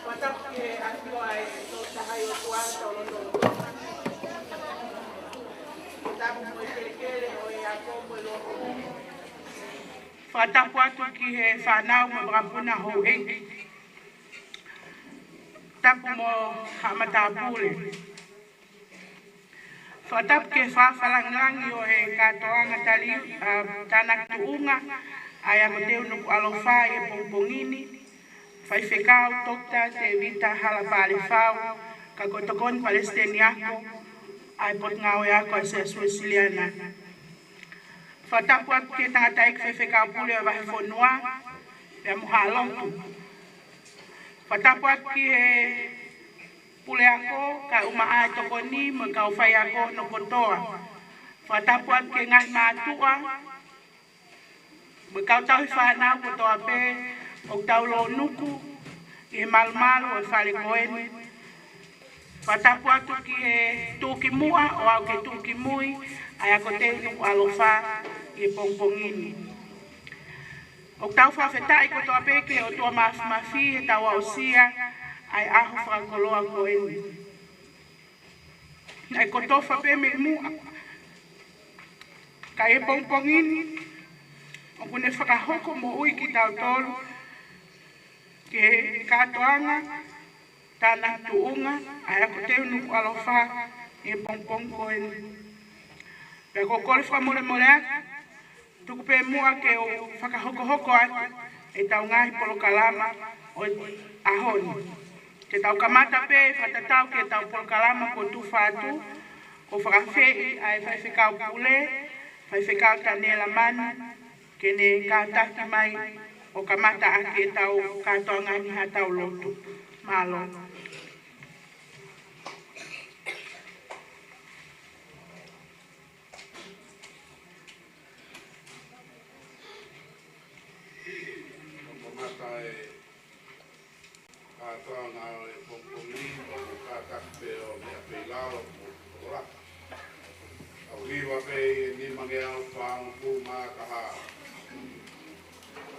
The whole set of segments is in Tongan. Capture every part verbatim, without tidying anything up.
Fakatapu ki he ʻafio ʻa e Tolu Tahaʻi ʻOtua ʻi hotau lotolotonga. Tapu mo e kelekele ʻo e ako mo e lotu. Fakatapu atu ki he fānau mo e makapuna houʻeiki. Tapu mo haʻa matāpule. Fakatapu ki he fakafakalāngilangi ʻo e kātoanga tali, ʻa, tānaki tuʻunga ʻa e Ako Teu Nukuʻalofa ʻi he pongipongi ni, Faifekau Toketā Tēvita Hala Palefau, ka ko e tokoni palesiteni ako ʻa e Potungāue Ako ʻa e Siasi Uēsiliana. Fakatapu atu ki he tangataʻeiki faifekau pule ʻo e vahefonua, pea mo haʻa lotu. Fakatapu atu ki he puleako, kaeʻumaʻā e tokoni mo e kau faiako hono kotoa. Fakatapu atu ki he ngaahi mātuʻa mo e kau tauhi fānau kotoa pē ʻoku tau lōnuku ʻi he malumalu ʻo e fale ko eni. Fakatapu atu ki he tuʻukimuʻa ʻo aʻu ki he tuʻukimui ʻa e Ako Teu Nukuʻalofa ʻi he pongipongi ni. ʻOku tau fakafetaʻi kotoa pē ki he ʻOtua Māfimafi heʻetau aʻusia ʻa e ʻaho fakakoloa ko eni. Naʻe kotofa pē mei muʻa, ka ʻi he pongipongi ni ʻoku ne fakahoko moʻui kitautolu ki he kātoanga tānaki tuʻunga ʻa e Ako Teu Nukuʻalofa ʻi he pongipongi ko eni. Pea ʻoku ou kole fakamolemole atu, tuku pē muʻa ke u fakahokohoko atu ʻetau ngaahi polokalama ʻo e ʻaho ni. Te tau kamata pē fakatatau ki heʻetau polokalama kuo tufa atu, ʻoku ou fakaafeʻi ʻa e faifekau pule, Faifekau Taniela Manu, ke ne kātaki mai ʻo kamata ʻaki ʻetau kātoanga ni haʻatau lotu. Mālō. Kamata e kātoanga ʻo e pongipongi ni, ʻo kātaki pē ʻo meʻa pē ʻi lalo mo ʻola. ʻOku hiva pē ʻi he nimangeau fāngofulu mā taha.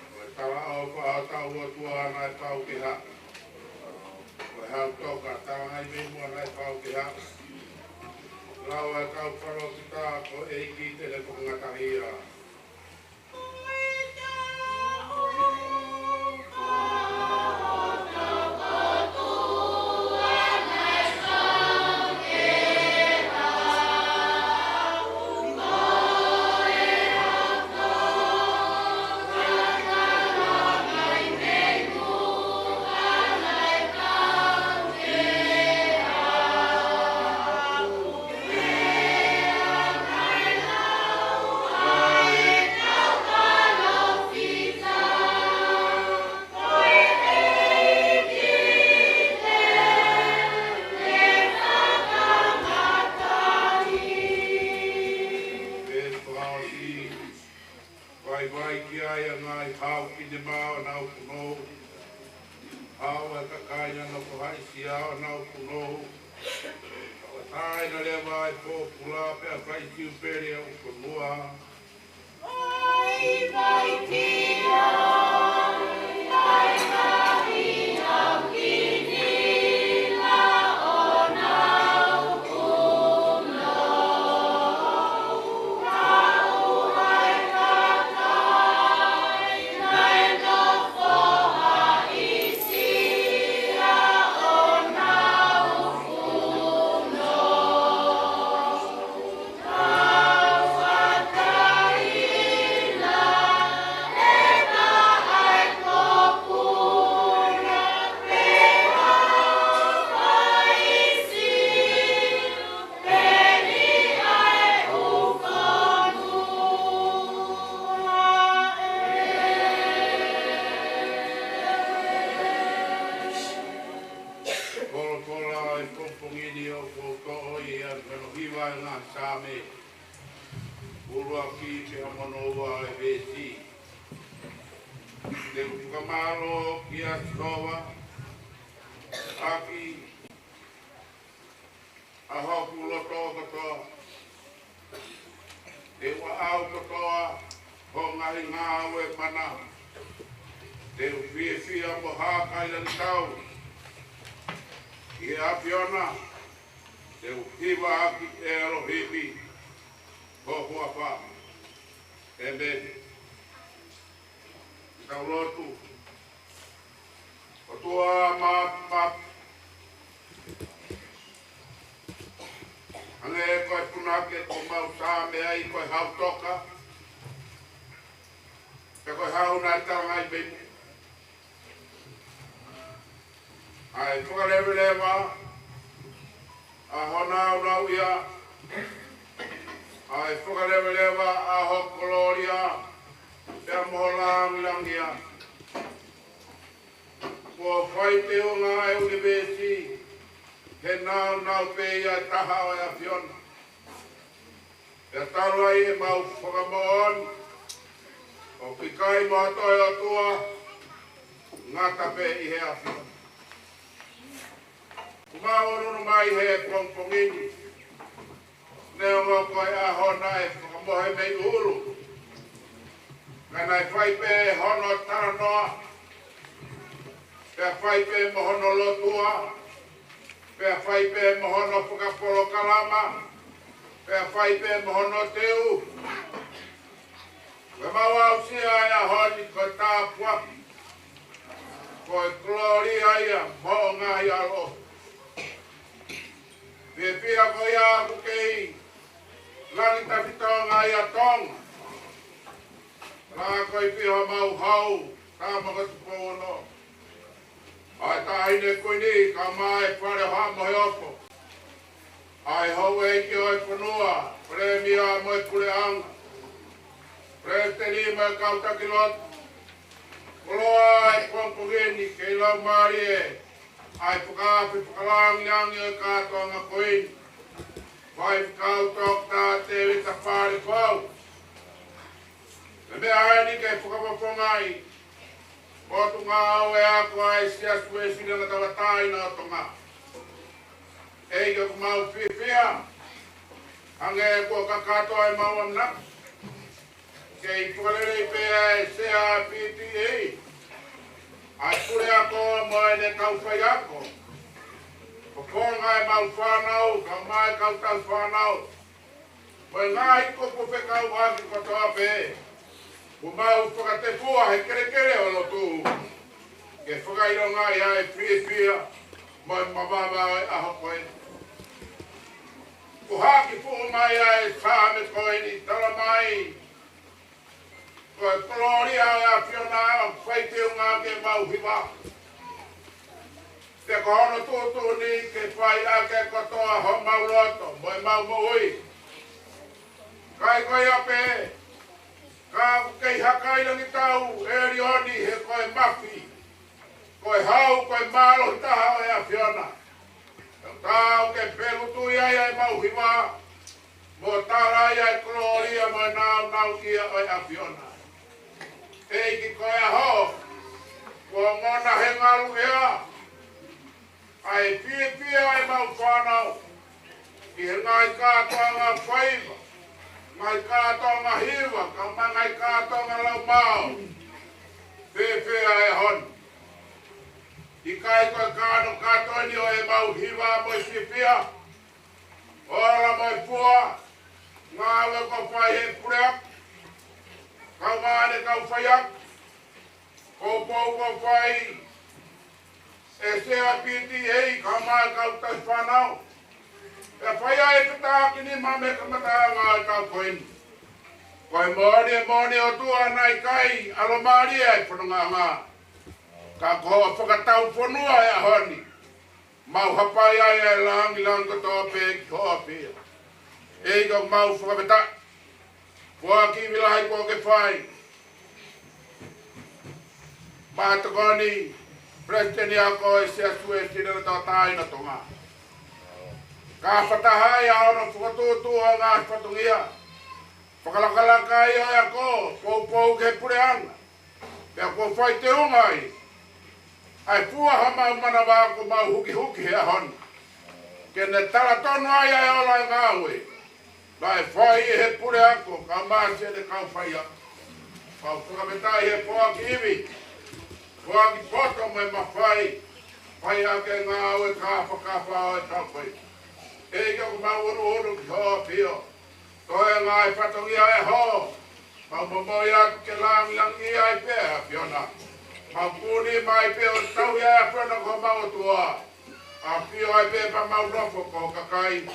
Ko e talaʻofa ʻa hotau ʻOtua naʻe pau ke haʻu. Ko e hau toka talangai mei muʻa naʻe pau ke haʻu. Lau ʻa e kau palōfita ko e ʻEiki te ne fakangataʻia. Vaivai ki ai ʻa e ngaahi hau kiʻi nema ʻo honau punou. Hau ʻa e kakai naʻa nau fahaʻisia ʻo honau punou. Ka ʻoku taʻe na leva ʻa e pōpula pea fai tiupele ʻa e fonua. Vaivai ki ai, ʻa e ngaahi hau kiʻi nema ʻo honau punou. Folofola ʻo e pongipongi ni ʻoku ou toʻo ia mei he hiva ʻa e ngaahi Saame, ʻuluaki ki he hono ua ʻo e veesi. Te u fakamālō kia Sihova ʻaki ʻa hoku loto kotoa. Te u ʻaʻau kotoa ho ngaahi ngāue mana. Te u fiefia mo hākailangitau ʻi he ʻAfiona, te u hivaʻaki ʻElohimi ho huafa. ʻĒmeni. Tau lotu. ʻOtua Māfimafi, hangē ko e punake kuo mau sāme ai, ko e hau toka, pea ko e hau naʻe talangai mei muʻa. ʻA e fakaleveleva ʻa ho nāunauʻia, ʻa e fakaleveleva ʻa ho kolōlia, pea mo ho lāngilangiʻia. Kuo fai teunga e ʻunivēsi he nāunau pē ia ʻe taha ʻo e ʻAfiona. Pea talu ai ʻemau fakamoʻoni ʻoku ʻikai mo ha toe ʻOtua ngata pē ʻi he ʻAfiona. Kuo mau ʻunuʻunu mai he pongipongi ni, neongo ko e ʻaho naʻe fakamohe mei ʻulu, ka naʻe fai pē hono talanoa, pea fai pē mo hono lotua, pea fai pē mo hono fakapolokalama, pea fai pē mo hono teu. Pea mau aʻusia e ʻaho ni ko e tāpuaki, ko e kolōlia ia mo e ngaahi ʻaloʻofa. Fiefia ko ia ʻoku kei langi tefitoʻi ai ʻa Tonga. Laka ko e fiha mau hau, ka maka tupono. ʻA e Taʻahine Kuini, kae ʻumaʻā e Fale ʻo Haʻa Moheofo. ʻA e houʻeiki ʻo e fonua, Palēmia mo e Puleʻanga, Palesiteni mo e kau taki lotu. Koloa e pongipongi ni, kei laumālie ʻa e fakaafe fakalāngilangi ʻo e kātoanga ko eni. Faifekau Toketā Tēvita Falekoau. Ko e meʻa eni ke fakafofongaʻi Potungāue Ako ʻa e Siasi Uēsiliana Tauʻatāina ʻo Tonga. ʻEiki, ʻoku mau fiefia, hangē kuo kakato ʻemau ʻamanaki, kei fakalelei pē ʻa e Sea ʻa e P T A, ʻa e Puleako mo ʻene kau faiako, fofonga ʻemau fānau, kae ʻumaʻā e kau tauhi fānau, mo e ngaahi kupu fekauʻaki kotoa pē, kuo mau fakatefua he kelekele ʻo e lotu, ke fakaʻilongaʻi ʻa e fiefia mo e mavava ʻo e ʻaho ko eni. Kuo hiki fuʻu mai ʻa e Saame ko eni, talamai ko e kolōlia ʻo e ʻAfiona ʻoku fai teunga ke mau hiva. Pea ko hono tuʻutuʻuni ke fai ʻaki kotoa homau loto mo ʻemau moʻui. Kae ko ia pē, ka ʻoku kei hākailangitau ʻe ʻElioni he ko e mafi, ko e hau, ko e mālohi taha ʻo e ʻAfiona. Tau ke pelutu ia ʻi heʻemau hiva, mo tala ia e kolōlia mo e nāunauʻia ʻo e ʻAfiona. ʻEiki, ko e ʻaho kuo ongona he ngaluʻea ʻa e fiefia ʻemau fānau ʻi he ngaahi kātoanga faiva, ngaahi kātoanga hiva, kae ʻumaʻā e ngaahi kātoanga laumālie. Fēfē ʻa e ʻaho ni? ʻIkai ko e kano kātoa eni ʻo ʻemau hiva mo e fiefia, ola mo e fua, ngāue kuo fai ʻe he Puleako, kae ʻumaʻā ʻene kau faiako, poupou kuo fai ʻe he Sea ʻa e P T A, kae ʻumaʻā e kau tauhi fānau. Pea fai ai e fetākinima mei he kamataʻanga ʻo e taʻu ko eni. Ko e moʻoni, e moʻoni ʻOtua, naʻe ʻikai ʻalomālie ʻa e fonongaʻanga, ka ko hoʻo fakatau fonua he ʻaho ni. Mau hapai ai e lāngilangi kotoa pē ki ho ʻAfio. ʻEiki, ʻoku mau fakafetaʻi. Foaki ivi lahi kuo ke fai maʻa e Tokoni Palesiteni Ako ʻo e Siasi Uēsiliana Tauʻatāina ʻo Tonga. Ka fakataha ai ʻa hono fokotuʻutuʻu ʻo e ngaahi fatongia, fakalakalaka ai ʻo e ako, poupou ki he Puleʻanga. Pea kuo fai teunga ai ʻa e fua homau manava kuo mau hukihuki he ʻaho ni, ke ne tala tonu ai ʻa e ola ʻo e ngāue naʻe fai ʻe he Puleako, kae ʻumaʻā siʻene kau faiako. Mau fakafetaʻi he foaki ivi Ko e ʻAki poto mo e mafai, fai ʻaki e ngāue kāfakafa ʻo e taʻu ko eni. ʻEiki, ʻoku mau ʻunuʻunu ki hoʻo ʻafio. Ko e ngaahi fatongia ʻo e ʻaho, mau momoi atu ke langilangiʻia ai pē ʻa e ʻAfiona. Mau kuni mai pē ʻo tauhi ʻa e ʻAfiona ko homau ʻOtua. ʻAfio ai pē pea mau nofo ko ho kakai.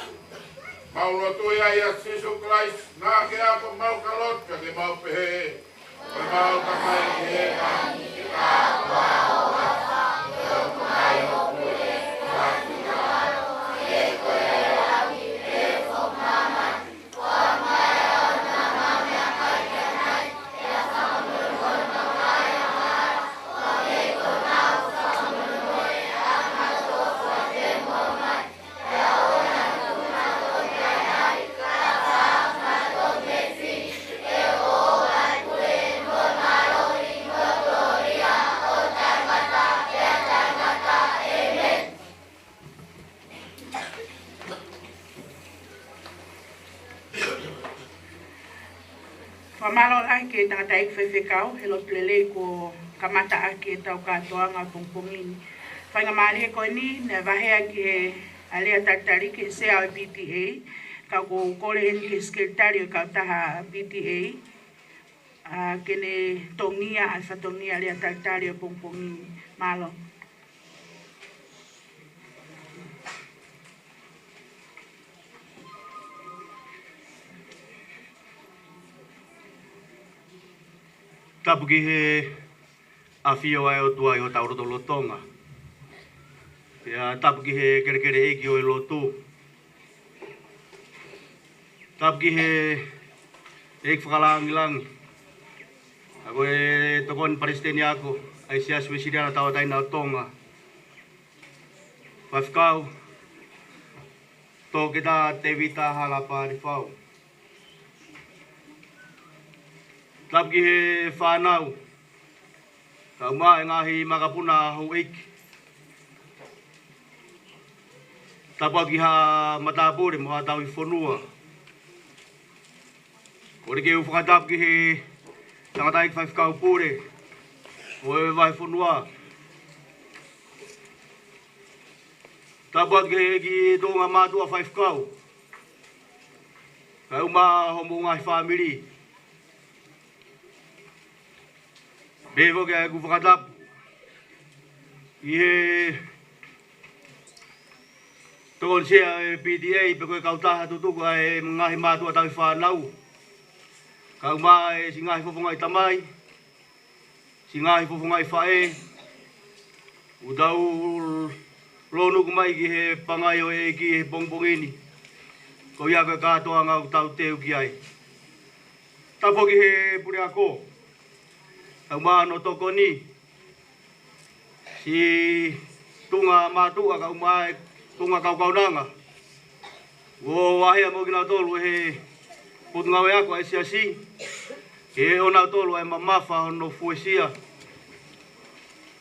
Mau lotu ia ʻia Sīsū Kalaisi, naʻa ke ako mau ka lotu ke mau pehē. Ko homau Tamai ʻi he langi, Fakamālō lahi ki he tangataʻeiki faifekau, he lotu lelei kuo kamata ʻaki ʻetau kātoanga pongipongi ni. Faingamālie ko eni, naʻe vaheʻi ʻe he ʻa e lea talitali ki he sea ʻo e P T A, ka ʻoku ou kole eni ki he sekelitali ʻo e kautaha P T A, ʻa, ke ne tongia ʻa e fatongia lea talitali ʻo e pongipongi ni. Mālō. Tapu ki he ʻafio ʻa e ʻOtua ʻi hotau lotolotonga. Pea tapu ki he kelekeleʻeiki ʻo e lotu. Tapu ki he ʻEiki Fakalangilangi. ʻA ko e Tokoni Palesiteni Ako ʻa e Siasi Uēsiliana Tauʻatāina ʻo Tonga. Faifekau Toketā Tēvita Halapālifau. Tapu ki he fānau, kae ʻumaʻā e ngaahi makapuna houʻeiki. Tapu atu ki haʻa matāpule mo haʻa tauhi fonua. Kole ke u fakatapu ki he tangataʻeiki faifekau pule ʻo e vahefonua. Tapu atu ki he ʻEiki Tuʻunga Mātuʻa Faifekau, kae ʻumaʻā homou ngaahi fāmili. Pehē foki ʻeku fakatapu ki he tokoni sea ʻo e P T A pe ko e kautaha tutuku ʻa e ngaahi mātuʻa tauhi fānau, kae ʻumaʻā e siʻi ngaahi fofongaʻi tamai, siʻi ngaahi fofongaʻi faʻē, ʻoku tau lōnuku mai ki he pangai ʻo e ʻEiki he pongipongi ni. Ko ia ko e kātoanga ʻoku tau teu ki ai. Tapu ki he puleako, kae ʻumaʻā hono tokoni, siʻi Tuʻunga Mātuʻa kae ʻumaʻā e Tuʻunga Kaukaunanga. ʻOku vaheʻi mo kinautolu ʻe he Potungāue Ako ʻa e Siasi, ke ʻonautolu ʻa e mamafa hono fuesia,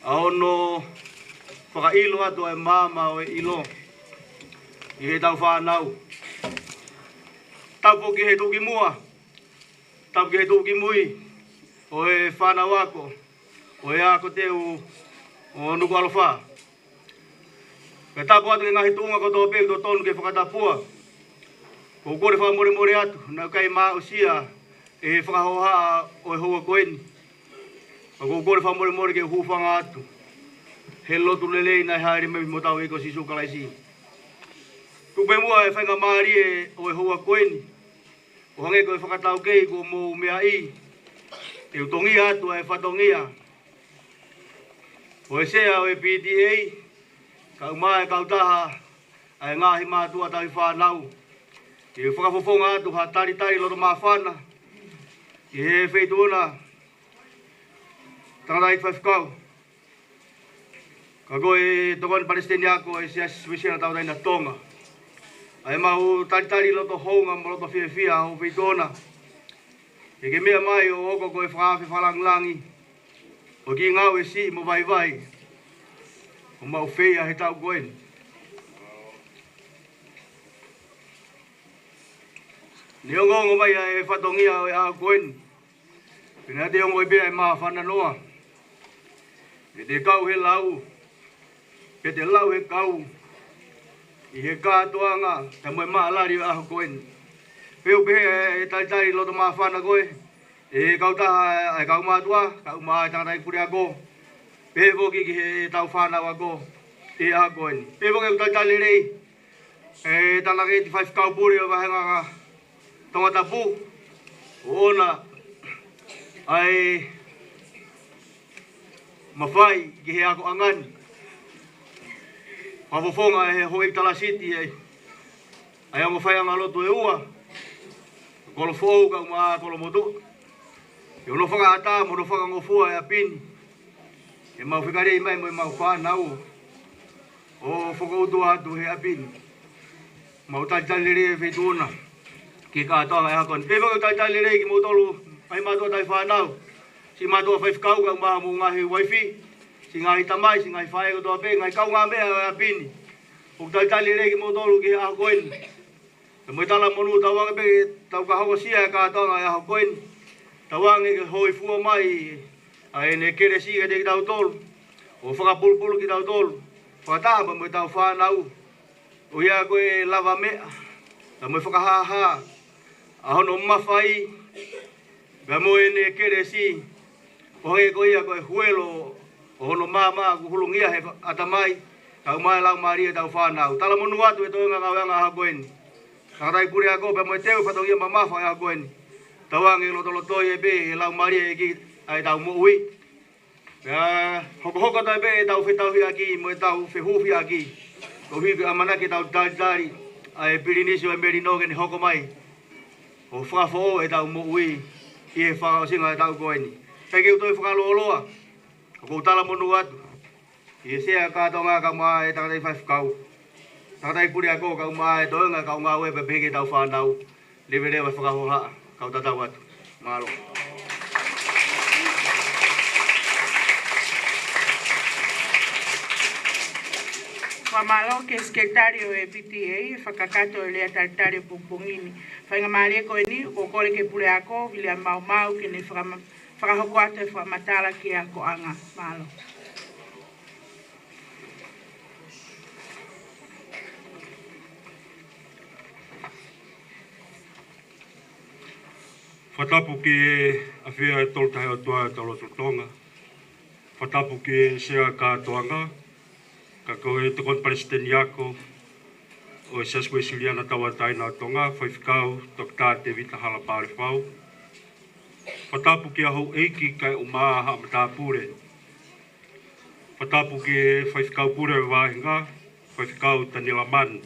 ʻa hono fakaʻilo atu ʻa e maama ʻo e ʻilo ʻi heʻetau fānau. Tapu ki he tuʻukimuʻa, tapu ki he tuʻukimui ʻo e fānau ako ʻo e Ako Teu ʻo Nukuʻalofa. Pea tapu atu ki he ngaahi tuʻunga kotoa pē ʻoku totonu ke fakatapua. ʻOku ou kole fakamolemole atu, naʻe ʻikai maʻusia ʻe he fakahohaʻa ʻo e houa ko eni. ʻOku ou kole fakamolemole ke u hūfanga atu he lotu lelei naʻe hāʻele mai mo hotau ʻEiki ko Sīsū Kalaisi. Tuku pē muʻa e faingamālie ʻo e houa ko eni, ʻo hangē ko e fakataukei kuo mou meaʻi, te u tongia atu ʻa e fatongia ʻo e sea ʻo e P T A, kae ʻumaʻā e kautaha ʻa e ngaahi mātuʻa tauhi fānau. Ke fakafofonga atu ha talitali loto māfana ki he Feituʻuna, tangataʻeiki faifekau, ka ko e Tokoni Palesiteni Ako ʻa e Siasi Uēsiliana Tauʻatāina Tonga. ʻA e mau talitali loto hounga mo loto fiefia ho Feituʻuna. Ke ke meʻa mai ʻo hoko ko e fakaafe fakalangilangi ʻo e kiʻi ngāue siʻi mo vaivai ʻoku mau feia he taʻu ko eni. Neongo ʻoku ʻomai ʻa e fatongia ʻo e ʻaho ko eni, pea naʻa te ongoʻi pē ʻa e māfana noa. Ke te kau he lau, ke te lau he kau, ʻi he kātoanga, ta mo e maʻalali ʻo e ʻaho ko eni. Pea u pehē ʻe talitali loto māfana ko ē, ʻe he kautaha ʻa e kau mātuʻa, kae ʻumaʻā e tangataʻeiki puleako. Pehē foki ki he tau fānau ako, ʻi he ʻaho ko eni. Pehē foki ʻeku talitali lelei, ʻe Talangeti Faifekau Pule ʻo e Vahenga Tongatapu, ʻo ʻoʻona ʻa e mafai ki he akoʻanga ni. Fakafofonga ʻe he houʻeiki tala siti ʻa e, ʻa e ongo faiʻanga lotu ʻe ua, Kolofoʻou kae ʻumaʻā Kolomotuʻa. Ke ʻoua naʻa fakaʻatā, mo ʻoua naʻa fakangofua e ʻapi ni. Ke mau fekauʻaki mai mo e mau fānau ʻo fokoutua atu he ʻapi ni. Mau talitali lelei e feituʻu na ki he kātoanga e ʻaho ko eni. Pehē foki ʻeku talitali lelei kimoutolu, ngaahi mātuʻa tauhi fānau, siʻi mātuʻa faifekau kae ʻumaʻā homou ngaahi uaifi, siʻi ngaahi tamai, siʻi ngaahi faʻē kotoa pē, ngaahi kaungāmeʻa ʻo e ʻapi ni. ʻOku talitali lelei kimoutolu ki he ʻaho ko eni. Pea mo e talamonū, tauange pē ke tau ka hokosia e kātoanga e ʻaho ko eni. Tauange ke hōifua mai ʻa ʻene kelesi kiate kitautolu, ʻo fakapulupulu kitautolu, fakataha pea mo e tau fānau. ʻO ia ko e lavameʻa, pea mo e fakahāhā ʻa hono mafai, pea mo ʻene kelesi, ʻo hangē ko ia ko e huelo ʻo hono maama ʻoku hulungia he ʻatamai, kae ʻumaʻā e laumālie e tau fānau. Talamonū atu e toenga ngāueʻanga ʻaho ko eni. Tangataʻeiki puleako pea mo e teu fatongia mamafa e ʻaho ko eni. Tauange lotolotoi ʻe pē ʻe he laumālie ʻo e ʻEiki ʻa e tau moʻui. Pea hokohoko atu pē e tau fetauhiʻaki mo e tau fehufiʻaki. Koeʻuhi ke ʻamanaki ke tau talitali ʻa e Pilinisi ʻo e Melino ke ne hoko mai ʻo fakafoʻou e tau moʻui ʻi he fakaʻosinga e taʻu ko eni. Pea ke u toe fakalōloa, ʻoku ou talamonū atu ʻi he Sea Kātoanga kae ʻumaʻā e tangataʻeiki faifekau, tangataʻeiki puleako kae ʻumaʻā e toenga kau ngāue pea pehē ki he tau fānau, leveleva e fakahohaʻa, kau tatau atu. Mālō. Fakamālō ki he Sekelitali ʻo e P T A, fakakakato e lea talitali ʻo e pongipongi ni. Faingamālie ko eni, ʻoku ou kole ki he puleako, Viliami Maumau, ke ne fakama-, fakahoko atu e fakamatala ki he akoʻanga. Mālō. Fakatapu ki he ʻafio ʻa e Tolu Tahaʻi ʻOtua ʻi hotau lotolotonga. Fakatapu ki he Sea Kātoanga, kae ʻumaʻā e Tokoni Palesiteni Ako ʻo e Siasi Uēsiliana Tauʻatāina ʻo Tonga, Faifekau Toketā Tēvita Hala Pālefau. Fakatapu ki he houʻeiki kae ʻumaʻā haʻa matāpule. Fakatapu ki he Faifekau Pule ʻo e Vahenga, Faifekau Taniela Manu.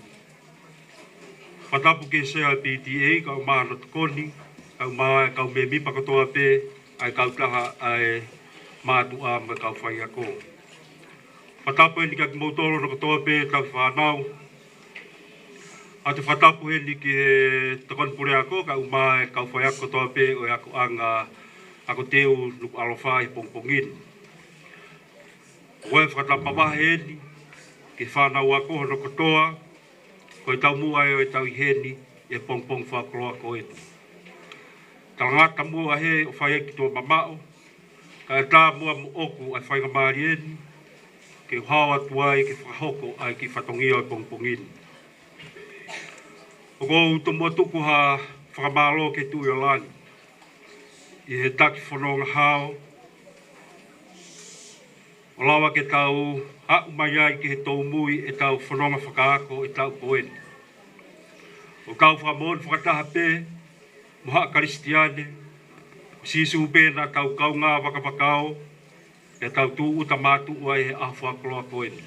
Fakatapu ki he Sea P T A kae ʻumaʻā hono tokoni, kae ʻumaʻā e kau mēmipa kotoa pē ʻa e kautaha ʻa e mātuʻa mo e kau faiako. Fakatapu eni kia kimoutolu hono kotoa pē tauhi fānau. ʻOatu e fakatapu eni ki he Tokoni Puleako kae ʻumaʻā e kau faiako kotoa pē ʻo e akoʻanga ako teu Nukuʻalofa ʻi he pongipongi ni. ʻOatu e fakatapu mavahe eni ki he fānau ako hono kotoa, ko e taumuʻa ʻo e tau ʻi heni ʻi he pongipongi fakakoloa ko eni. Talangata muʻa he ʻoku fai ai e kituʻa mamaʻo, kae ʻatā muʻa moʻoku ʻa e faingamālie ni ke u hao atu ai ke fakahoko ʻa e kiʻi fatongia ʻo e pongipongi ni. ʻOku ou tomuʻa tuku ha fakamālō ki he Tuʻi ʻo Langi ʻi he taki fononga hao, ʻo lava ke tau aʻu mai ai ki he toumui e tau fononga fakaako e taʻu ko eni. ʻOku tau fakamoʻoni fakataha pē mo haʻa Kalisitiane, ko Sīsū pē naʻa tau kaungā vakavakao, pea tau tūʻuta mātuʻu ai he ʻaho fakakoloa ko eni.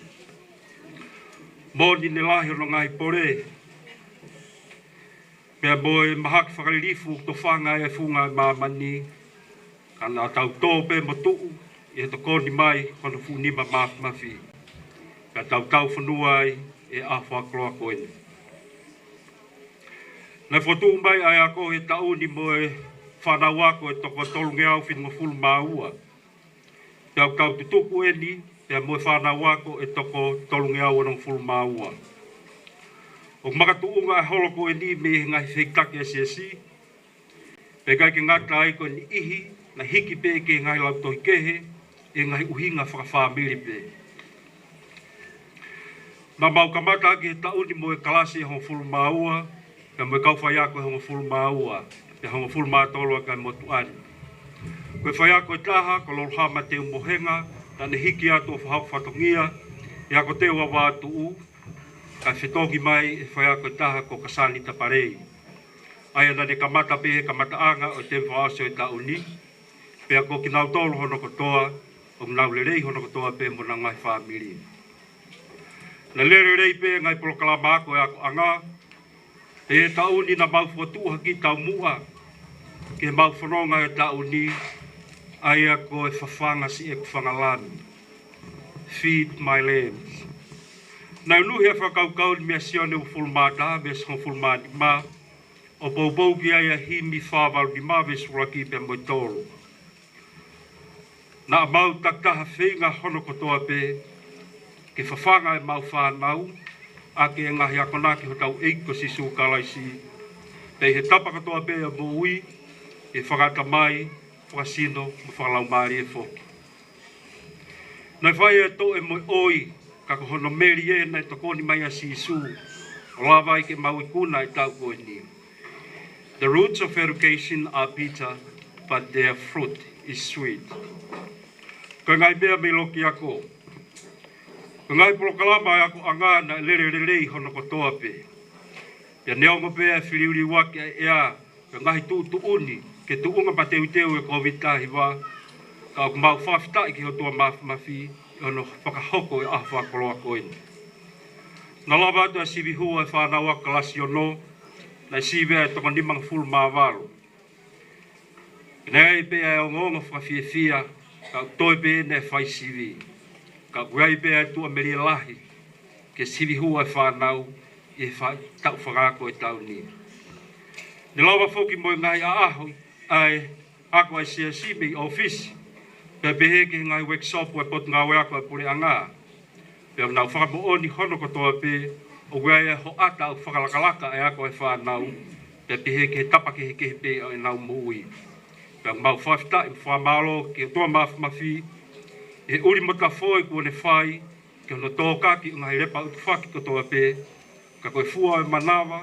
Moʻoni ne lahi hono ngaahi pole, pea mo e mahaki fakalilifu ʻoku tofanga ai e funga ʻo e māmani, ka naʻa tau tō pē mo tuʻu ʻi he tokoni mai hono fuʻu nima māfimafi, pea tau taufonua ai e ʻaho fakakoloa ko eni. Naʻe fokotuʻu mai ʻa e ako he taʻu ni mo e fānau ako ʻe toko tolungeau fitungofulu mā ua. Pea ʻoku tau tutuku eni pea mo e fānau ako ʻe toko tolungeau onongofulu mā ua. ʻOku makatuʻunga e holo ko eni mei he ngaahi fehikitaki ʻa e Siasi, pea ʻikai ke ngata ai, ko e niʻihi naʻe hiki pē ki he ngaahi lautohi kehe, ʻi he ngaahi ʻuhinga fakafāmili pē. Naʻa mau kamata ʻaki he taʻu ni mo e kalasi ʻe hongofulu mā ua, pea mo e kau faiako ʻe hongofulu mā ua, pea hongofulu mā tolu ʻaki ʻa e motuʻa ni. Ko e faiako ʻe taha, ko Lolohama Teumohenga, naʻa ne hiki atu ʻo fakahoko fatongia ʻi he ako teu ʻa Vātuʻu, kae fetongi mai ʻe he faiako ʻe taha ko Kasani Tapalei. ʻA ia naʻa ne kamata pē he kamataʻanga ʻo e temi fakaʻosi ʻo e taʻu ni, pea ko kinautolu hono kotoa, ʻoku nau lelei hono kotoa pē mo honau ngaahi fāmili. Naʻe lele lelei pē ngaahi polokalama ako ʻa e akoʻanga, he taʻu ni naʻa mau fokotuʻu hake taumuʻa ki heʻemau fononga he taʻu ni, ʻa ia ko e Fafanga Siʻeku Fanga Lami, Feed My Lambs. Naʻe unuhi ʻa e fakakaukau ni meia Sione uofulu mā taha, veesi hongofulu mā nima, ʻo poupou ki ai ʻa e himi fā valu nima, veesi ʻuluaki pea mo e tolu. Naʻa mau takitaha feinga hono kotoa pē ke fafanga ʻemau fānau ʻaki e ngaahi akonaki hotau ʻEiki ko Sīsū Kalaisi, pea ʻi he tapa kotoa pē ʻo e moʻui, ʻi he fakaʻatamai, fakasino, mo fakalaumālie foki. Naʻe fai ʻa e toʻe mo e ʻoi, ka ko hono meli ē naʻe tokoni mai ʻa Sīsū, ʻo lava ai ke mau ikuna ʻa e taʻu ko eni. The roots of education are bitter, but their fruit is sweet. Ko e ngaahi meʻa mei loki ako. Ko e ngaahi polokalama ʻa e akoʻanga naʻe lele lelei hono kotoa pē. Pea neongo pē ʻa e filiuliuaki ʻa e ʻea, ko e ngaahi tuʻutuʻuni ke tuʻunga mateuteu e Kōviti taha hiva, ka ʻoku mau fakafetaʻi ki he ʻOtua Māfimafi ʻi hono fakahoko e ʻaho fakakoloa ko eni. Naʻe lava atu ʻa e sivi hū ʻa e fānau ako kalasi ono, naʻe sivi ai ʻa e toko nimangofulu mā valu. Naʻe ʻi ai pē ʻa e ongoongo fakafiefia, ka ʻoku toe pē ʻene fai sivi. Ka ʻoku ʻi ai pē ʻa e tuʻamelie lahi ke sivi hū ʻa e fānau ʻi he fa-, taʻu fakaako ʻo e taʻu ni. Naʻe lava foki mo e ngaahi ʻaʻahi ʻa e ako ʻa e siasi mei ʻōfisi, pea pehē ki he ngaahi workshop ʻa e Potungāue Ako ʻa e Puleʻanga. Pea ʻoku nau fakamoʻoni hono kotoa pē ʻoku ʻi ai e hoʻata ʻoku fakalakalaka e ako ʻa e fānau, pea pehē ki he tapa kehekehe pē ʻo ʻenau moʻui. Pea ʻoku mau fakafetaʻi mo fakamālō ki he ʻOtua Māfimafi ʻi he ʻuli mo tafoe kuo ne fai ki hono tōkaki ʻo e ngaahi lepa ʻutufaki kotoa pē, ka ko e fua ʻo e manava,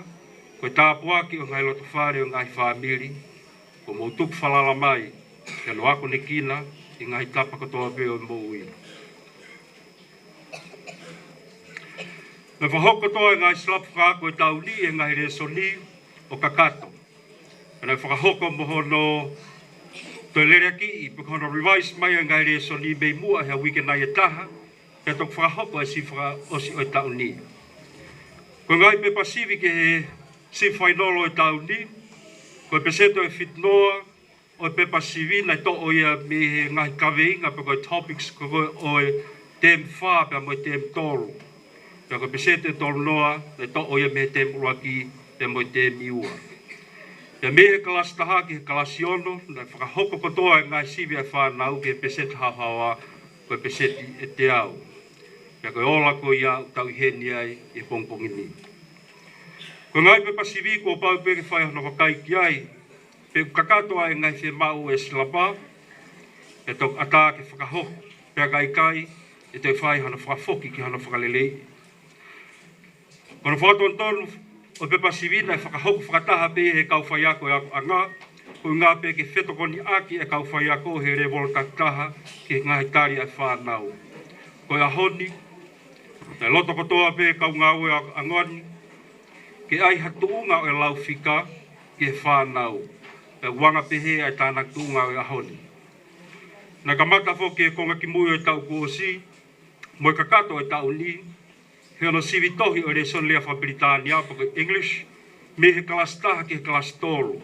ko e tāpuaki ʻo e ngaahi lotofale ʻo e ngaahi fāmili, kuo mou tuku falala mai ki hono akonekina ʻi he ngaahi tapa kotoa pē ʻo e moʻui. Naʻe fakahoko kotoa e ngaahi silapu fakaako ʻo e taʻu ni ʻi he ngaahi lēsoni ʻo kakato. Pea naʻe fakahoko mo hono toe leleakiʻi, pe ko hono revise mai e ngaahi lēsoni mei muʻa he uike nai ʻe taha, pea toki fakahoko e sivi fakaʻosi ʻo e taʻu ni. Ko e ngaahi pepa sivi ki he sivi fainolo ʻo e taʻu ni, ko e peseti ʻe fitu noa ʻo e pepa sivi naʻe toʻo ia mei he ngaahi kaveinga pe ko e topics ko ē ʻo e temi fā pea mo e temi tolu. Pea ko e peseti ʻe tolu noa naʻe toʻo ia mei he temi ʻuluaki pea mo e temi ua. Pea mei he kalasi taha ki he kalasi ono, naʻe fakahoko kotoa e ngaahi sivi ʻa e fānau ki he peseti haohaoa, ko e peseti ʻe teau. Pea ko e ola ko ia ʻoku tau ʻi heni ai ʻi he pongipongi ni. Ko e ngaahi pepa sivi kuo pau pē ke fai hono vakai ki ai, pe ʻoku kakato ʻa e ngaahi fiemaʻu ʻo e silapa, pea toki ʻatā ke fakahoko, pea ka ʻikai, ʻe toe fai hano fakafoki ki hano fakaleleiʻi. Ko hono fakatonutonu ʻo e pepa sivi naʻe fakahoko fakataha pē ʻe he kau faiako ʻo e akoʻanga, koeʻuhinga pē ke fetokoniʻaki e kau faiako he lēvolo takitaha ki he ngaahi tali ʻa e fānau. Ko e ʻaho ni, naʻe loto kotoa pē kau ngāue ʻo e akoʻanga ni ke ʻai ha tuʻunga ʻo e lau fika ki he fānau, pea ʻoku anga pehē ʻa e tānaki tuʻunga ʻo e ʻaho ni. Naʻe kamata foki e konga kimui ʻo e taʻu kuo ʻosi mo e kakato ʻo e taʻu ni, he ʻoku sivi tohi ʻo e lēsoni lea fakapilitānia pe ko e English, mei he kalasi taha ki he kalasi tolu.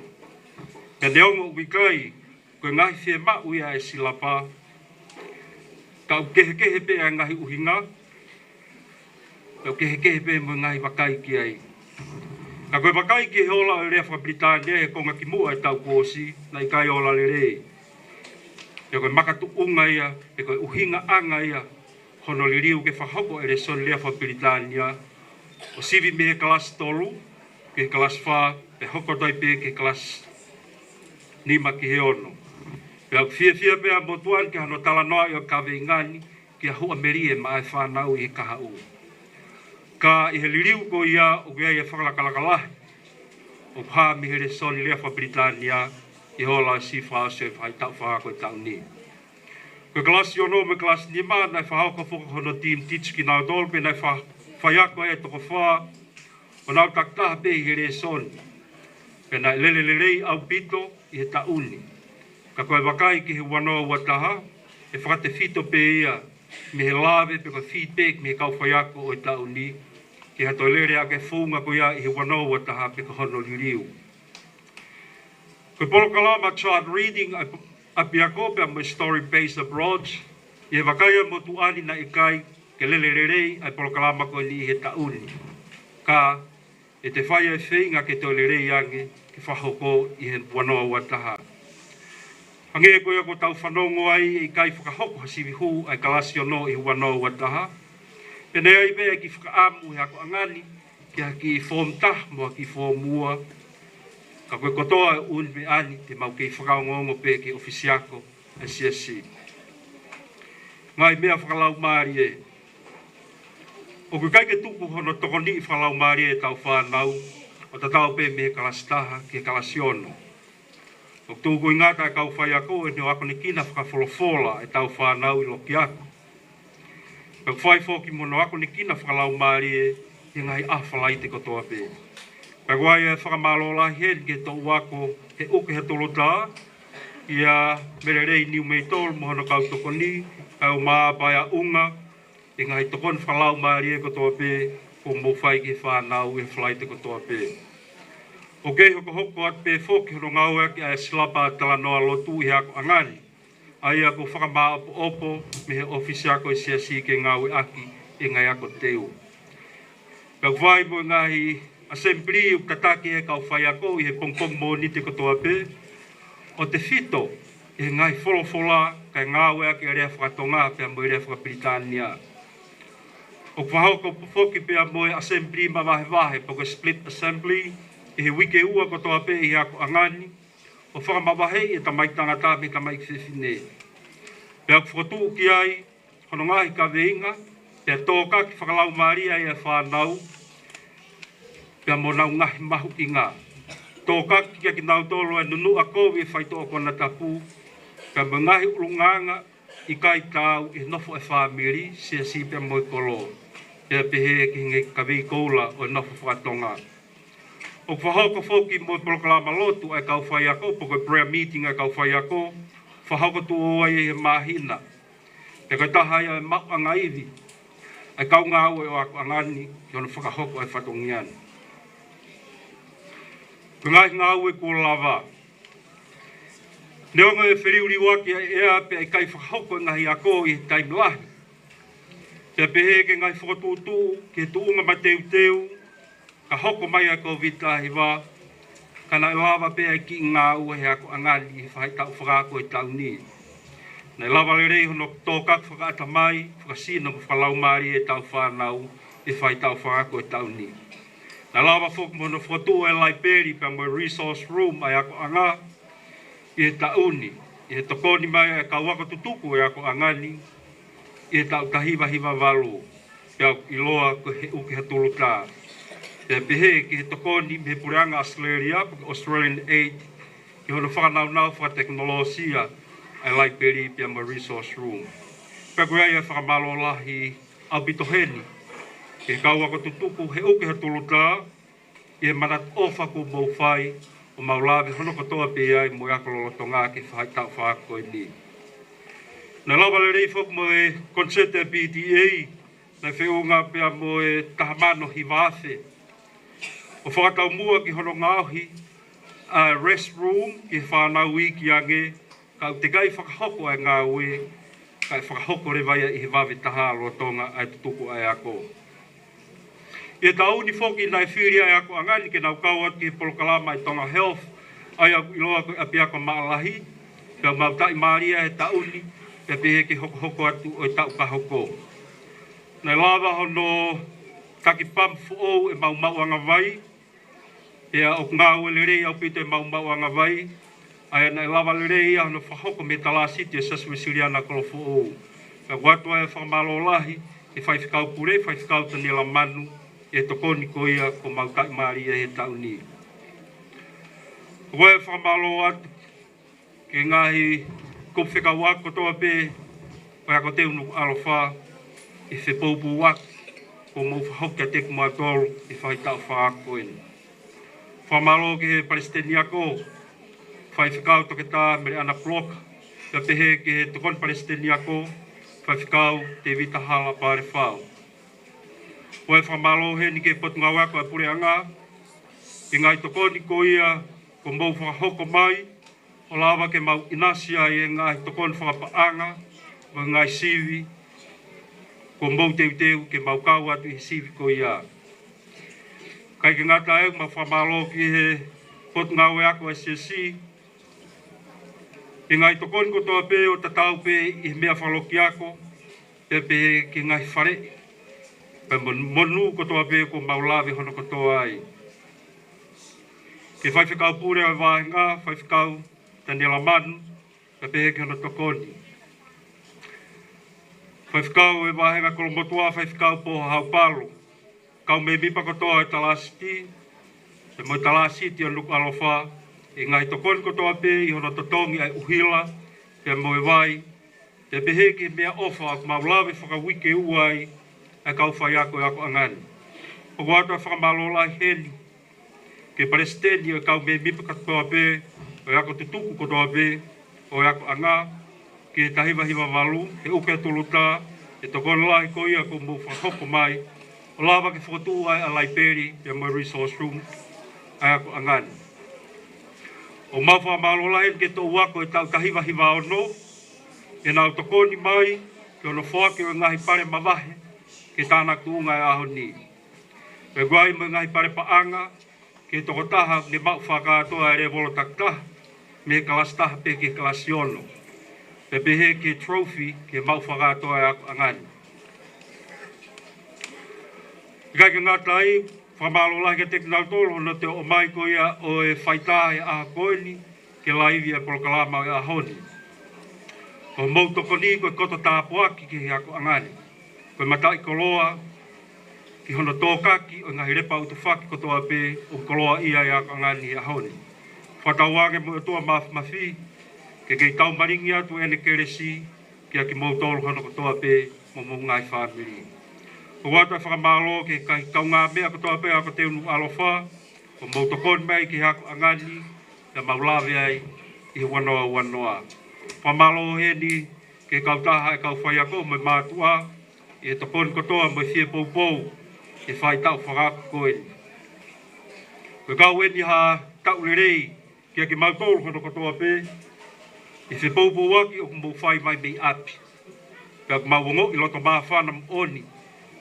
Pea neongo ʻoku ʻikai ko e ngaahi fiemaʻu ia ʻa e silapa, ka ʻoku kehekehe pē ʻa e ngaahi ʻuhinga, ka ʻoku kehekehe pē mo e ngaahi vakai ki ai. Ka ko e vakai ki he ola ʻo e lea fakapilitānia he konga kimuʻa ʻo e taʻu kuo ʻosi, naʻe ʻikai ola lelei. Pea ko e makatuʻunga ia, pe ko e ʻuhingaʻanga ia hono liliu ke fakahoko e lēsoni lea fakapilitānia, ʻo sivi mei he kalasi tolu ki he kalasi fā, pea hoko atu ai pē ki he kalasi nima ki he ono. Pea ʻoku fiefia pē ʻa e motuʻa ni ki hano talanoaʻi ʻo e kaveinga ni ki ha huʻa melie maʻa e fānau ʻi he kahaʻu. Ka ʻi he liliu ko ia ʻoku ʻi ai e fakalakalaka lahi ʻoku hā mei he lēsoni lea faka-Pilitānia ʻi he ola ʻo e siʻi fakaʻosi ʻo e faʻahitaʻu fakaako ʻo e taʻu ni. Ko e kalasi ono mo e kalasi nima naʻe fakahoko foki hono team teach kinautolu pea naʻe fa-, faiako ʻe toko fā ʻo nau takitaha pē ʻi he lēsoni. Pea naʻe lele lelei ʻaupito ʻi he taʻu ni. Ka ko e vakai ki he ua noa ua taha, ʻe fakatefito pē ia mei he lave pe ko e feedback mei he kau faiako ʻo e taʻu ni, ki ha toe lele ʻa e founga ko ia ʻi he ua noa ua taha pe ko hono liliu. Ko e polokalama chart reading ʻa e ʻapiako pea mo e story based approach, ʻi he vakai ʻa e motuʻa ni naʻe ʻikai ke lele lelei ʻa e polokalama ko eni ʻi he taʻu ni. Ka ʻe toe fai ʻa e feinga ke toe lelei ange ke fakahoko ʻi he ua noa ua taha. Hangē ko ia kuo tau fanongo ai, ʻe ʻikai fakahoko ha sivi hū ʻa e kalasi ono ʻi he ua noa ua taha. Pea naʻe ʻi ai pē ʻa e kiʻi fakaʻamu ʻi he akoʻanga ni ki ha kiʻi form taha mo ha kiʻi form ua. Ka ko e kotoa ʻo e ʻū meʻa ni te mau kei fakaongoongo pē ki he ʻōfisi ako ʻa e siasi. Ngaahi meʻa fakalaumālie. ʻOku ʻikai ke tuku hono tokoniʻi fakalaumālie ʻetau fānau ʻo tatau pē mei he kalasi taha ki he kalasi ono. ʻOku tukuingata e kau faiako ʻi hono akonekina fakafolofola ʻetau fānau ʻi loki ako. Pea ʻoku fai foki mo hono akonekina fakalaumālie ʻi he ngaahi ʻaho Falaite kotoa pē. Pea ʻoku ʻi ai e fakamālō lahi heni ki he toʻu ako He ʻUke ha Tolotā, ʻia Melelei Niumeitolo mo hono kau tokoni, kae ʻumaʻā Paea ʻUnga, ʻi he ngaahi tokoni fakalaumālie kotoa pē kuo mou fai ki he fānau ʻi he Falaite kotoa pē. ʻOku kei hokohoko atu pē foki hono ngāueʻaki ʻa e silapa talanoa lotu ʻi he akoʻanga ni, ʻa ia kuo fakamāʻopoʻopo mei he ʻōfisi ako ʻo e siasi ke ngāueʻaki ʻi he ngaahi ako teu. Pea ʻoku fai mo e ngaahi assembly ʻoku tataki ʻe he kau faiako ʻi he pongipongi Mōnite kotoa pē, ʻo tefito ʻi he ngaahi folofola kae ngāueʻaki e lea faka-Tonga pea mo e lea faka-Pilitānia. ʻOku fakahoko foki pea mo e assembly mavahevahe pe ko e split assembly ʻi he uike ua kotoa pē ʻi he akoʻanga ni, ʻo fakamavaheʻi e tamaiki tangata mei he tamaiki fefine. Pea ʻoku fokotuʻu ki ai hono ngaahi kaveinga, pea tōkaki fakalaumālie ai e fānau, pea mo honau ngaahi mahuʻinga. Tōkaki kiate kinautolu e nunuʻa kovi e faitoʻo konatapu, pea mo e ngaahi ʻulungaanga ʻikai taau ʻi he nofo e fāmili, siasi pea mo e kolo. Pea pehē ki he ngaahi kavei koula ʻo e nofo faka-Tonga. ʻOku fakahoko foki mo e polokalama lotu ʻa e kau faiako, pe ko e prayer meeting ʻa e kau faiako, fakahoko tuʻo ua ʻi he māhina. Pea ko e taha ia e maʻuʻanga ivi ʻa e kau ngāue ʻo e akoʻanga ni ki hono fakahoko e fatongia ni. Ko e ngaahi ngāue kuo lava. Neongo e feliuliuaki ʻa e ʻea pea ʻikai fakahoko e ngaahi ako ʻi he taimi lahi. Pea pehē ki he ngaahi fokotuʻutuʻu ki he tuʻunga mateuteu, ka hoko mai ʻa e Kōviti taha hiva, ka naʻe lava pē ʻa e kiʻi ngāue he akoʻanga ni ʻi he faʻahitaʻu fakaako ʻo e taʻu ni. Naʻe lava lelei hono tōkaki fakaʻatamai, fakasino mo fakalaumālie ʻetau fānau ʻi he faʻahitaʻu fakaako ʻo e taʻu ni. Naʻe lava foki mo hono fokotuʻu e laipeli pea mo e resource room ʻa e akoʻanga ʻi he taʻu ni, ʻi he tokoni mai ʻa e kau ako tutuku ʻo e akoʻanga ni ʻi he taʻu taha hiva hiva valu, pea ʻoku ʻiloa ko e He ʻUke ha Tolotā. Pea pehē ki he tokoni mei he Puleʻanga ʻAositelēlia, pe ko e Australian Aid, ki hono fakanaunau fakatekinolosia ʻa e laipeli pea mo e resource room. Pea ʻoku ʻi ai e fakamālō lahi ʻaupito heni ki he kau ako tutuku He ʻUke ha Tolotā, ʻi he manatu ʻofa kuo mou fai, ʻo mau lave hono kotoa pē ai mo e ako lolotonga ki he faʻahitaʻu fakaako ko eni. Naʻe lava lelei foki mo e concert ʻa e P T A, naʻe feʻunga pea mo e taha mano hiva afe. ʻO fakataumuʻa ki hono ngaohi ʻa e restroom ki he fānau iiki ange, ka ʻoku teʻeki ai fakahoko ʻa e ngāue, kae fakahoko leva ia ʻi he vave taha lolotonga ʻa e tutuku ʻa e ako. ʻI he taʻu ni foki naʻe fili ʻa e akoʻanga ni ke nau kau atu ki he polokalama ʻa e Tonga Health, ʻa ia ʻoku ʻiloa ko e ʻapiako maʻalahi, pea mau taʻimālie he taʻu ni, pea pehē ki he hokohoko atu ʻo e taʻu ka hoko. Naʻe lava hono taki pampu foʻou ʻemau maʻuʻanga vai, pea ʻoku ngāue lelei ʻaupito ʻemau maʻuʻanga vai, ʻa ia naʻe lava lelei ia hono fakahoko mei he talāsiti ʻo e Siasi Uēsiliana Kolofoʻou. Pea ʻoku ʻoatu ai e fakamālō lahi ki he Faifekau Pule, Faifekau Taniela Manu, ʻi he tokoni ko ia kuo mau taʻimālie he taʻu ni. ʻOku ou fakamālō atu ki he ngaahi kupu fekauʻaki kotoa pē ʻo e Ako Teu Nukuʻalofa ʻi he fepoupouaki kuo mou fakahoko kiate kimautolu ʻi he faʻahitaʻu fakaako ko eni. Fakamālō ki he Palesiteni Ako, Faifekau Toketā Meleʻana Puloka, pea pehē ki he Tokoni Palesiteni Ako, Faifekau Tēvita Hala Palefau. ʻOku ou fakamālō heni ki he Potungāue Ako ʻa e Puleʻanga, ki he ngaahi tokoni ko ia kuo mou fakahoko mai, ʻo lava ke mau ʻinasi ai e ngaahi tokoni fakapaʻanga, mo e ngaahi sivi kuo mou teuteu ke mau kau atu ʻi he sivi ko ia. ʻIkai ke ngata ai, mau fakamālō ki he Potungāue Ako ʻa e Siasi, ki he ngaahi tokoni kotoa pē ʻo tatau pē ʻi he meʻa fakalokiako, pea pehē ki he ngaahi faleʻi, pea mo e monū kotoa pē kuo mau lave hono kotoa ai. Ki he Faifekau Pule ʻo e Vāhenga, Faifekau Taniela Manu, pea pehē ki hono tokoni. Faifekau ʻo e Vāhenga Kolomotuʻa, Faifekau Poha Haupalo, kau mēmipa kotoa ʻo e talāsiti, pea mo e talāsiti ʻo Nukuʻalofa, ʻi he ngaahi tokoni kotoa pē ʻi hono totongi ʻa e ʻuhila, pea mo e vai, pea pehē ki he meʻaʻofa ʻoku mau lave fakauike ua ai ʻa e kau faiako ʻo e akoʻanga ni. ʻOku ʻoatu ʻa e fakamālō lahi heni ki he Palesiteni ʻo e kau mēmipa kotoa pē ʻo e ako tutuku kotoa pē ʻo e akoʻanga, ki he taha hiva hiva valu, he uke tulutā, he tokoni lahi ko ia kuo mou fakahoko mai, ʻo lava ke fokotuʻu ai ʻa e laipeli, pea mo e resource room ʻa e akoʻanga ni. ʻOku mau fakamālō lahi ki he toʻu ako ʻo e taʻu taha hiva hiva ono, ʻi heʻenau tokoni mai ki hono foaki ʻo e ngaahi pale mavahe ki he tānaki tuʻunga ʻo e ʻaho ni. Pea ʻoku ʻi ai mo e ngaahi pale paʻanga ki he tokotaha ʻoku ne maʻu fakakātoa e lēvolo takitaha, mei he kalasi taha pē ki he kalasi ono. Pea pehē ki he trophy ki he maʻu fakakātoa ʻa e akoʻanga ni. ʻIkai ke ngata ai, fakamālō lahi kiate kinautolu hono toe ʻomai ko ia ʻo e faitā he ʻaho ko eni ke laivi ʻa e polokalama ʻo e ʻaho ni. Ko hoʻomou tokoni ko e koto tāpuaki ki he akoʻanga ni. Ko e mataʻikoloa ki hono tōkaki ʻo e ngaahi lepa ʻutufaki kotoa pē ʻoku koloaʻia ʻe he akoʻanga ni he ʻaho ni. Fakatauange mo e ʻOtua Māfimafi ke kei taumalingi atu ʻene kelesi kiate kimoutolu hono kotoa pē mo homou ngaahi fāmili. ʻOku ʻoatu ʻa e fakamālō ki he kau kaungāmeʻa kotoa pē ʻa e Ako Teu Nukuʻalofa, kuo mou tokoni mai ki he akoʻanga ni, pea mau lave ai ʻi he ua noa ua noa. Fakamālō heni ki he kautaha ʻa e kau faiako mo e mātuʻa, ʻi he tokoni kotoa mo e fie poupou ʻi he faʻahitaʻu fakaako ko eni. Ko e kau eni ha taʻu lelei kiate kimautolu hono kotoa pē, ʻi he fepoupouaki ʻoku mou fai mai mei ʻapi. Pea ʻoku mau ongoʻi loto māfana moʻoni,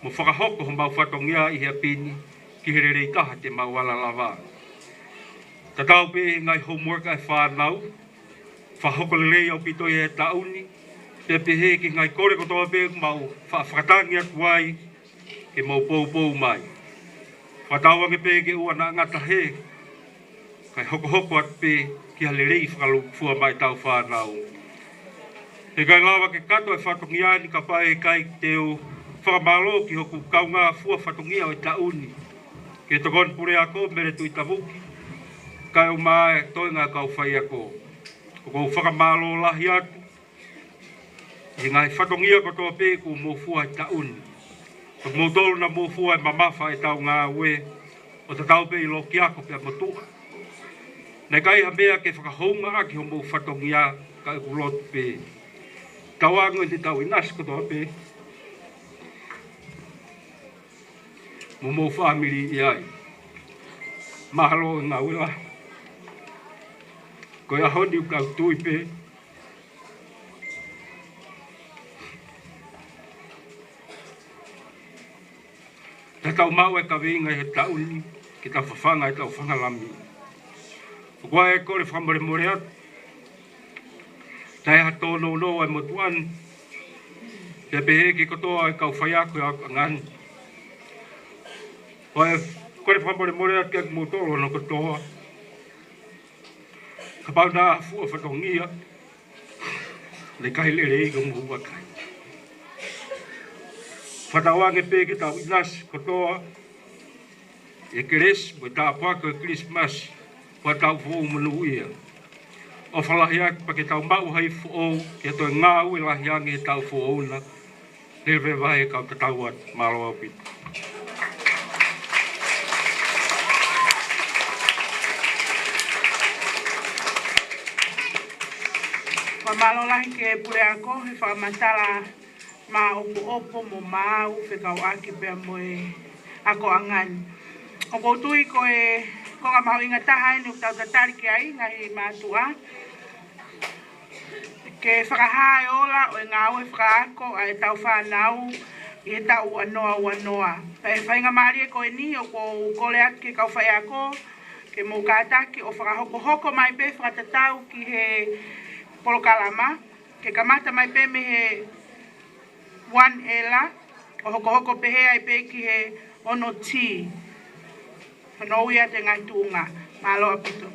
mo fakahoko homau fatongia ʻi he ʻapi ni ki he lelei taha te mau ala lava. Tatau pē ʻi he ngaahi homework ʻa e fānau, fakahoko lelei ʻaupito ʻi he taʻu ni, pea pehē ki he ngaahi kole kotoa pē ʻoku mau fa-, fakatangi atu ai, ke mou poupou mai. Fakatauange pē ke ʻoua naʻa ngata hē, kae hokohoko atu pē ki ha lelei fakalūkufua maʻa ʻetau fānau. He ʻikai lava ke kato e fatongia ni kapau ʻe ʻikai te u fakamālō ki hoku kaungā fua fatongia ʻo e taʻu ni, ki he Tokoni Puleako Mele Tuʻitavuki, kae ʻumaʻā e toenga kau faiako. ʻOku ou fakamālō lahi atu ʻi he ngaahi fatongia kotoa pē kuo mou fua he taʻu ni. Ko kimoutolu naʻa mou fua e mamafa ʻetau ngāue, ʻo tatau pē ʻi lokiako pea mo tuʻa. Naʻe ʻikai ha meʻa ke fakahoungaʻaki homou fatongia, ka ʻoku ou lotu pē, tauange ʻetau ʻinasi kotoa pē mo homou fāmili ʻi ai. Mahalo e ngāue lahi. Ko e ʻaho ni ʻoku ou tui pē te tau maʻu e kaveinga he taʻu ni, ke tau fafanga ʻetau fanga lami. ʻOku ou kole fakamolemole atu, taʻe ha tōnounou ʻa e motuʻa ni, pea pehē ki he kotoa e kau faiako ʻo e akoʻanga ni. ʻOku ou kole fakamolemole atu kiate kimoutolu hono kotoa. Kapau naʻa fuʻu fatongia, naʻe ʻikai lelei ko mo vakai. Fakatauange pē ke tau ʻinasi kotoa, ʻi he kelesi mo e tāpuaki ʻo e Kilisimasi, pea tau foʻou monūʻia. ʻOfa lahi atu pea ke tau maʻu ha ivi foʻou, ke toe ngāue lahi ange he taʻu foʻou na, lele pē vahe kau tatau atu. Mālō ʻaupito. Fakamālō lahi ki he puleako he fakamatala maʻopoʻopo mo maau fekauʻaki pea mo e akoʻanga ni. ʻOku ou tui ko e konga mahuʻinga taha eni ʻoku tau tatali ki ai ngaahi mātuʻa, ke fakahā e ola ʻo e ngāue fakaako ʻa ʻetau fānau ʻi he taʻu ua noa ua noa. Pea ʻi he faingamālie ko eni ʻoku ou kole atu ki he kau faiako ke mou kātaki ʻo fakahokohoko mai pē fakatatau ki he polokalama, ke kamata mai pē mei he one L, ʻo hokohoko pehē ai pē ki he ono T. Fanongo atu e ngaahi tuʻunga. Mālō ʻaupito.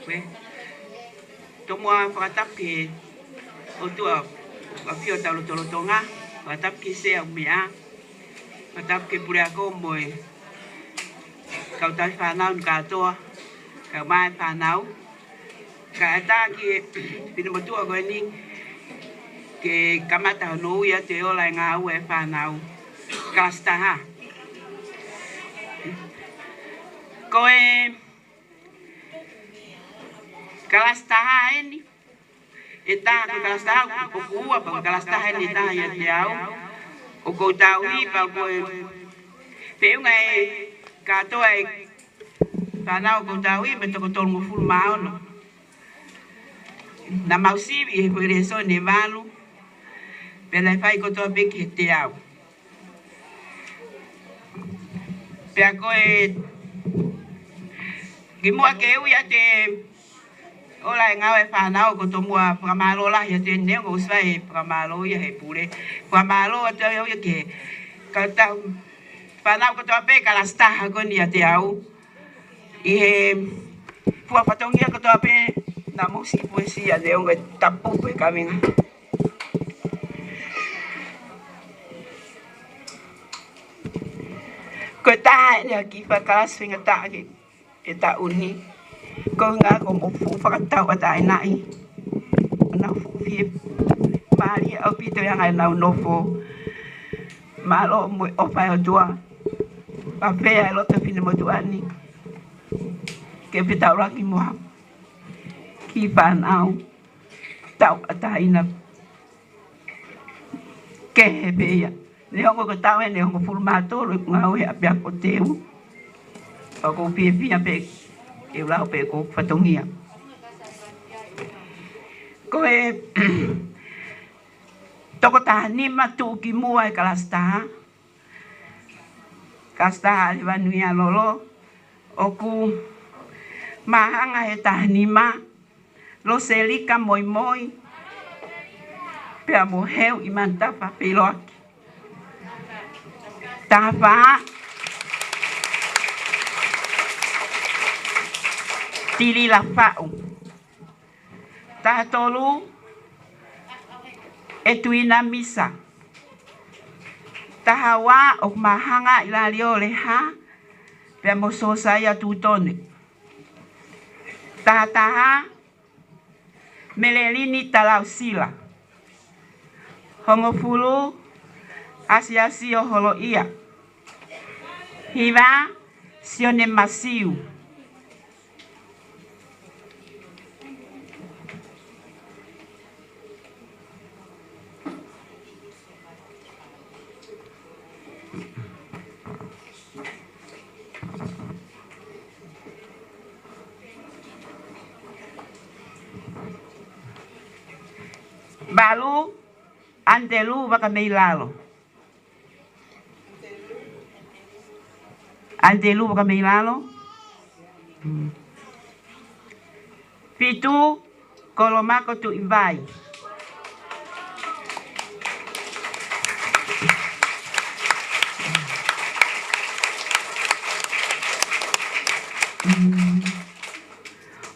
Koe. Tomuʻa fakatapu ki he ʻOtua ʻoku ʻafio ʻi hotau lotolotonga, fakatapu ki he Sea ʻo e meʻa, fakatapu ki he puleako mo e kau tauhi fānau ni kātoa, kaeʻumaʻā e fānau. Kae ʻatā ki he finemotuʻa ko eni ke kamata hono ui atu e ola e ngāue e fānau. Kalasi taha. Ko e kalasi taha eni. ʻE taha ko e kalasi taha, ʻoku ua pē ko e kalasi taha eni ʻe taha ʻiate au. ʻOku ou tauhi pea ko e feʻunga ʻe kātoa e fānau ʻoku ou tauhi mei he toko tolungofulu mā ono. Naʻa mau sivi he foʻi lēsoni ʻe valu. Pea naʻe fai kotoa pē ki he teau. Pea ko e kimuʻa ke ui atu e ola e ngāue e fānau, ʻoku ou tomuʻa fakamālō lahi atu eni, neongo ʻoku ʻosi fai e fakamālō ia he pule. Fakamālō atu au ia ki he kau tauhi fānau kotoa pē kalasi taha ko eni ʻiate au. ʻI he fua fatongia kotoa pē naʻa mou siʻi puesia, neongo e tapu ko e kavenga. Ko e taha eni e kiʻi fakakalasi faingataʻa ki he taʻu ni. Ko e ʻuhinga ko hoʻomou fuʻu fakatauʻatāinaʻi. ʻOku nau fuʻu fiemālie ʻaupito ʻi he anga ʻenau nofo. Mālō mo e ʻofa ʻa e ʻOtua. Pea fai e loto finemotuʻa ni ke fetaulaki mo ha kiʻi fānau tauʻatāina kehe pē ia. Neongo ko e taʻu eni ʻe hongofulu mā tolu ʻeku ngāue he ʻapiako teu. Pea ʻoku ou fiefia pē ke u lau pē ko e fatongia. Ko e toko taha nima tuʻukimuʻa e kalasi taha. Kalasi taha ʻAlivanuialolo. ʻOku māhanga he taha nima, Loselika Moimoi, pea mo Heu ʻi Manutafa Peiloaki. Taha fā, Tilila Faʻu. Taha tolu, ʻEtuina Misa. Taha ua, ʻoku māhanga ʻIlalio Leha, pea mo Sosaia Tutone. Taha taha, Melelini Talausila. Hongofulu, Asiasi ʻo Holoʻia. Hiva, Sione Masiu. Valu, ʻAnitelū Vakameilalo. ʻAnitelū Vakameilalo. Fitu, Kolomako Tuʻivai.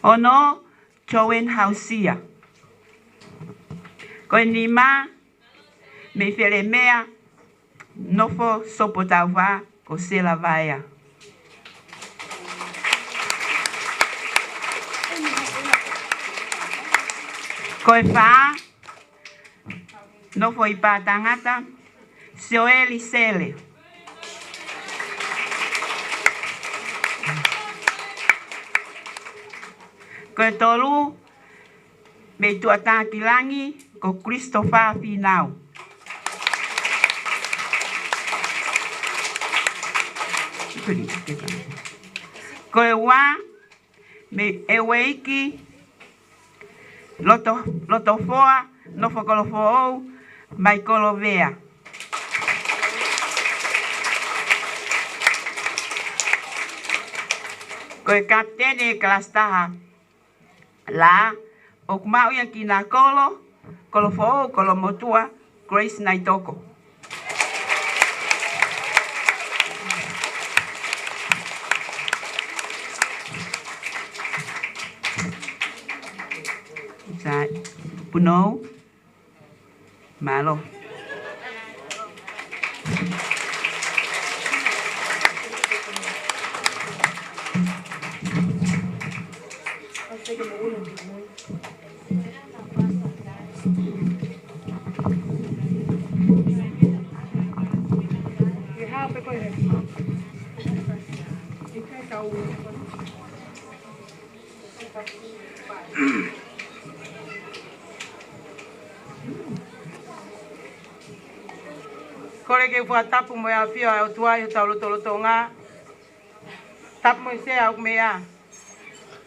Ono, Joan Hausia. Ko e nima, mei Felemea, nofo Sopotaufa, ko Sela Vaea. Ko e fā, nofo ʻi Pātangata, Sioeli Sele. Ko e tolu, mei Tuʻatākilangi, ko Christopher Finau. Ko e ua, mei Eweliki, Loto, Lotofoa, nofo Kolofoʻou, Michael Vea. Ko e kapiteni e kalasi taha lā, ʻoku maʻu ia ʻi Nakolo, Kolofoʻou, Kolomotuʻa, Grace Naitoko. Sai, Punou. Mālō. Kole ke u fakatapu mo e ʻafio ʻa e ʻOtua ʻi hotau lotolotonga. Tapu mo e sea ʻoku meʻa.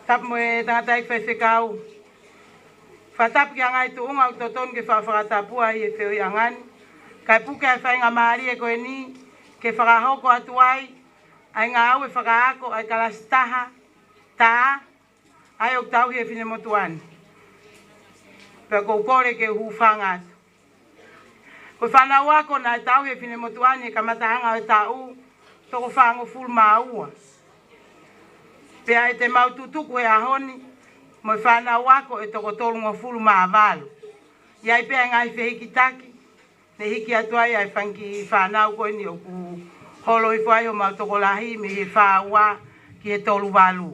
Tapu mo e tangataʻeiki faifekau. Fakatapu ki he ngaahi tuʻunga ʻoku totonu ke fakafakatapua ʻi he feohiʻanga ni. Kae puke ʻa e faingamālie ko eni ke fakahoko atu ai ʻa e ngāue fakaako ʻa e kalasi taha, tā, ʻa ia ʻoku tauhi ʻe he finemotuʻa ni. Pea ʻoku ou kole ke u hūfanga atu. Ko e fānau ako naʻe tauhi ʻe he finemotuʻa ni he kamataʻanga ʻo e taʻu, toko fāngofulu mā ua. Pea ʻe te mau tutuku he ʻaho ni mo e fānau ako ʻe toko tolungofulu mā valu. ʻI ai pē ʻa e ngaahi fehikitaki, ne hiki atu ai ʻa e fanga kiʻi fānau ko eni ʻoku holo hifo ai homau tokolahi mei he fā ua ki he tolu valu.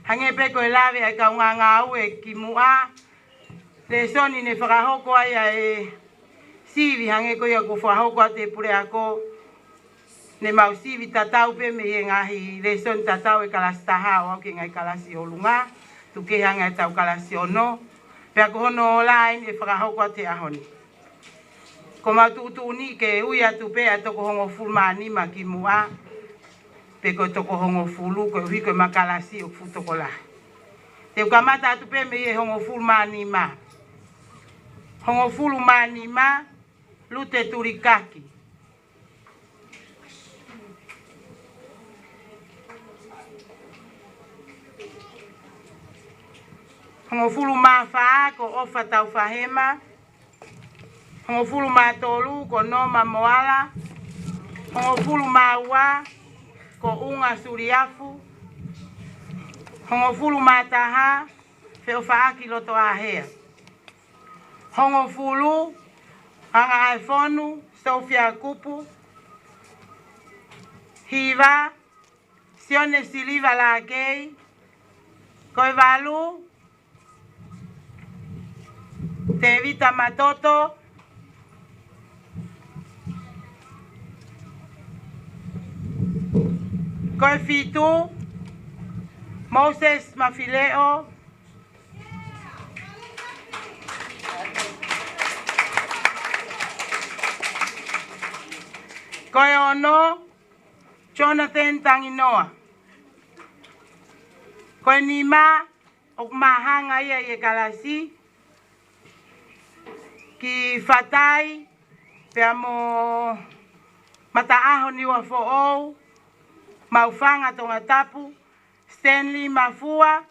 Hangē pē ko e lave ʻa e kaungā ngāue kimuʻa, lēsoni ne fakahoko ai ʻa e sivi hangē ko ia kuo fakahoko atu ʻe he puleako, ne mau sivi tatau pē mei he ngaahi lēsoni tatau ʻa e kalasi taha ʻo aʻu ki he ngaahi kalasi ʻolunga, tuku kehe ange ʻetau kalasi ono, pea ko hono ola eni ʻe fakahoko atu he ʻaho ni. Ko mau tuʻutuʻuni ke ui atu pē ʻa e toko hongofulu mā nima kimuʻa, pe ko e toko hongofulu, koeʻuhi ko ʻema kalasi ʻoku fuʻu tokolahi. Te u kamata atu pē mei he hongofulu mā nima. Hongofulu mā nima, Lute Tulikaki. Hongofulu mā fā ko ʻOfa Taufahema. Hongofulu mā tolu ko Noma Moala. Hongofulu mā ua ko ʻUnga Suliafu. Hongofulu mā taha, Feʻofaʻaki Lotoʻāhea. Hongofulu, Angaʻaefonu Sofia Kupu. Hiva, Sione Siliva Lakei. Ko e valu, Tevita Matoto. Ko e fitu, Moses Mafileʻo. Ko e ono, Jonathan Tanginoa. Ko e nima, ʻoku ma hanga ia ʻi he kalasi ki Fatai, pea mo Mataʻaho Niuafoʻou, Maʻufanga Tongatapu, Stanley Mafua,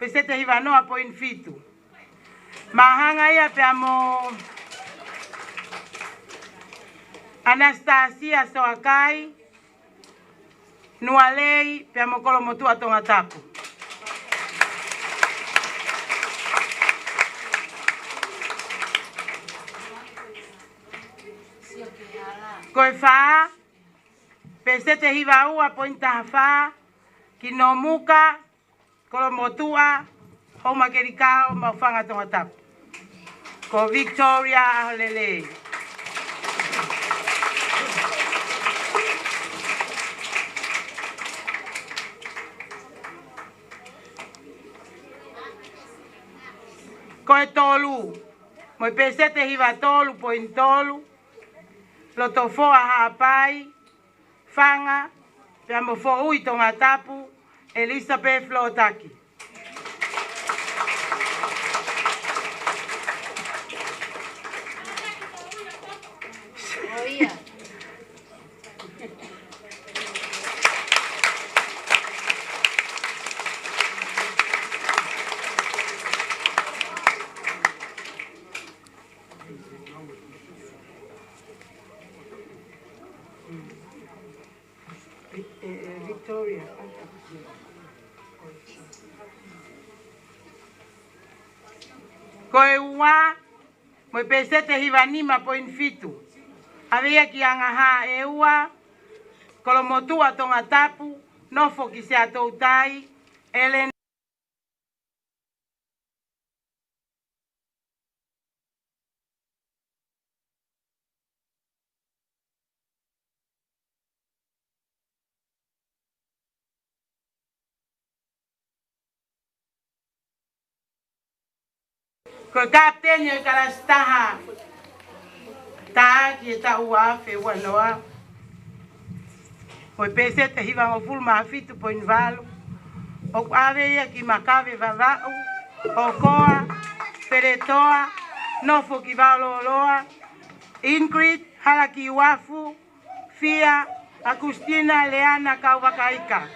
peseti hiva noa poini fitu. Mahanga ia pea mo Anasitasia Soakai Nualei pea mo Kolomotuʻa Tongatapu. Ko e fā, peseti hiva ua poini taha fā, ki Nomuka Kolomotuʻa Houmakelikao Maʻufanga Tongatapu. Ko Victoria Aholelei. Ko e tolu, mo e peseti hiva tolu poini tolu, Lotofoa Haʻapai Fanga pea mo Foʻui Tongatapu, Elizabeth Lotaki. E, e, e, Victoria. Ko e ua, mo e peseti hiva nima poini fitu, ʻave ia ki Angahā ʻEua Kolomotuʻa Tongatapu, nofo ki Siaʻatoutai, Ellen. Ko e kapiteni ʻo e kalasi taha, tā ki he taʻu ua afe ua noa, ko e peseti hiva hongofulu mā fitu poini valu, ʻoku ʻave ia ki Makave Vavaʻu, ʻOkoa Peletoa, nofo ki Vaololoa, Ingrid Halakiuafu, Fia Akustina Leana Kauvakaika.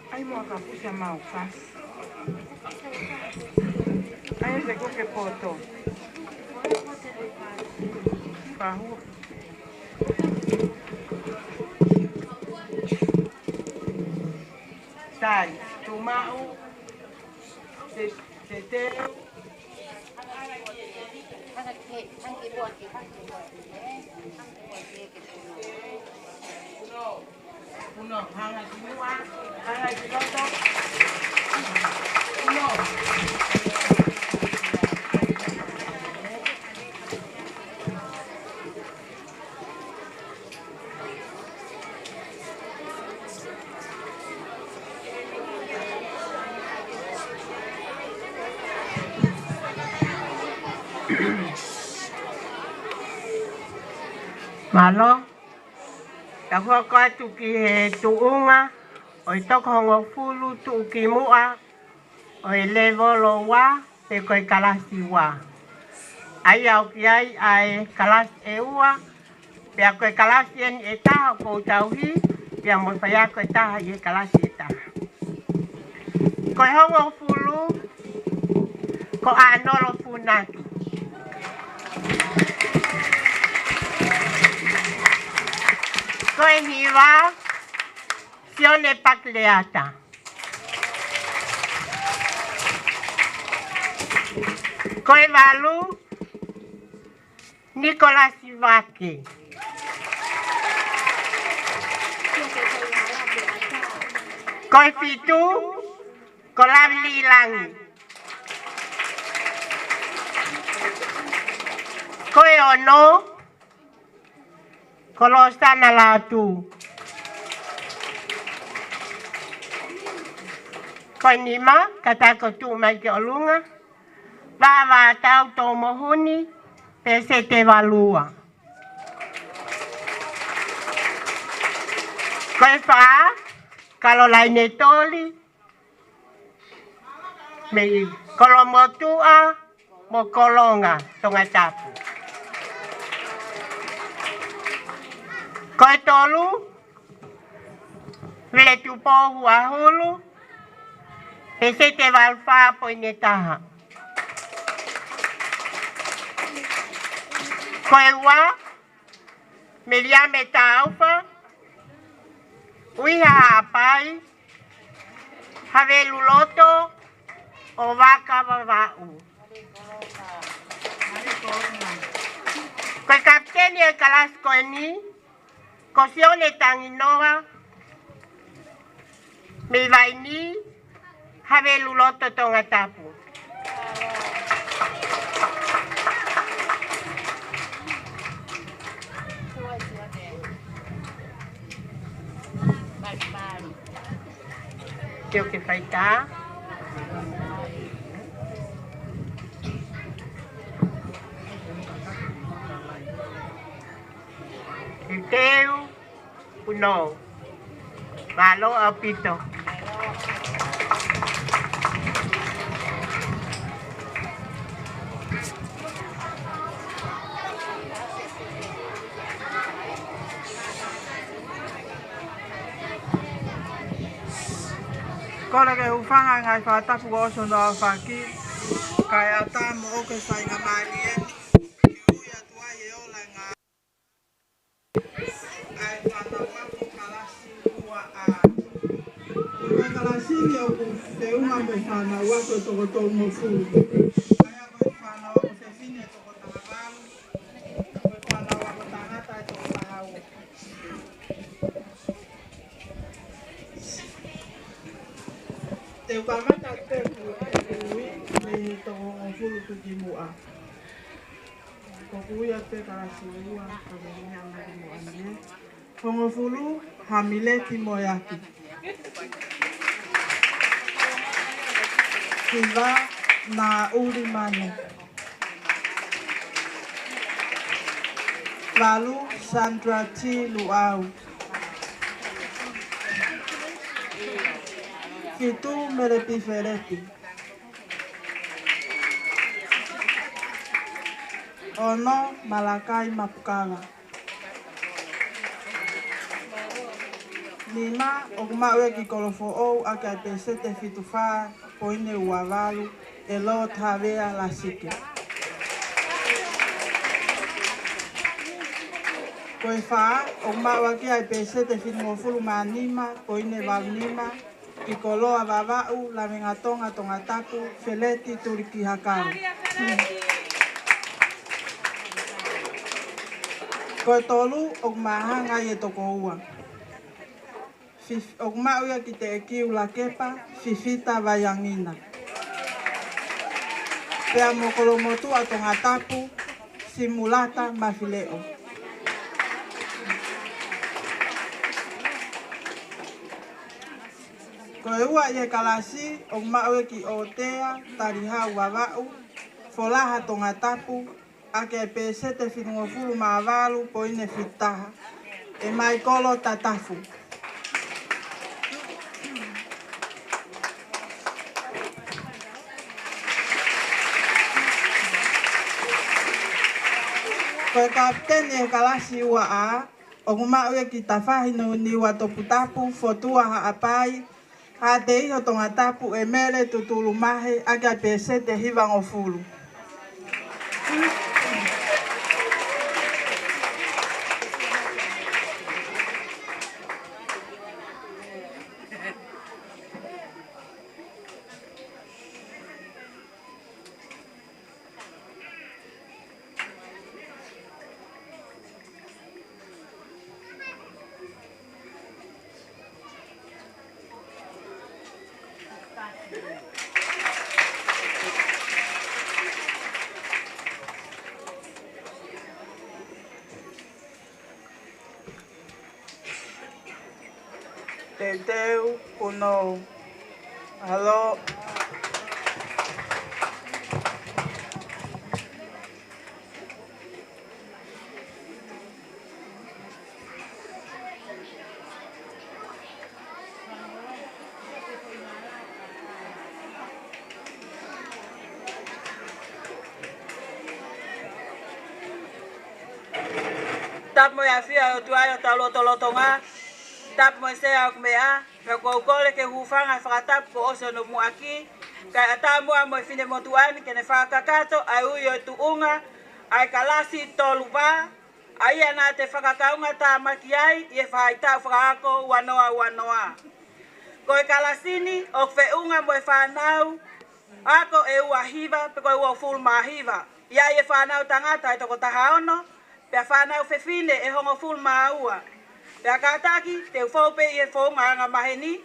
ʻAi mo ka pusa mau kas. ʻAi se ko ke poto. Pahu. Tai, tu mau. Te, te teu. Uno, hanga ki muʻa, hanga ki loto. Uno. Mālō. Ka hoko atu ki he tuʻunga ʻo e toko hongofulu tuʻukimuʻa ʻo e lēvolo ua, pe ko e kalasi ua. ʻA ia ʻoku ʻi ai ʻa e kalasi ʻe ua, pea ko e kalasi eni ʻe taha ʻoku ou tauhi, pea mo e faiako ʻe taha ʻi he kalasi ʻe taha. Ko e hongofulu, ko ʻAnolo Funaki. Ko e hiva, Sione Pakileata. Ko e valu, Nikolasi Vake. Ko e fitu, ko Lavili Langi. Ko e ono, ko Losana Latu. Ko e nima, ka ta ko tuʻu mai ki ʻolunga, Vāvātau Tomohuni, peseti valu ua. Ko e fā, Kalolaine Toli, mei Kolomotuʻa mo Kolonga, Tongatapu. Ko e tolu, Vile Tupou Huahulu, pēseti valu fā poini taha. Ko e ua, Meliame Taufa, Uiha Haʻapai, Havelu Loto, ʻo Vaka Vavaʻu. Ko e kapiteni ʻo e kalasi ko eni, ko Sione Tanginoa, mei Vainī, Havelu Loto, Tongatapu. Teo ke faitā. Teu, uno. Mālō ʻaupito. Kole ke hūfanga e ngaahi fakatapu kuo ʻosi hono aofaki, kae ʻatā moʻoku e faingamālie ni ke ui atu ai e ola e ngaahi ʻa e fānau ako kalasi ua A. Ko e kalasi ni ʻoku feʻunga mo e fānau ako ʻe toko tolungofulu. ʻA ia ko e fānau ako fefine ʻe toko taha valu, ko e fānau ako tangata ʻe toko taha ua. Te u kamata atu pē ʻeku ui mei he toko hongofulu tukimuʻa. Ko ʻeku ui atu pē kalasi ua, ka ko e meʻa mai ki muʻa ni. Hongofulu, Hamileti Moeaki. Hiva, Naʻuli Manu. Valu, Sandra T. Luʻau. Fitu, Mele Pifeleti. Ono, Malakai Mapukala. Nima, ʻoku maʻu ia ki Kolofoʻou ʻaki ʻa e pēseti fitu fā poini ua valu, ʻe Lord Havea Lasike. Ko e fā, ʻoku maʻu ʻaki ʻa e pēseti fitungofulu mā nima poini valu nima, ki Koloa Vavaʻu, Lavengatonga, Tongatapu, Feleti Tulikihakau. Ko e tolu, ʻoku māhanga ia ʻe toko ua. Fif-, ʻoku maʻu ia ki Teʻekiu Lakepa, Fifita Vaiangina. Pea mo Kolomotuʻa Tongatapu, Simulata Mafileʻo. Ko e ua ʻi he kalasi, ʻoku maʻu ia ki ʻOtea Talihau Vavaʻu, Folaha Tongatapu, ʻaki ʻa e pēseti fitungofulu mā valu poini fitu taha, ʻe Maikolo Tatafu. Ko e kapiteni ʻo e kalasi ua A, ʻoku maʻu ia ki Tafahi Niua Toputapu, Fotua Haʻapai, Haʻateiho Tongatapu, ʻe Mele Tutulu Mahe, ʻaki ʻa e pēseti hivangofulu. Teuteu, uno. Alo. Tapu mo e ʻafio ʻa e ʻOtua ʻi hotau lotolotonga. Tapu mo e Sea ʻoku meʻa. Pea ʻoku ou kole ke u hūfanga he fakatapu kuo ʻosi hono muʻaki, kae ʻatā muʻa mo e finemotuʻa ni ke ne fakakakato ʻa e ui ʻo e tuʻunga ʻa e kalasi tolu vā, ʻa ia naʻa te fakakaungatāmaki ai ʻi he faʻahitaʻu fakaako ua noa ua noa. Ko e kalasi ni ʻoku feʻunga mo e fānau ako ʻe ua hiva pe ko e uofulu mā hiva. ʻI ai e fānau tangata ʻe toko taha ono, pea fānau fefine ʻe hongofulu mā ua. Pea kātaki, te u fou pē ʻi he founga angamaheni,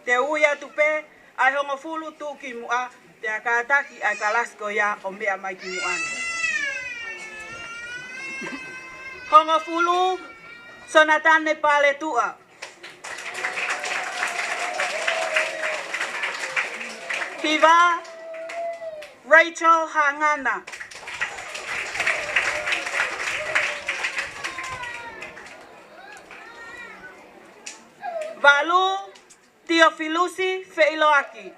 te u ui atu pē ʻa e hongofulu tuʻukimuʻa, pea kātaki ʻa e kalasi ko ia ʻo meʻa mai ki muʻa ni. Hongofulu, Sonatane Paletuʻa. Hiva, Rachel Hangana. Valu, Tiofilusi Feʻiloaki.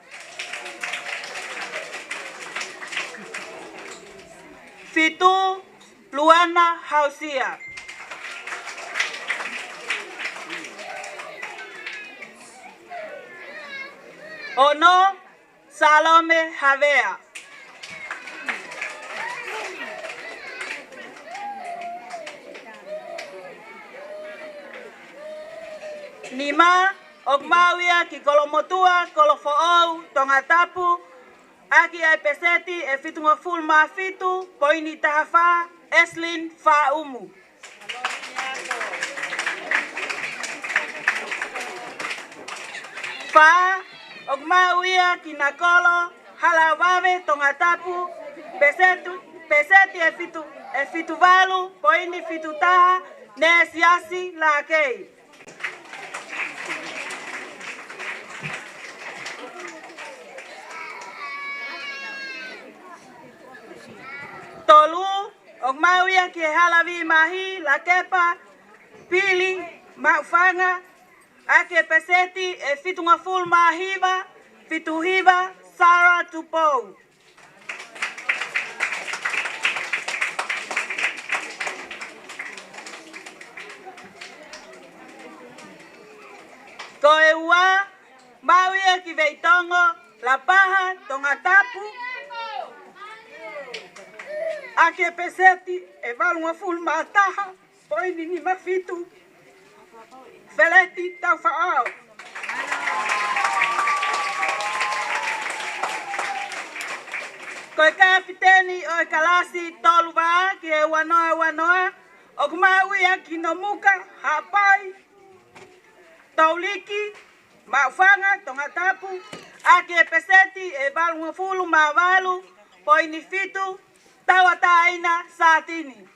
Fitu, Luana Hausia. Ono, Salome Havea. Nima, ʻoku maʻu ia ki Kolomotuʻa, Kolofoʻou, Tongatapu, ʻaki ʻa e peseti ʻe fitungofulu mā fitu poini taha fā, Eslin Faʻumu. Fā, ʻoku maʻu ia ki Nakolo, Halaʻavave, Tongatapu, peseti, peseti ʻe fitu, ʻe fitu valu poini fitu taha, Nesiasi Lakei. Tolu, ʻoku maʻu ia ki he Halavimahi, Lakepa Pili Maʻufanga, ʻaki e peseti ʻe fitungofulu mā hiva, fitu hiva, Sarah Tupou. Ko e ua, maʻu ia ki Veitongo, Lapaha, Tongatapu, ʻaki e peseti ʻe valungofulu mā taha poini nima fitu, Feleti Taufaʻao. Ko e kapiteni ʻo e kalasi tolu vā ki he ua noa ua noa, ʻoku maʻu ia ki Nomuka Haʻapai Tauliki, Maʻufanga, Tongatapu, ʻaki e peseti ʻe valungofulu mā valu poini fitu, Tauʻatāina Sātini.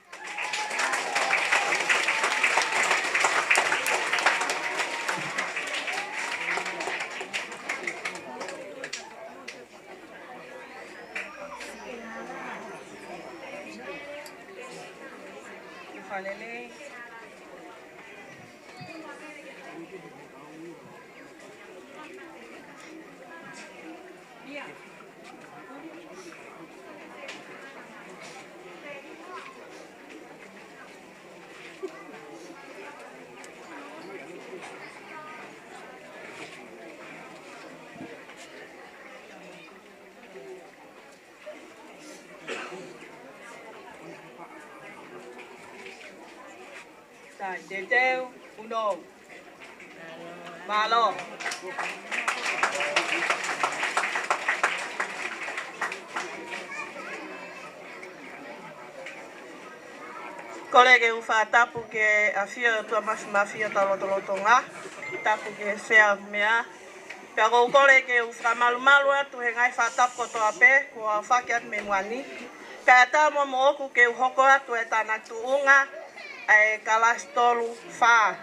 Sai, teuteu, uno. Mālō. Kole ke u fakatapu ki he ʻafio ʻa e ʻOtua Māfimafi ʻi hotau lotolotonga. Tapu ki he Sea ʻoku meʻa. Pea ʻoku ou kole ke u fakamalumalu atu he ngaahi fakatapu kotoa pē kuo aofaki atu mei muʻa ni. Kae ʻatā muʻa moʻoku ke u hoko atu e tānaki tuʻunga ʻa e kalasi tolu fā.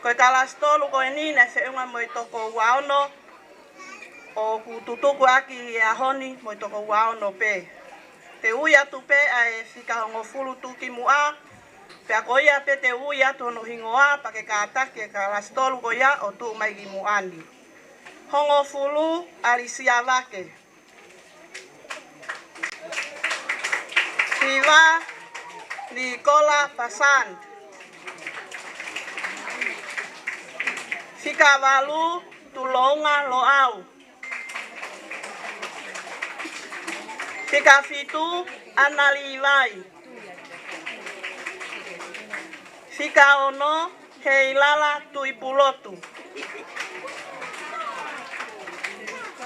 Ko e kalasi tolu ko eni naʻe feʻunga mo e toko ua ono, ʻoku tutuku ʻaki he ʻaho ni mo e toko ua ono pē. Te u ui atu pē ʻa e fika hongofulu tuʻukimuʻa, pea ko ia pē te u ui atu hono hingoa, pea ke kātaki e kalasi tolu ko ia ʻo tuʻu mai ki muʻa ni. Hongofulu, ʻAlisia Vake. Hiva, Nikola Pasand. Fika valu, Tulounga Loʻau. Fika fitu, Ana Līvai. Fika ono, Heilala Tuʻipulotu.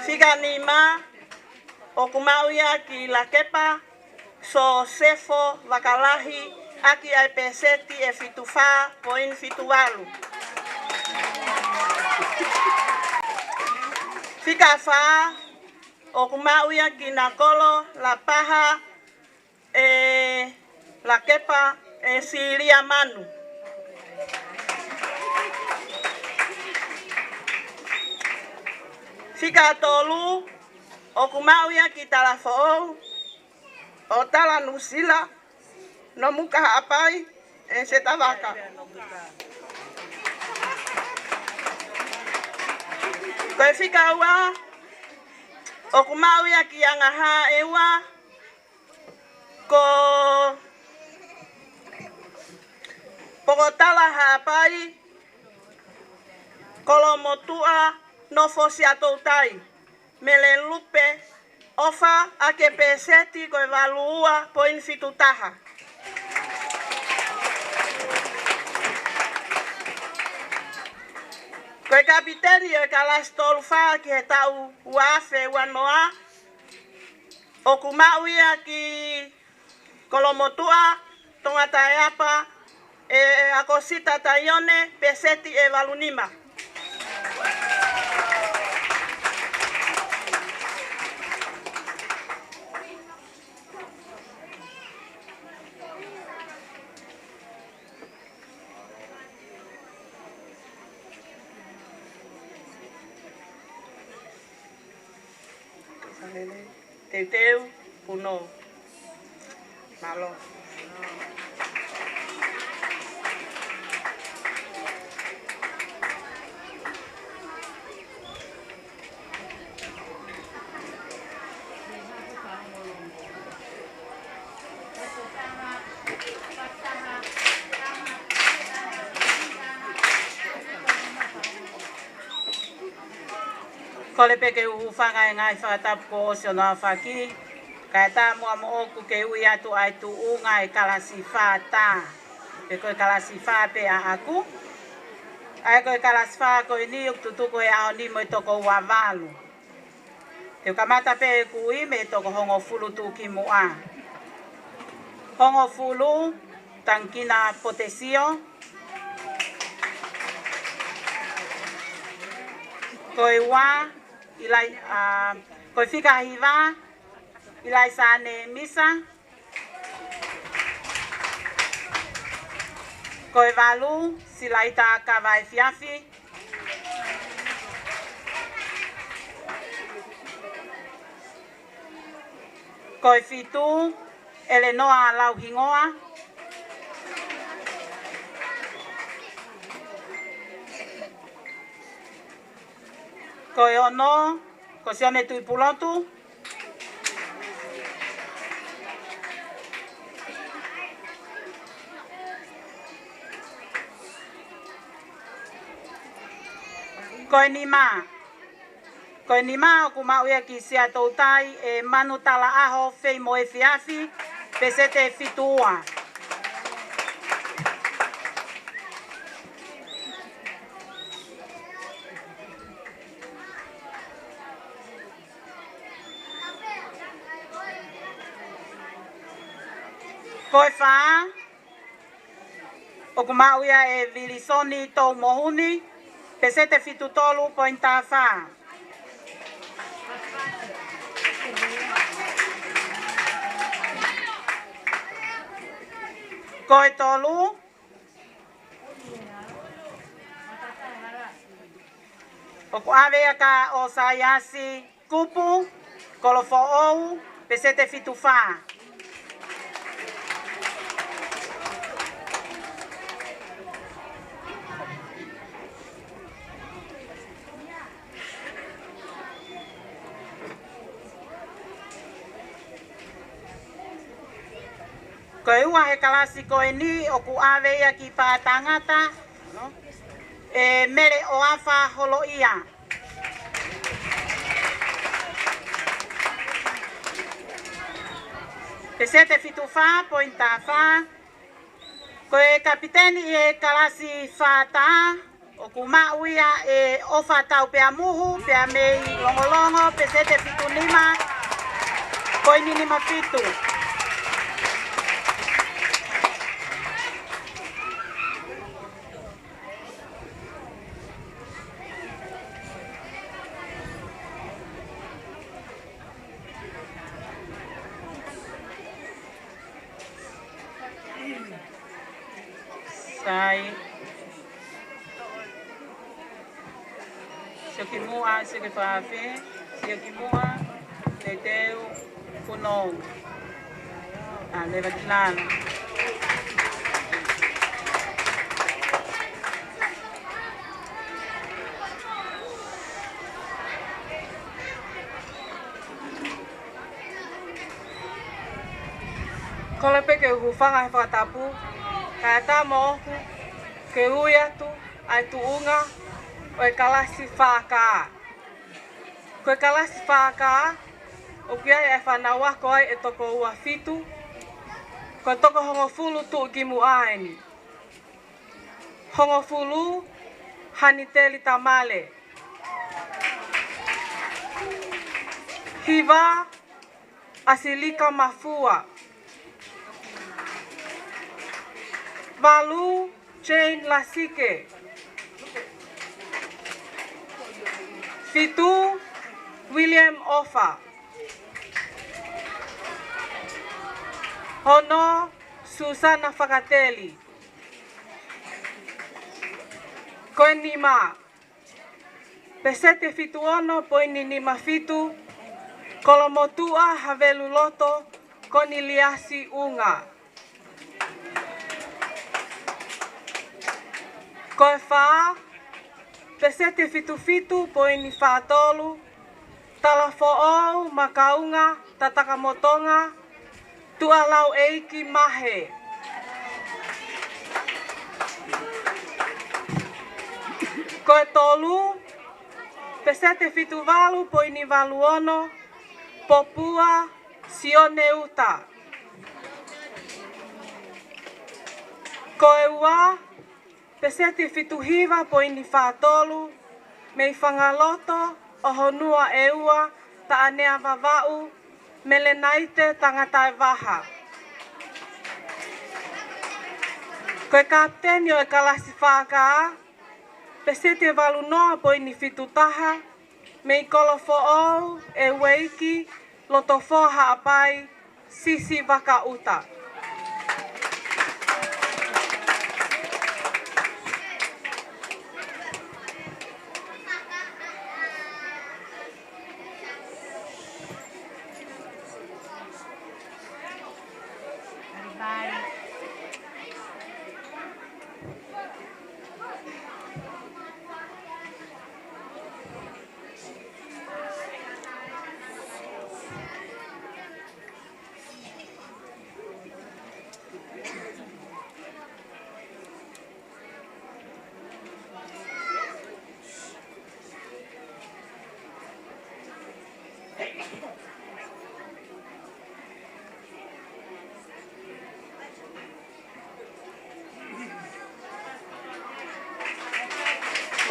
Fika nima, ʻoku maʻu ia ki Lakepa Sosefo Vakalahi, ʻaki ʻa e peseti ʻe fitu fā poini fitu valu. Fika fā, ʻoku maʻu ia ki Nakolo Lapaha ʻe Lakepa ʻe Silia Manu. Fika tolu, ʻoku maʻu ia ki Talafoʻou ʻo Tala Nusila, Nomuka Haʻapai ʻe Setavaka. Ko e fika ua, ʻoku maʻu ia ki Angahā ʻe ua, ko Pokotala Haʻapai, Kolomotuʻa, Nofo Siaʻatoutai, Mele Lupe ʻOfa, ʻaki e peseti ko e valu ua poini fitu taha. Ko e kapiteni ʻo e kalasi tolu fā ki he taʻu ua afe ua noa, ʻoku maʻu ia ki Kolomotuʻa, Tongataeapa, ʻe, ʻe ʻAkosita Taione, peseti ʻe valu nima. Teuteu, Puno. Mālō. Kole pē ke u hūfanga he ngaahi fakatapu kuo ʻosi hono aofaki, kae ʻatā muʻa moʻoku ke ui atu ʻa e tuʻunga ʻo e kalasi fā tā, pe ko e kalasi fā pē ʻaʻaku. ʻA ia ko e kalasi fā ko eni ʻoku tutuku he ʻaho ni mo e toko ua valu. Te u kamata pē ʻeku ui mei he toko hongofulu tuʻukimuʻa. Hongofulu, Tangikina Potesio. Ko e ua, ʻIlai-, ā, ko e fika hiva, ʻIlaisane Misa. Ko e valu, Silaita Kavaefiafi. Ko e fitu, ʻElenoa Lauhingoa. Ko e ono, ko Sione Tuʻipulotu. Ko e nima. Ko e nima ʻoku maʻu ia ki Siaʻatoutai ʻe Manu Talaʻaho Feimoefiafi, peseti ʻe fitu ua. Ko e fā, ʻoku maʻu ia ʻe Vilisoni Toumohuni, peseti ʻe fitu tolu poini taha fā. Ko e tolu, ʻoku ʻave ia kia ʻOsaiasi Kupu, Kolofoʻou, peseti ʻe fitu fā. Ko e ua he kalasi ko eni ʻoku ʻave ia ki Pātangata, no? ʻe Mele ʻOafa Holoʻia. Peseti fitu fā poini taha fā. Ko e kapiteni ʻi he kalasi fā taha, ʻoku maʻu ia ʻe ʻOfa Taupeamuhu, pea mei Longolongo, peseti fitu nima poini nima fitu. Sai. Sio ki muʻa, sio ki fafē, sio ki muʻa, teuteu, punou. ʻA, leva ki lalo. Kole pē ke u hūfanga he fakatapu, kae ʻatā moʻoku ke ui atu ʻa e tuʻunga ʻo e kalasi fā K. Ko e kalasi fā K, ʻoku ʻi ai e fānau ako ai ʻe toko ua fitu, ko e toko hongofulu tuʻukimuʻa eni. Hongofulu, Haniteli Tamale. Hiva, ʻAsilika Mafua. Valu, Jane Lasike. Fitu, William ʻOfa. Ono, Susana Fakateli. Ko e nima, peseti fitu ono poini nima fitu, Kolomotuʻa Haveluloto Koniliasi ʻUnga. Ko e fā, peseti fitu fitu poini fā tolu, Talafoʻou Makaunga Tatakamotonga Tuʻalauʻeiki Mahe. Ko e tolu, peseti fitu valu poini valu ono, Popua Sione Uta. Ko e ua, peseti fitu hiva poini fā tolu, mei Fangaloto ʻo Honua ʻEua Taʻanea Vavaʻu, Melenaite Tangataevaha. Ko e kapiteni ʻo e kalasi fā K, peseti valu noa poini fitu taha, mei Kolofoʻou ʻEueiki Lotofoa Haʻapai, Sisi Vakaʻuta.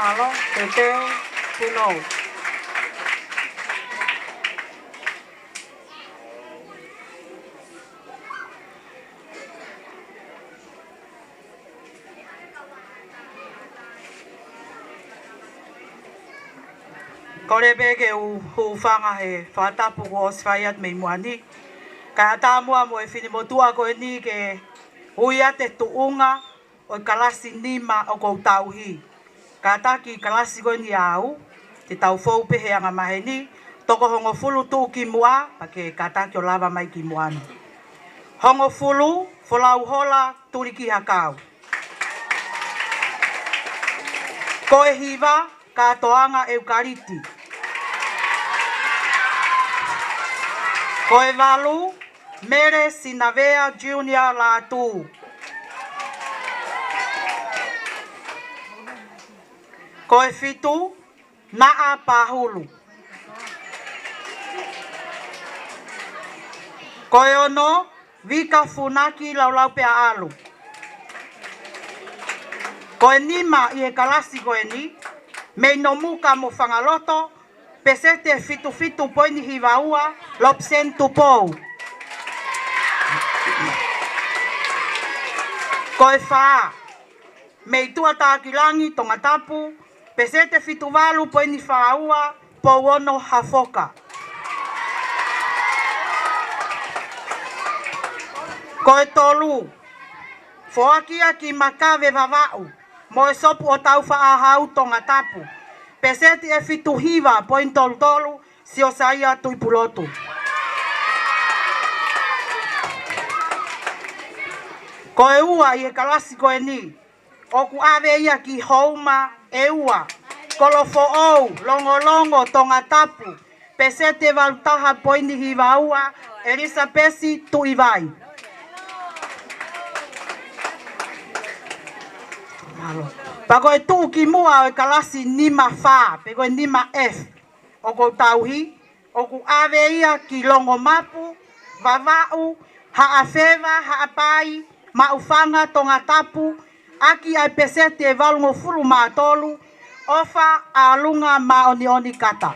Mālō, teuteu, punou. Kole pē ke u hūfanga he fakatapu kuo ʻosi fai atu mei muʻa ni. Kae ʻatā muʻa mo e finemotuʻa ko eni ke ui atu e tuʻunga ʻo e kalasi nima ʻoku ou tauhi. Kātaki kalasi ko eni ʻaʻau, te tau fou pē he anga maheni, toko hongofulu tuʻukimuʻa, pea ke kātaki ʻo lava mai ki muʻa ni. Hongofulu, Folauhola Tulikihakau. Ko e hiva, Katoanga ʻEukaliti. Ko e valu, Mele Sinavea Junior Lātū. Ko e fitu, Naʻa Pahulu. Ko e ono, Vika Funaki Laulaupeaʻalu. Ko e nima ʻi he kalasi ko eni, mei Nomuka mo Fangaloto, peseti fitu fitu poini hiva ua, Lopseni Tupou. Ko e fā, mei Tuʻatakilangi Tongatapu, peseti fitu valu poini fā ua, Pouono Hafoka. Ko e tolu, foaki ia ki Makave Vavaʻu, mo e Sopu ʻo Taufaʻāhau Tongatapu, peseti ʻe fitu hiva poini tolu tolu, Siosaia Tuʻipulotu. Ko e ua ʻi he kalasi ko eni, ʻoku ʻave ia ki Houma ʻe ua, Kolofoʻou, Longolongo, Tongatapu, peseti valu taha poini hiva ua, ʻElisapesi Tuʻivai. Mālō. Pea ko e tuʻukimuʻa ʻo e kalasi nima fā, pe ko e nima F, ʻoku ou tauhi, ʻoku ʻave ia ki Longomapu, Vavaʻu, Haʻafeva, Haʻapai, Maʻufanga, Tongatapu, ʻaki ʻa e peseti ʻe valungofulu mā tolu, ʻOfa ʻAlunga Māʻoniʻoni Kata.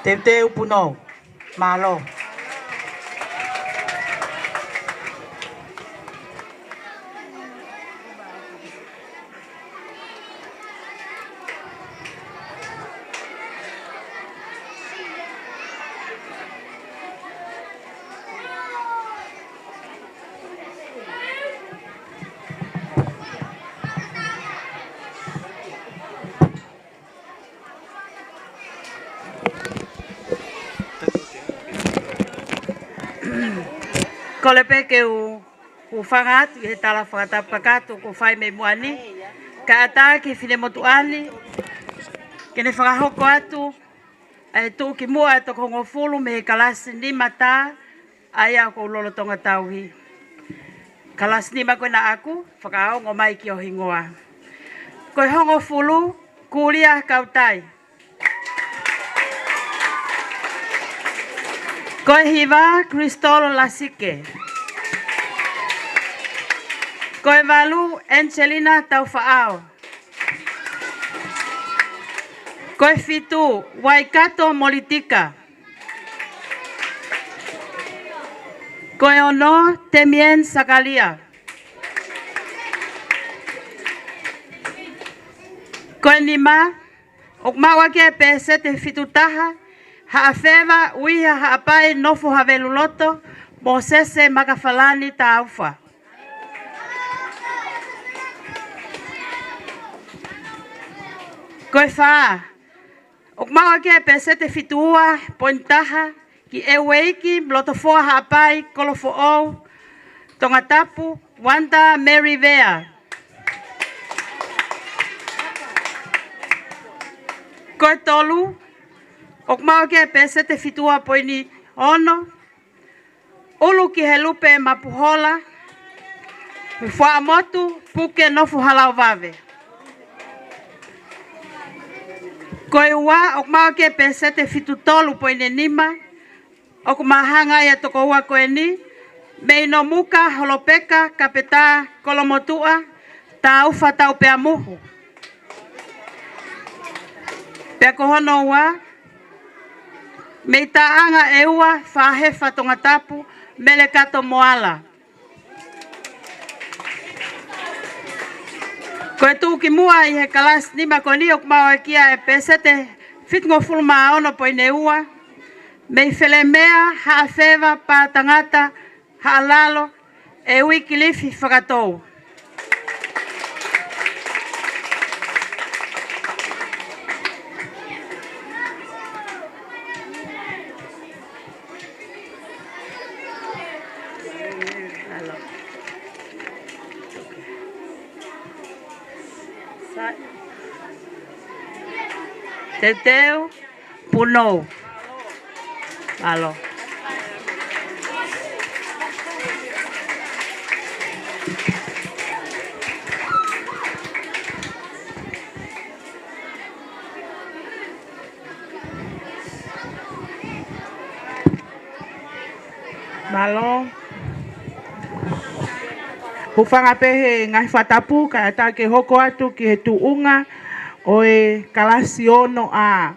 Teuteu Punou. Mālō. Kole pē ke u, u hūfanga atu ʻi he tala fakatapu kakato kuo fai mei muʻa ni, kae ʻatā ki he finemotuʻa ni ke ne fakahoko atu ʻa e tuʻukimuʻa ʻa e toko hongofulu mei he kalasi nima tā, ʻa ia ʻoku ou lolotonga tauhi. Kalasi nima ko ena ʻaku, fakaongo mai ki ho hingoa. Ko e hongofulu, Kulia Kautai. Ko e hiva, Kristolo Lasike. Ko e valu, Angelina Taufaʻao. Ko e fitu, Waikato Molitika. Ko e ono, Temien Sakalia. Ko e nima, ʻoku maʻu ʻaki e peseti fitu taha, Haʻafeva, ʻUiha, Haʻapai, Nofo, Haveluloto, Mōsese Makafalani Taufa. Ko e fā, ʻoku maʻu ʻaki e peseti fitu ua poini taha, ki ʻEueiki, Lotofoa, Haʻapai, Kolofoʻou, Tongatapu, Wanda Mary Vea. Ko e tolu, ʻoku maʻu ʻaki e peseti fitu ua poini ono, ʻUlukihelupe Mapuhola, Fuaʻamotu, Puke, Nofo, Halaovave. Ko e ua, ʻoku maʻu ʻaki e peseti fitu tolu poini nima, ʻoku māhanga ia ʻa e toko ua ko eni, mei Nomuka, Holopeka, Kapetā, Kolomotuʻa, Taufa Taupeamuhu. Pea ko hono ua, mei Taʻanga ʻe Ua, Fāhefa, Tongatapu, Melekato Moala. Ko e tuʻukimuʻa ʻi he kalasi nima ko eni ʻoku maʻu ʻaki ia e peseti fitungofulu mā ono poini ua, mei Felemea, Haʻafeva, Pātangata, Haʻalalo, ʻEuikilifi Fakatou. Teuteu, Punou. Mālō. Mālō. Hūfanga pē he ngaahi fakatapu, kae ʻatā ke hoko atu ki he tuʻunga ʻo e kalasi ono A.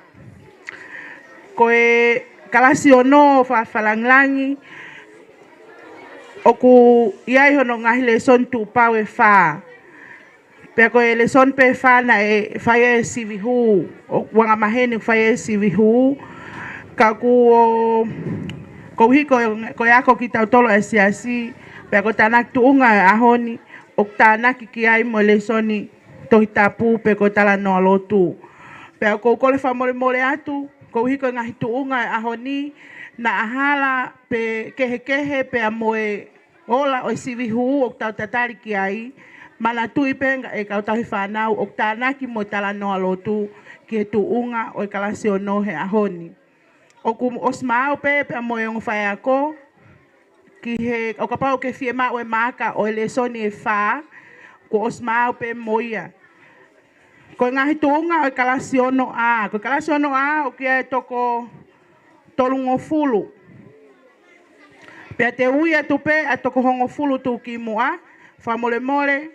Ko e kalasi ono ʻo Fakalāngilangi, ʻoku ʻi ai hono ngaahi lēsoni tuʻupau ʻe fā. Pea ko e lēsoni pē ʻe fā naʻe fai ai e sivi hū, ʻoku angamaheni fai ai e sivi hū. Ka kuo, koeʻuhi ko e, ko e ako kitautolu ʻa e siasi, pea ko e tānaki tuʻunga ʻo e ʻaho ni, ʻoku tānaki ki ai mo e lēsoni Tohi Tapu pe ko e talanoa lotu. Pea ʻoku ou kole fakamolemole atu, koeʻuhi ko e ngaahi tuʻunga ʻo e ʻaho ni, naʻa hala pe kehekehe pea mo e ola ʻo e sivi hū ʻoku tau tatali ki ai, manatuʻi pē ʻe kau tauhi fānau ʻoku tānaki mo e talanoa lotu ki he tuʻunga ʻo e kalasi ono he ʻaho ni. ʻOku ʻosi maau pē pea mo e ongo faiako, ki he, ʻo kapau ʻoku ke fiemaʻu e maaka ʻo e lēsoni ʻe fā, kuo ʻosi maau pē mo ia. Ko e ngaahi tuʻunga ʻo e kalasi ono A. Ko e kalasi ono A, ʻoku ʻi ai e toko tolungofulu. Pea te u ui atu pē ʻa e toko hongofulu tuʻu ki muʻa, fakamolemole,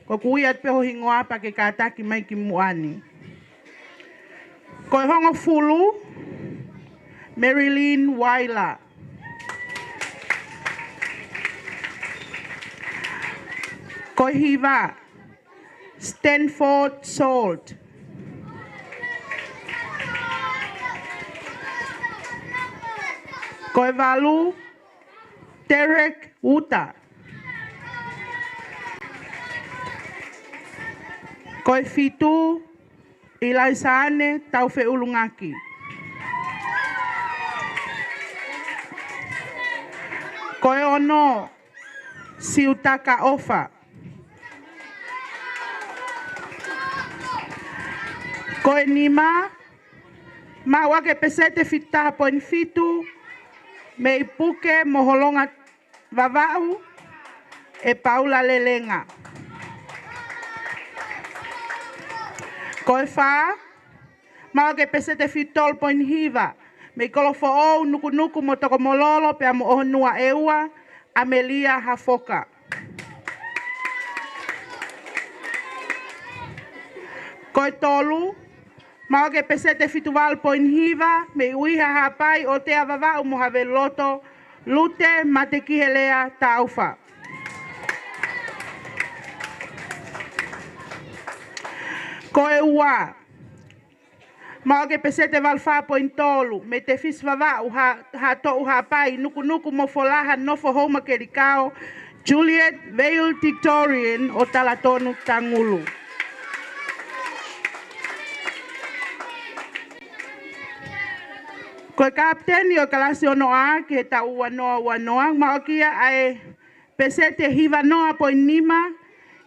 ko ʻeku ui atu pē ho hingoa pea ke kātaki mai ki muʻa ni. Ko e hongofulu, Marilyn Weiler. Ko e hiva, Stanford Salt. Ko e valu, Derek Uta. Ko e fitu, ʻIlaisaane Taufeʻulungaki. Ko e ono, Siutaka ʻOfa. Ko e nima, maʻu ʻaki e peseti fitu taha poini fitu, mei Puke mo Holonga Vavaʻu, ʻe Paula Lelenga. Ko e fā, maʻu ʻaki e peseti fitu tolu poini hiva, mei Kolofoʻou, Nukunuku mo Tokomololo pea mo ʻOhonua ʻEua, ʻAmelia Hafoka. Ko e tolu, maʻu ʻaki e peseti fitu valu poini hiva, mei ʻUiha Haʻapai, ʻOtea Vavaʻu mo Haveluloto, Lute Matekihelea Taufa. Ko e ua, maʻu ʻaki e peseti valu fā poini tolu, mei Tefisi Vavaʻu, Ha-, Haʻatoʻu Haʻapai, Nukunuku mo Folaha, Nofo Houma Kelikao, Juliet Vale Dictorian ʻo Talatonu Tangulu. Ko e kapiteni ʻo e kalasi ono A ki he taʻu ua noa ua noa, maʻu ʻaki ia ʻa e peseti hiva noa poini nima,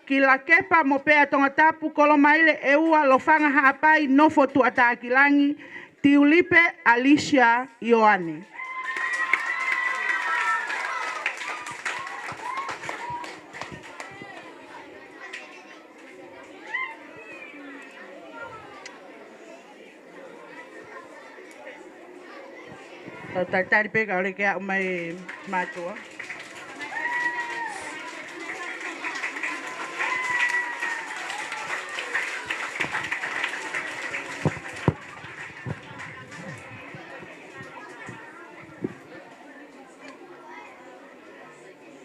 ki Lakepa mo Pea Tongatapu, Kolomaile ʻEua, Lofanga Haʻapai, Nofo Tuʻatākilangi, Tiulipe Alicia Ioane. Tau talitali pē kae ʻoua ke aʻu mai mātuʻa.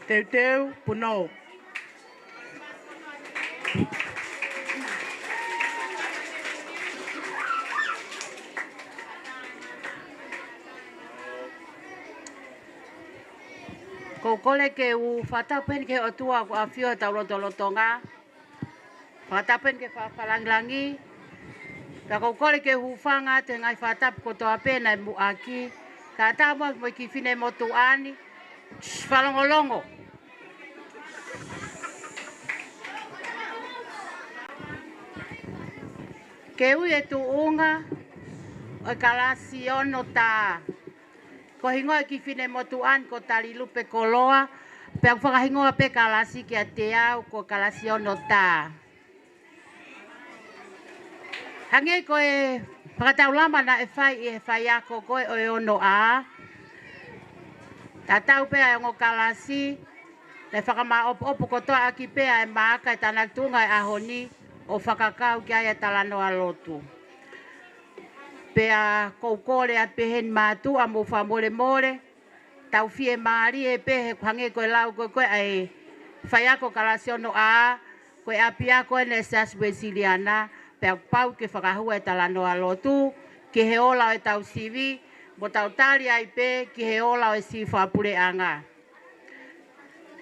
Teuteu, Punou. ʻOku ou kole ke u fakatapu heni ki he ʻOtua ʻoku ʻafio ʻi hotau lotolotonga. Fakatapu heni ki he Fakalāngilangi. Pea ʻoku ou kole ke u hūfanga atu he ngaahi fakatapu kotoa pē naʻe muʻaki. Kae ʻatā muʻa mo e kiʻi finemotuʻa ni. Fakalongolongo. Ke ui e tuʻunga, ʻo e kalasi ono tā. Ko e hingoa e kiʻi finemotuʻa ni ko Talilupe Koloa, pea ʻoku fakahingoa pē kalasi kiate au ko e kalasi ono tā. Hangē ko e fakataulama naʻe fai ʻe he faiako ko ē ʻo e ono ʻā. Tatau pē ʻa e ongo kalasi, naʻe fakamaʻopoʻopo kotoa ʻaki pē ʻa e maaka ʻi he tānaki tuʻunga ʻo e ʻaho ni ʻo fakakau ki ai ʻa e talanoa lotu. Pea ʻoku ou kole atu pē heni mātuʻa, mou fakamolemole, tau fiemālie pē he hangē ko e lau ko ē ʻa e faiako kalasi ono ʻā, ko e ʻapiako eni ʻa e Siasi Uēsiliana, pea kuo pau ke fakahū e talanoa lotu ki he ola ʻo e tauhi sivi, mo tau tali ai pē ki he ola ʻo e sivi fakapuleʻanga.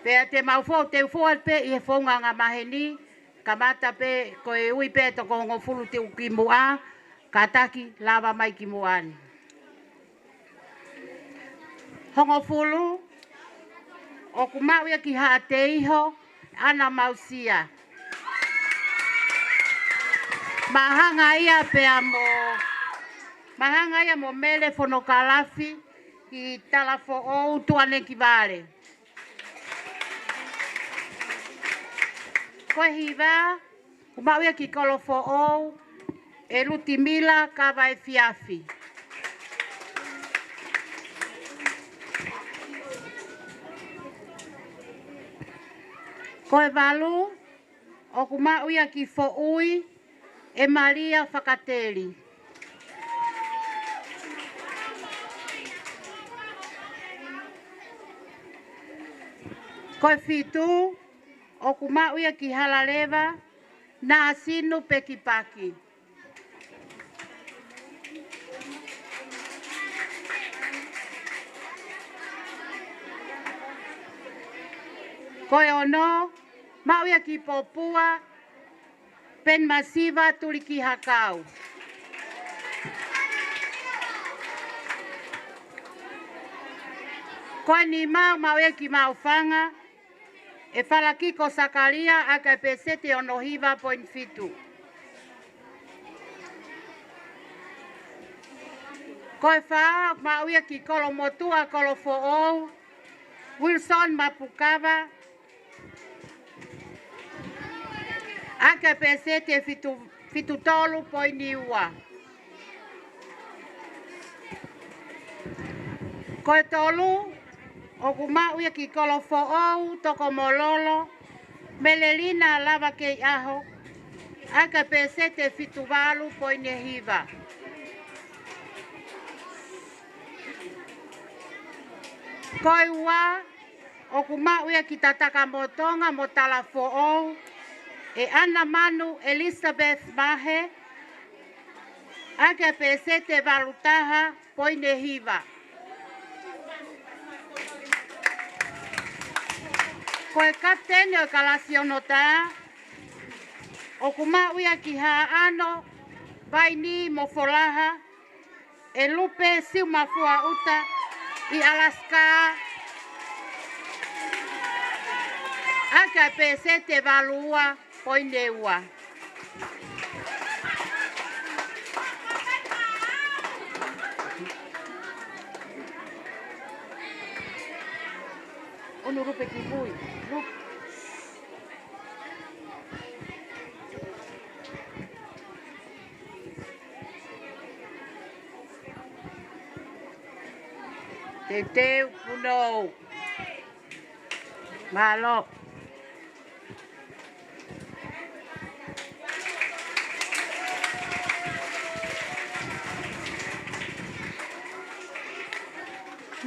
Pea te mau fou, te u fou atu pē ʻi he founga angamaheni, kamata pē ko e ui pē toko hongofulu tuʻu ki muʻa, kātaki lava mai ki muʻa ni. Hongofulu, ʻoku maʻu ia ki Haʻateiho, ʻAna Mausia. Māhanga ia pea mo, māhanga ia mo Mele Fonokalafi ʻi Talafoʻou, Tuʻanekivale. Ko e hiva, ʻoku maʻu ia ki Kolofoʻou, ʻe Lutimila Kavaefiafi. Ko e valu, ʻoku maʻu ia ki Foʻui, ʻe Malia Fakateli. Ko e fitu, ʻoku maʻu ia ki Halaleva, Nāsinu Pekipaki. Ko e ono, maʻu ia ki Popua, Penimasiva Tulikihakau. Ko e nima, maʻu ia ki Maʻufanga, ʻe Falakiko Sakalia, ʻaki ʻa e pēseti ʻe ono hiva poini fitu. Ko e fā, maʻu ia ki Kolomotuʻa Kolofoʻou, Wilson Mapukava, ʻaki ʻa e pēseti ʻe fitu, fitu tolu poini ua. Ko e tolu, ʻoku maʻu ia ki Kolofoʻou Tokomololo, Melelina Lavakeiʻaho, ʻaki ʻa e pēseti ʻe fitu valu poini hiva. Ko e ua, ʻoku maʻu ia ki Tatakamotonga mo Talafoʻou, ʻe ʻAnamanu Elizabeth Mahe, ʻaki ʻa e pēseti ʻe valu taha poini hiva. Ko e kapiteni ʻo e kalasi ono tā, ʻoku maʻu ia ki Haʻano, Vaini mo Folaha, ʻe Lupe Siumafua ʻUta ʻi Alaska, ʻaki ʻa e pēseti ʻe valu ua poini ua. ʻUnu Lupe ki mui. Lupe. Teuteu punou. Mālō.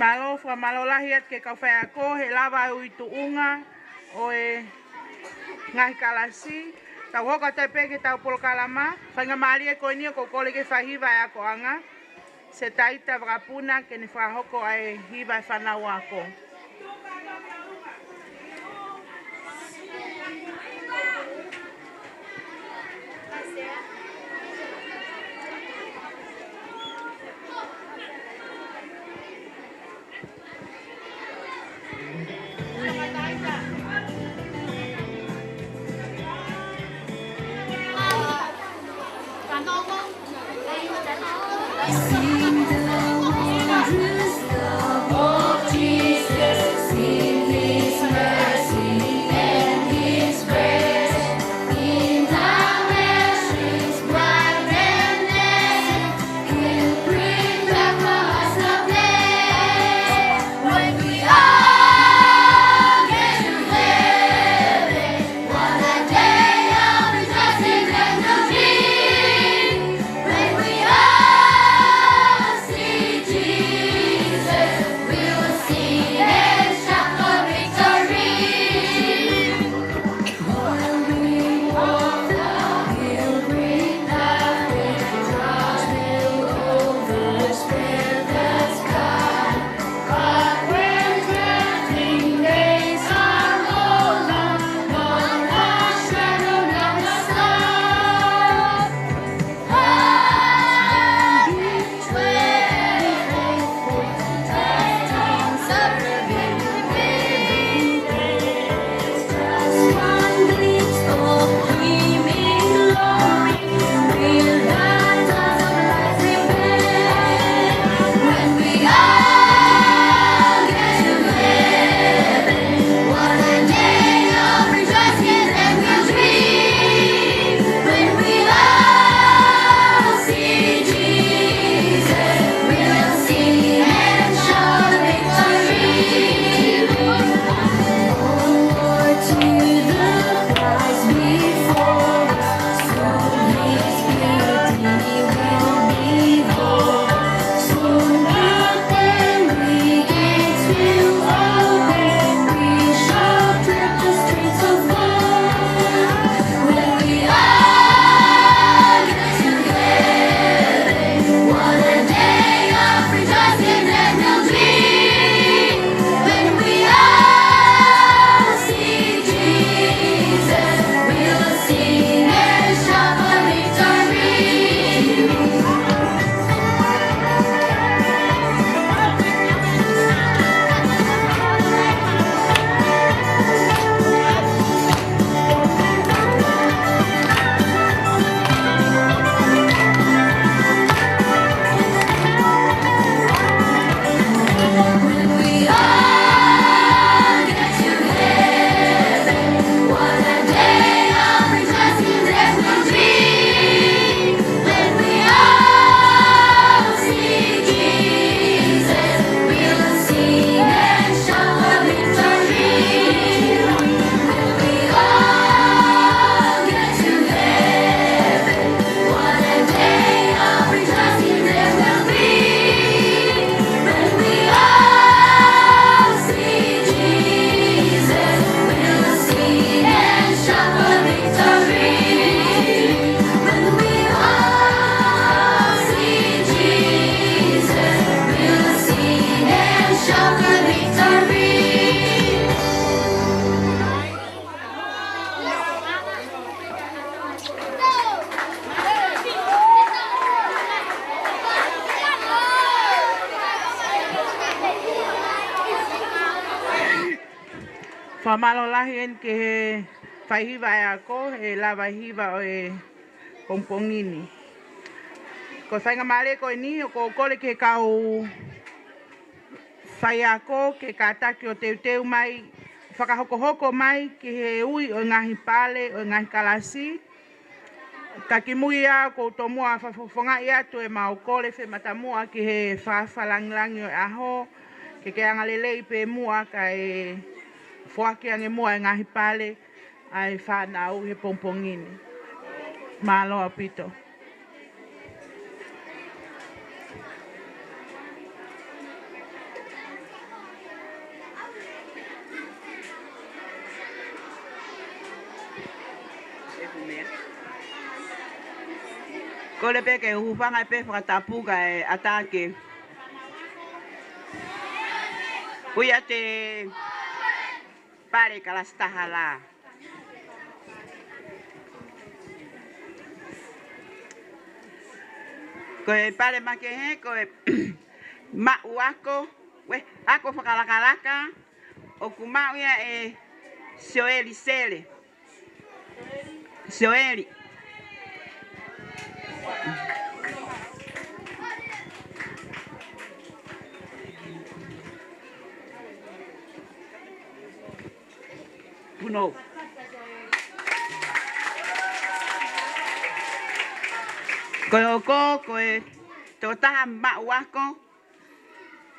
Mālō, fakamālō lahi atu ki he kau faiako he lava ʻa e ui tuʻunga ʻo e ngaahi kalasi. Tau hoko atu pē ki heʻetau polokalama. Faingamālie ko eni ʻoku ou kole ke fai hiva ʻa e akoʻanga. Setaita Vakapuna ke ne fakahoko ʻa e hiva ʻa e fānau ako. Sing the wondrous love of Jesus, sing his mercy and his grace. In the ashes bright and blessed, he'll bring back us the blessed. When we all get to heaven, what a day of rejoicing that will be. When we all see Jesus, we will sing and shout for victory. While we walk the pilgrim path, where joy will overspread the sky. But when earthly days are over, nor the shadow of the star, I'll be faithful, and suffer will be. Just one glimpse of gleaming glory, will the dawn of light reveal. When we all get to heaven, what a day of rejoicing that will be. When we all see Jesus, we'll sing and shout victory. Onward to the prize before us, soon his beauty will behold. Soon the pearly gates will open, we shall tread the streets of gold. When we all get to heaven, what a day of rejoicing that will be. When we all see Jesus, we'll sing and shout for victory. When we all get to heaven, what a day of rejoicing that will be. When we all see Jesus, we'll sing and shout for victory. When we all get to heaven, what a day of rejoicing there will be. When we all see Jesus, we'll sing and shout for victory. When we all see Jesus, we'll sing and shout for victory. Fakamālō lahi eni ki he faihiva ʻa e ako, he lavahiva ʻo e pongipongi ni. Ko e faingamālie ko eni, ʻoku ou kole ki he kau faiako ke kātaki ʻo teuteu mai, fakahokohoko mai ki he ui ʻo e ngaahi pale, ʻo e ngaahi kalasi. Ka kimui ia ʻoku ou tomuʻa fakafofongaʻi atu ʻemau kole fie matamuʻa ki he fakafakalāngilangi ʻo e ʻaho, ke ke angalelei pē muʻa kae foaki ange muʻa e ngaahi pale ʻa e fānau he pongipongi ni. Mālō ʻaupito. Kole pē ke u hūfanga pē fakatapu kae ʻatā ke ui atu e pale kalasi taha lā. Ko e pale makehe, ko e maʻu ako, ue, ako fakalakalaka, ʻoku maʻu ia ʻe Sioeli Sele. Sioeli. Punou. Ko e hoko, ko e tokotaha maʻu ako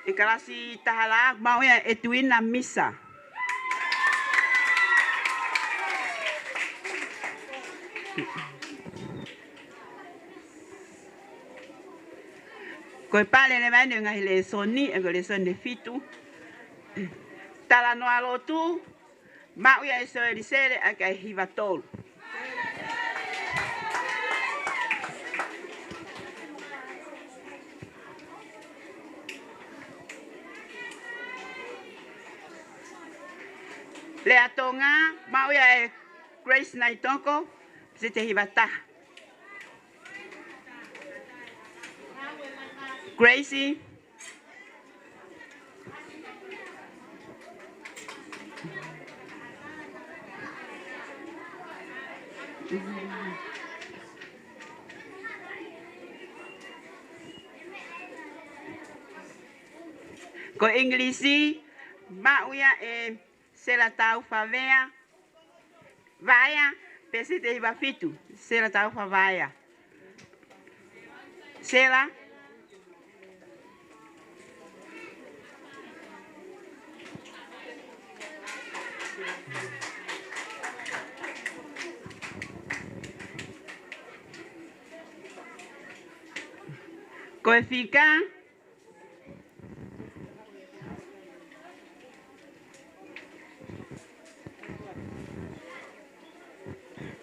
ʻi he kalasi taha lā, maʻu ia ʻe Tuina Misa. Ko e pale leva eni ʻo e ngaahi lēsoni, ʻa ia ko e lēsoni ʻe fitu. Talanoa lotu, maʻu ia ʻe Soeli Sele, ʻa ia ko e hiva tolu. Lea Tonga, maʻu ia ʻe Grace Naitoko, pēseti hiva taha. Grace. Ko e ʻIngilisi, maʻu ia ʻe Sela Taufa Vaea. Vaea, pēseti hiva fitu, Sela Taufa Vaea. Sela. Ko e fika,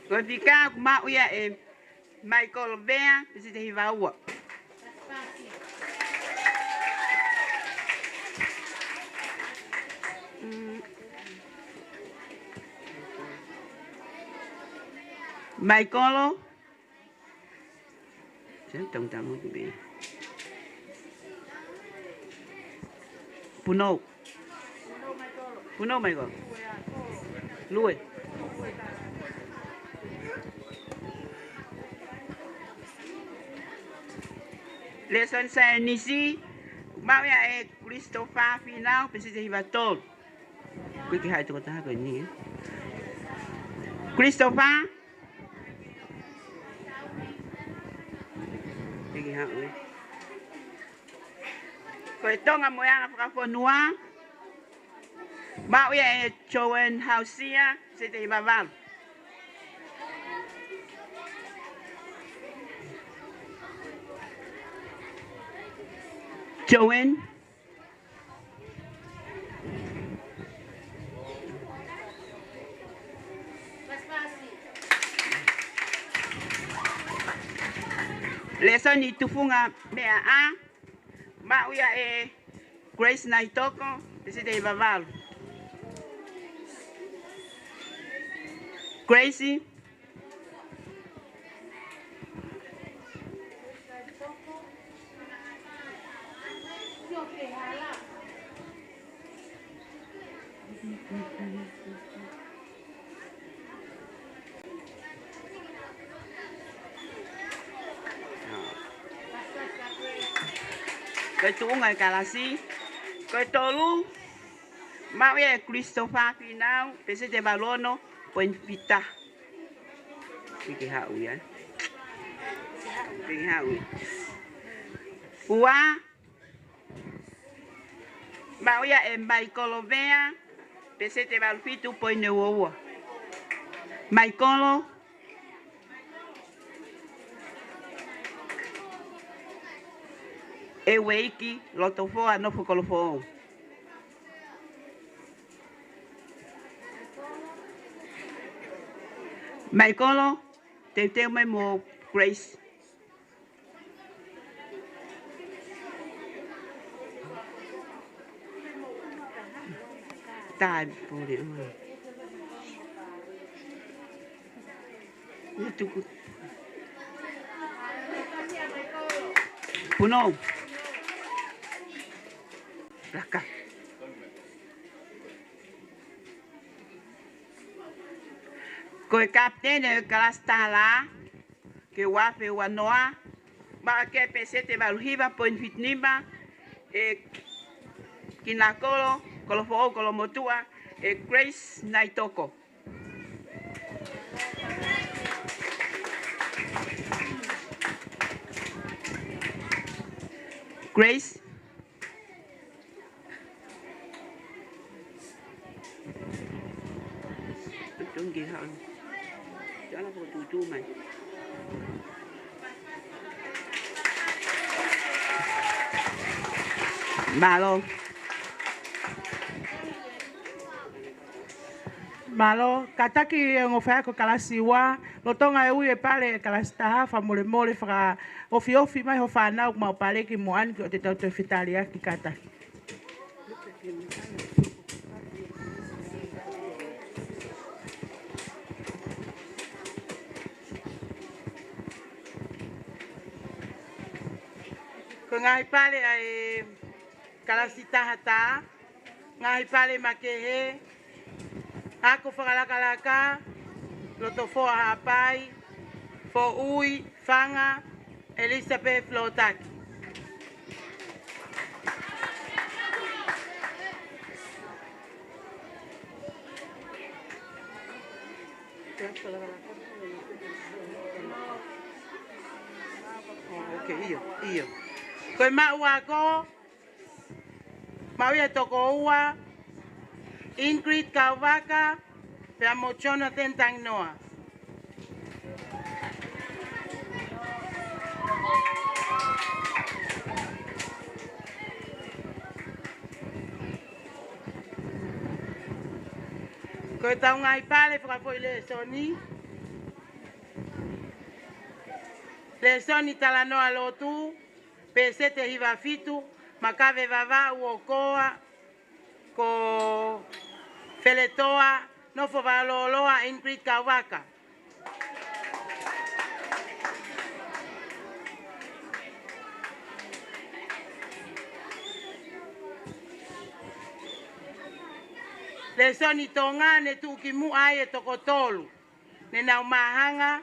ko e fika ʻoku maʻu ia ʻe Michael Vea, pēseti hiva ua. Mm. Michael. Sen tong tamo tu be. Punou. Punou mai ko. Lue. Lēsoni saienisi, maʻu ia ʻe Christopher Finau, pēseti hiva tolu. Ko e kiʻi haʻi tokotaha ko eni, ē. Christopher. Kiʻi haʻu, ē. Ko e Tonga mo e anga fakafonua, maʻu ia ʻe Joan Hausia, pēseti hiva valu. Joan. Lēsoni tufunga meʻa ʻa, maʻu ia ʻe Grace Naitoko, pēseti hiva valu. Grace. Ko e tuʻunga e kalasi. Ko e tolu, maʻu ia ʻe Christopher Finau, pēseti valu ono poini fita. Kiʻi haʻu ia. Kiʻi haʻu ia. Ua, maʻu ia ʻe Michael Vea, pēseti valu fitu poini ua ua. Michael, ʻe Ueiki Lotofoa, nofo Kolofoʻou. Michael, teuteu mai mo Grace. Tae pule, mm. Ni tuku. Punou. Laka. Ko e kapiteni ʻo e kalasi taha lā, ki he ua afe ua noa, maʻu ʻaki e pēseti valu hiva poini fitu nima, ʻe Kinakolo Kolofoʻou Kolomotuʻa, ʻe Grace Naitoko. Grace. Tungi hau. Tala ko tutu mai. Mālō. Mālō, kātaki e ongo faiako kalasi ua, lolotonga e ui e pale e kalasi taha, fakamolemole fakaofiofi mai ho fānau ʻoku mau pale ki muʻa ni ke ʻoua te tau toe fetaliaki, kātaki. Ko e ngaahi pale ʻa e kalasi taha tā, ngaahi pale makehe, ako fakalakalaka, Lotofoa Haʻapai, Foʻui, Fanga, Elizabeth Lotaki. Oh, ok, ʻio, ʻio. Ko e maʻu ako, maʻu ia toko ua, Ingrid Kauvaka, pea mo Jonathan Tanginoa. Ko e tau ngaahi pale fakafoʻi lēsoni. Lēsoni talanoa lotu, pēseti hiva fitu, Makave Vavaʻu ʻo Koa, ko Feletoa, nofo Vaololoa, Ingrid Kauvaka. Lēsoni Tonga, ne tuʻukimuʻa ai e toko tolu. Ne nau māhanga,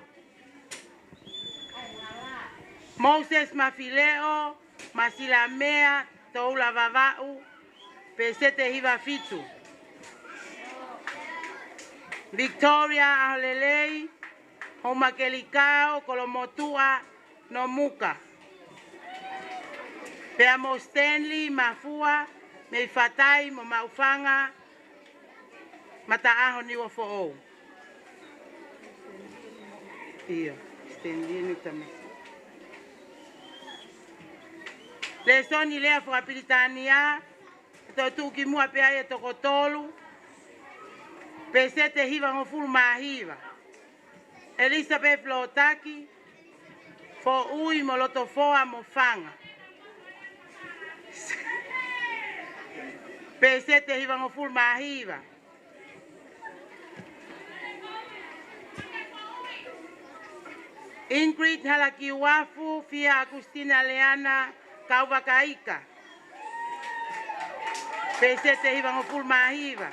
Moses Mafileʻo, Masila Mea, Toula Vavaʻu, pēseti hiva fitu. Victoria ʻAholelei, Houma Kelikao, Kolomotuʻa, Nomuka. Pea mo Stanley Mafua, mei Fatai mo Maʻufanga, Mataʻaho Niuafoʻou. ʻIo, Stanley ni tama. Lēsoni lea fakapilitānia, ʻe tuʻukimuʻa pē ai e toko tolu, pēseti hivangofulu mā hiva. Elizabeth Lotaki, Foʻui mo Lotofoa mo Fanga. Pēseti hivangofulu mā hiva. Ingrid Halakiuafu, Fia Agustina Leana, Kauvakaika. Pēseti hivangofulu mā hiva.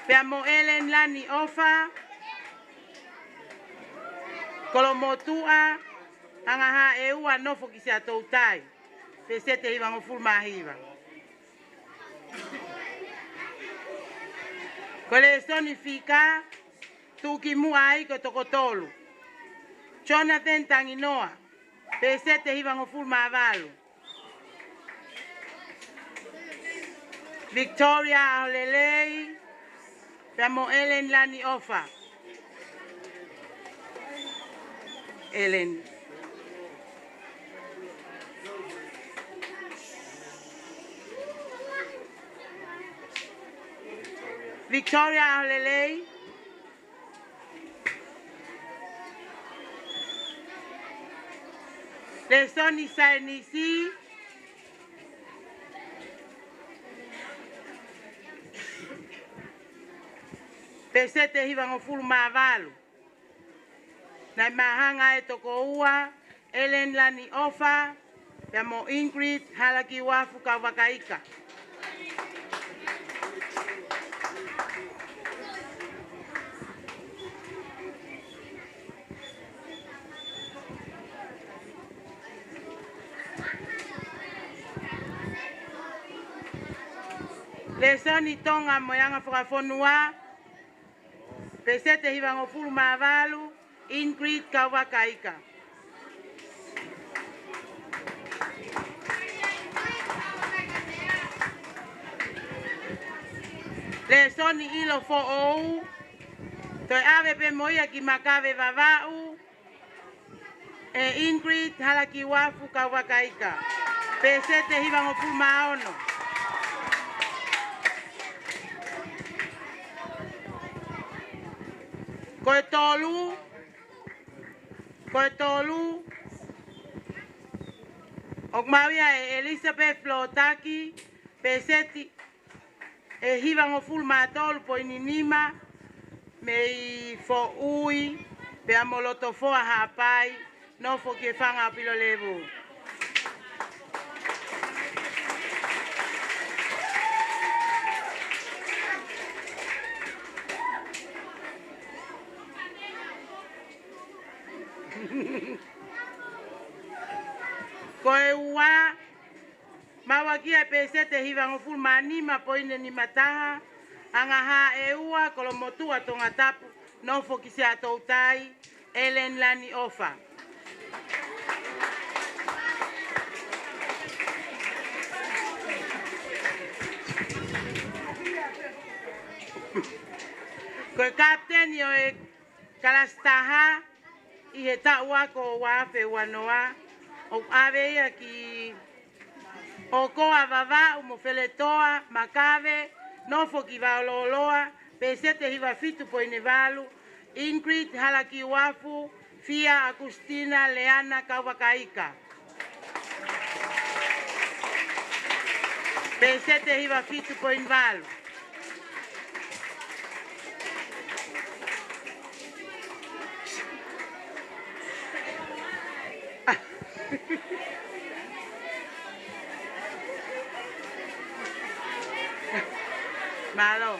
Pea mo Ellen Lani ʻOfa, Kolomotuʻa, Angahaʻeua, nofo ki Siaʻatoutai. Pēseti hivangofulu mā hiva. Ko e lēsoni fika, tuʻukimuʻa ai ko e toko tolu. Jonathan Tanginoa, pēseti hivangofulu mā valu. Victoria ʻAholelei, pea mo Ellen Lani ʻOfa. Ellen. Victoria ʻAholelei. Lēsoni saienisi. Pēseti hivangofulu mā valu. Naʻe māhanga e toko ua, Ellen Lani ʻOfa, pea mo Ingrid Halakiuafu Kauvakaika. Lēsoni Tonga mo e anga fakafonua, pēseti hivangofulu mā valu, Ingrid Kauvakaika. Lēsoni ʻilo foʻou, toe ʻave pē mo ia ki Makave Vavaʻu, ʻe Ingrid Halakiuafu Kauvakaika. Pēseti ʻe hivangofulu mā ono. Ko e tolu, ko e tolu, ʻoku maʻu ia ʻe Elizabeth Lotaki, pēseti ʻe hivangofulu mā tolu poini nima, mei Foʻui, pea mo Lotofoa Haʻapai, nofo ki he fanga ʻo Pilolevu. Ko e ua, maʻu ʻaki ia e pēseti ʻe hivangofulu mā nima poini nima taha, Angahāʻeua, Kolomotuʻa, Tongatapu, nofo ki Siaʻatoutai, Ellen Lani ʻOfa. Ko e kapiteni ʻo e kalasi taha ʻi he taʻu ako ua afe ua noa, ʻoku ʻave ia ki ʻOkoa Vavaʻu mo Feletoa Makave, nofo ki Vaololoa, pēseti ʻe hiva fitu poini valu, Ingrid Halakiuafu Fia Akustina Leana Kauvakaika. Pēseti ʻe hiva fitu poini valu. Mālō.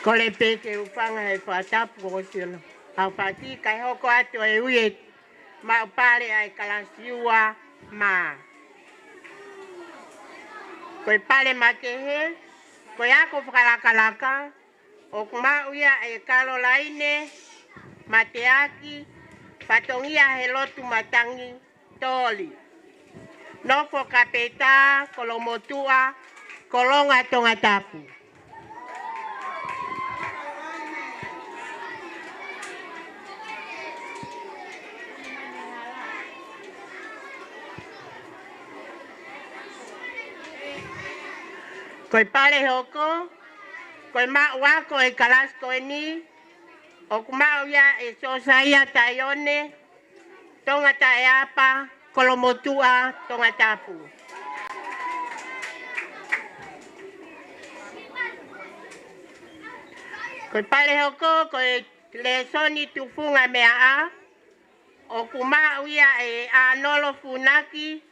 Kole pē ke u hūfanga he fakatapu ko Sila. Au pati kai hoko atu e ui e maʻu pale ʻa e kalasi ua mā. Ko e pale makehe, ko e ako fakalakalaka, ʻoku maʻu ia ʻe Kalolaine Mateaki, fatongia he lotu matangi Toli, nofo Kapeta, Kolomotuʻa, Kolonga, Tongatapu. Ko e pale hoko, ko e maʻu ako e kalasi ko eni, ʻoku maʻu ia ʻe Sosaia Taione, Tonga Taʻeapa, Kolomotuʻa, Tongatapu. Ko e pale hoko, ko e lēsoni tufunga meʻa, ʻoku maʻu ia ʻe ʻAnolo Funaki,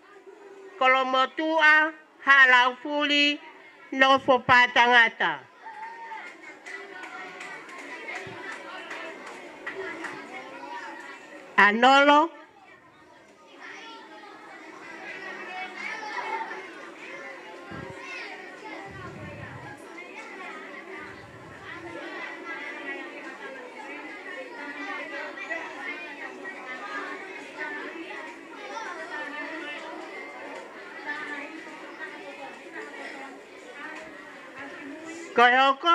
Kolomotuʻa, Haʻalaufuli, nofo Patangata. ʻAnolo. Ko e hoko,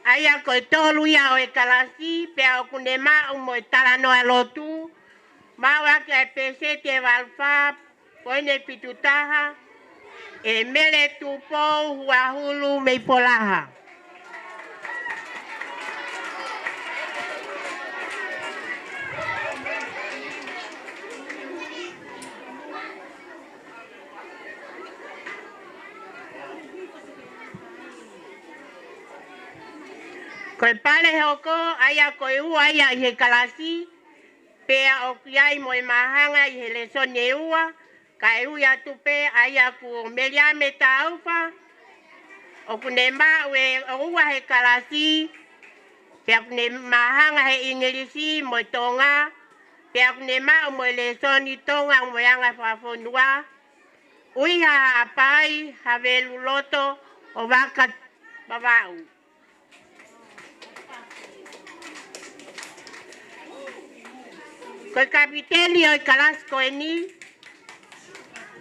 ʻa ia ko e tolu ia ʻo e kalasi, pea ʻoku ne maʻu mo e talanoa lotu, maʻu ʻaki ʻa e pēseti ʻe valu fā poini fitu taha, ʻe Mele Tupou Huahulu mei Folaha. Ko e pale hoko, ʻa ia ko e ua ia ʻi he kalasi, pea ʻoku ʻi ai mo e māhanga ʻi he lēsoni ʻe ua, kae ui atu pē ʻa ia ko Meliame Taufa, ʻoku ne maʻu ʻe ua he kalasi, pea ʻoku ne māhanga he ʻIngilisi mo e Tonga, pea ʻoku ne maʻu mo e lēsoni Tonga mo e anga fakafonua, ʻUiha Haʻapai, Havelu Loto ʻo Vaka Vavaʻu. Ko e kapiteni ʻo e kalasi ko eni,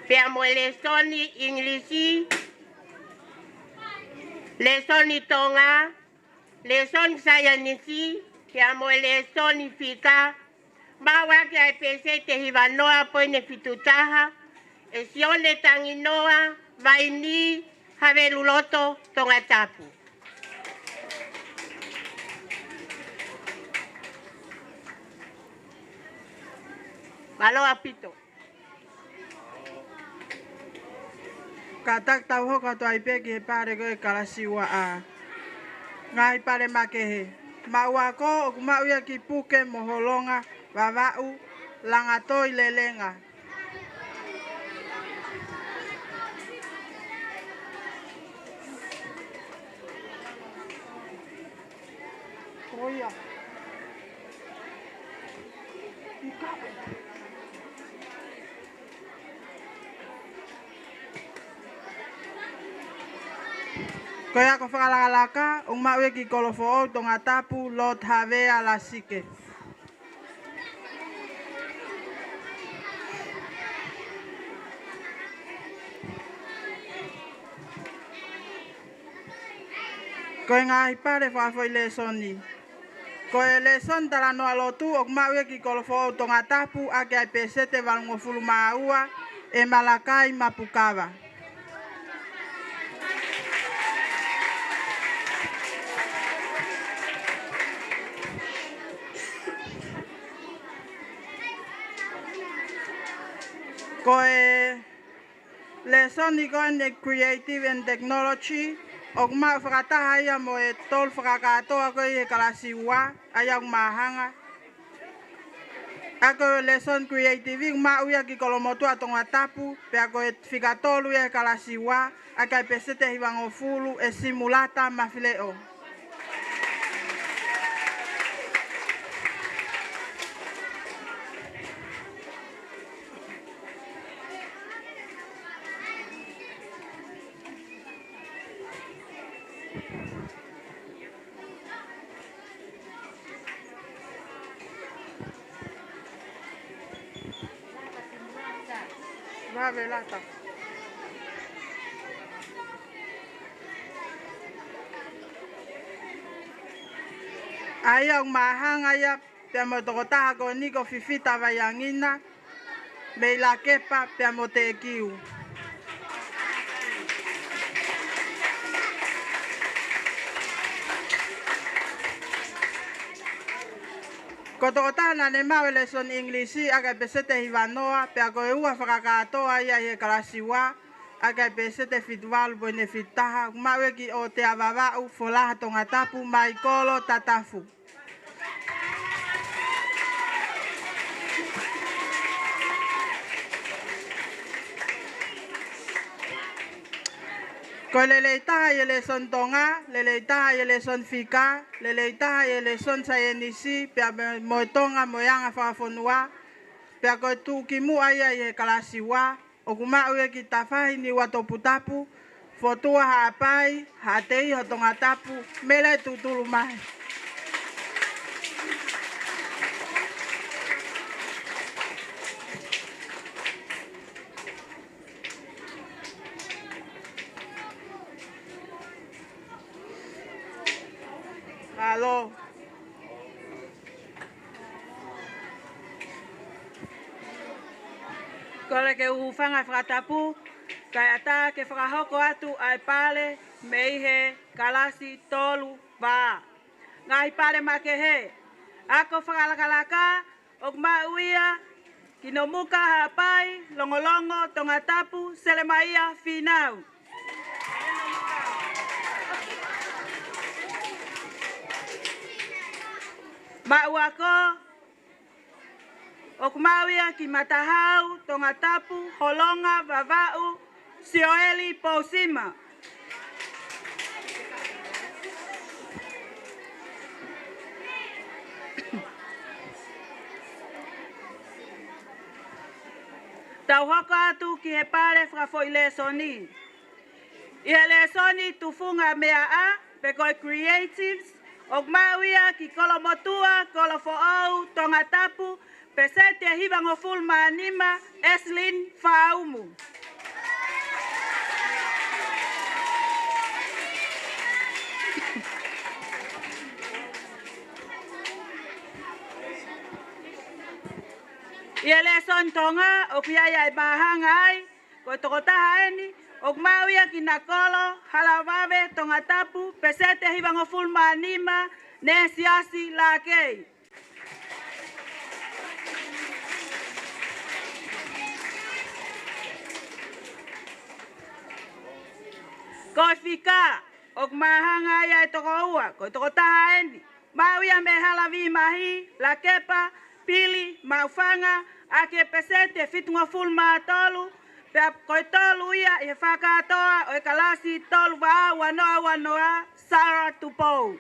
pea mo e lēsoni ʻIngilisi, lēsoni Tonga, lēsoni saienisi, pea mo e lēsoni fika, maʻu ʻaki ʻa e pēseti ʻe hiva noa poini fitu taha, ʻe Sione Tanginoa Vaini Haveluloto, Tongatapu. Mālō ʻaupito. Kātaki tau hoko atu ai pē ki he pale ko ē kalasi ua A. Ngaahi pale makehe. Maʻu ako ʻoku maʻu ia ki Puke mo Holonga Vavaʻu, Langatoi Lelenga. Ko ia. Ko e ako fakalakalaka, ʻoku maʻu ia ki Kolofoʻou, Tongatapu, Lord Havea Lasike. Ko e ngaahi pale fakafoʻi lēsoni. Ko e lēsoni talanoa lotu ʻoku maʻu ia ki Kolofoʻou, Tongatapu, ʻaki ʻa e pēseti ʻe valungofulu mā ua ʻe Malakai Mapukava. Ko e lēsoni ko eni Creative and Technology, ʻoku maʻu fakataha ia mo e tolu fakakātoa ko ē ʻi he kalasi ua, ʻa ia ʻoku māhanga. ʻA ia ko e lēsoni Creative, ʻoku maʻu ia ki Kolomotuʻa, Tongatapu, pea ko e fika tolu ia he kalasi ua, ʻaki ʻa e pēseti ʻe hivangofulu ʻe Simulata Mafileʻo. Vave lata. ʻA ia ʻoku māhanga ia pea mo e tokotaha ko eni ko Fifita Vaiangina, mei Lakepa pea mo Tekiu. Ko e tokotaha naʻa ne maʻu e lēsoni ʻIngilisi ʻaki ʻa e pēseti ʻe hivanoa, pea ko e ua fakakātoa ia ʻi he kalasi ua ʻaki ʻa e pēseti ʻe fitu valu poini fitu taha, ʻoku maʻu ia ki ʻOtea Vavaʻu, Folaha, Tongatapu, Maikolo Tatafu. Ko e lelei taha ʻi he lēsoni Tonga, lelei taha ʻi he lēsoni fika, lelei taha ʻi he lēsoni saienisi, pea mo e Tonga mo e anga fakafonua, pea ko e tuʻukimuʻa ia ʻi he kalasi ua, ʻoku maʻu ia ki Tafahi, Niuatoputapu, Fotua Haʻapai, Haʻateiho, Tongatapu, Mele Tutulu Mai. Mālō. Kole ke u hūfanga he fakatapu, kae ʻatā ke fakahoko atu ʻa e pale mei he kalasi tolu vā. Ngaahi pale makehe. Ako fakalakalaka, ʻoku maʻu ia ki Nomuka Haʻapai, Longolongo, Tongatapu, Selemaia Fīnau. Maʻu ako, ʻoku maʻu ia ki Matahau, Tongatapu, Holonga Vavaʻu, Sioeli Pousima. Tau hoko atu ki he pale fakafoʻi lēsoni. ʻI he lēsoni tufunga meʻa, pe ko e creatives, ʻoku maʻu ia ki Kolomotuʻa, Kolofoʻou, Tongatapu, Peseti ʻe hivangofulu mā nima, Eslin Faumu. ʻI he lēsoni Tonga, ʻoku ʻi ai ʻa e māhanga ai, ko e tokotaha eni, ʻoku maʻu ia ki Nakolo, Halavave, Tongatapu, peseti ʻe hivangofulu mā nima, Nesiasi Lakei. Ko e fika, ʻoku māhanga ai ʻa e toko ua, ko e tokotaha eni, maʻu ia mei Halavīmahi, Lakepa Pili Maʻufanga, ʻaki e peseti ʻe fitungofulu mā tolu, pea ko e tolu ia ʻi he fakakātoa ʻo e kalasi tolu vā ua noa ua noa, Sarah Tupou.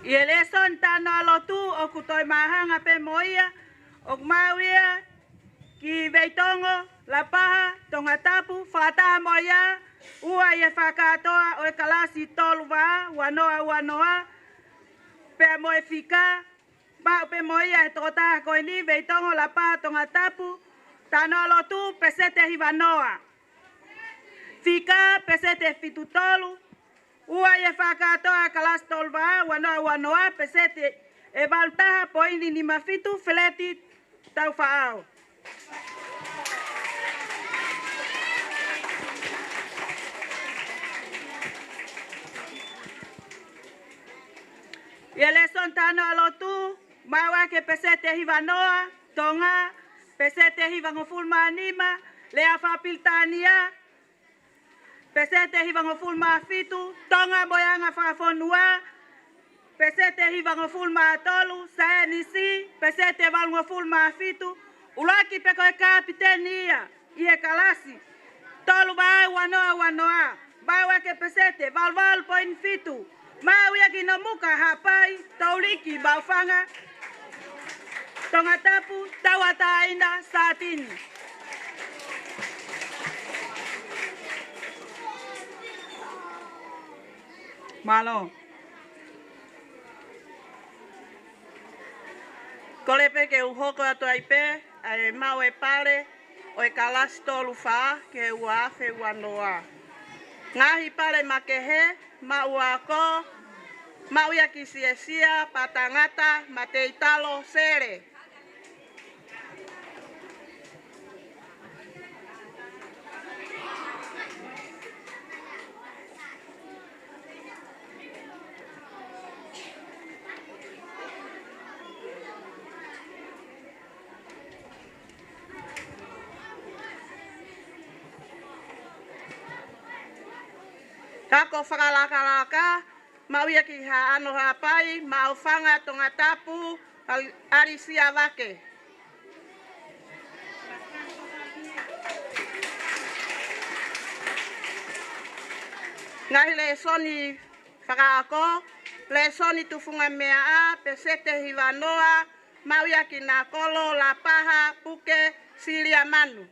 ʻI he lēsoni Talanoa Lotu ʻoku toe māhanga pē mo ia, ʻoku maʻu ia ki Veitongo, Lapaha, Tongatapu, fakataha mo ia, ua ʻi he fakakātoa ʻo e kalasi tolu vā ua noa ua noa, pea mo e fika, maʻu pē mo ia ʻe he tokotaha ko eni, Veitongo, Lapaha, Tongatapu, Talanoa Lotu, peseti ʻe hiva noa. Fika, peseti ʻe fitu tolu, ua ʻi he fakakātoa kalasi tolu vā ua noa ua noa, peseti ʻe valu taha poini nima fitu, Feleti Taufaʻao. ʻI he lēsoni Talanoa Lotu, maʻu ʻaki e peseti ʻe hiva noa, Tonga, peseti ʻe hivangofulu mā nima, Lea Fakapilitānia, peseti ʻe hivangofulu mā fitu, Tonga mo e Anga Fakafonua, peseti ʻe hivangofulu mā tolu, Saienisi, peseti ʻe valungofulu mā fitu, ʻuluaki pē ko e kapiteni ia ʻi he kalasi tolu vā ua noa ua noa, maʻu ʻaki e peseti ʻe valu valu poini fitu, maʻu ia ki Nomuka Haʻapai, Touliki Maʻufanga, Tongatapu, Tauʻatāina Sātini. Mālō. Kole pē ke u hoko atu ai pē ʻa e maʻu e pale ʻo e kalasi tolu fā ki he ua afe ua noa. Ngaahi pale makehe, maʻu ako, maʻu ia ki Siesia, Patangata, Mateitalo, Sele. Ako fakalakalaka, maʻu ia ki Haʻano Haʻapai, Maʻufanga, Tongatapu, ʻAli-, ʻAlisia Vake. Ngaahi lēsoni fakaako, lēsoni tufunga meʻa, peseti ʻe hiva noa, maʻu ia ki Nakolo, Lapaha, Puke, Siliamanu.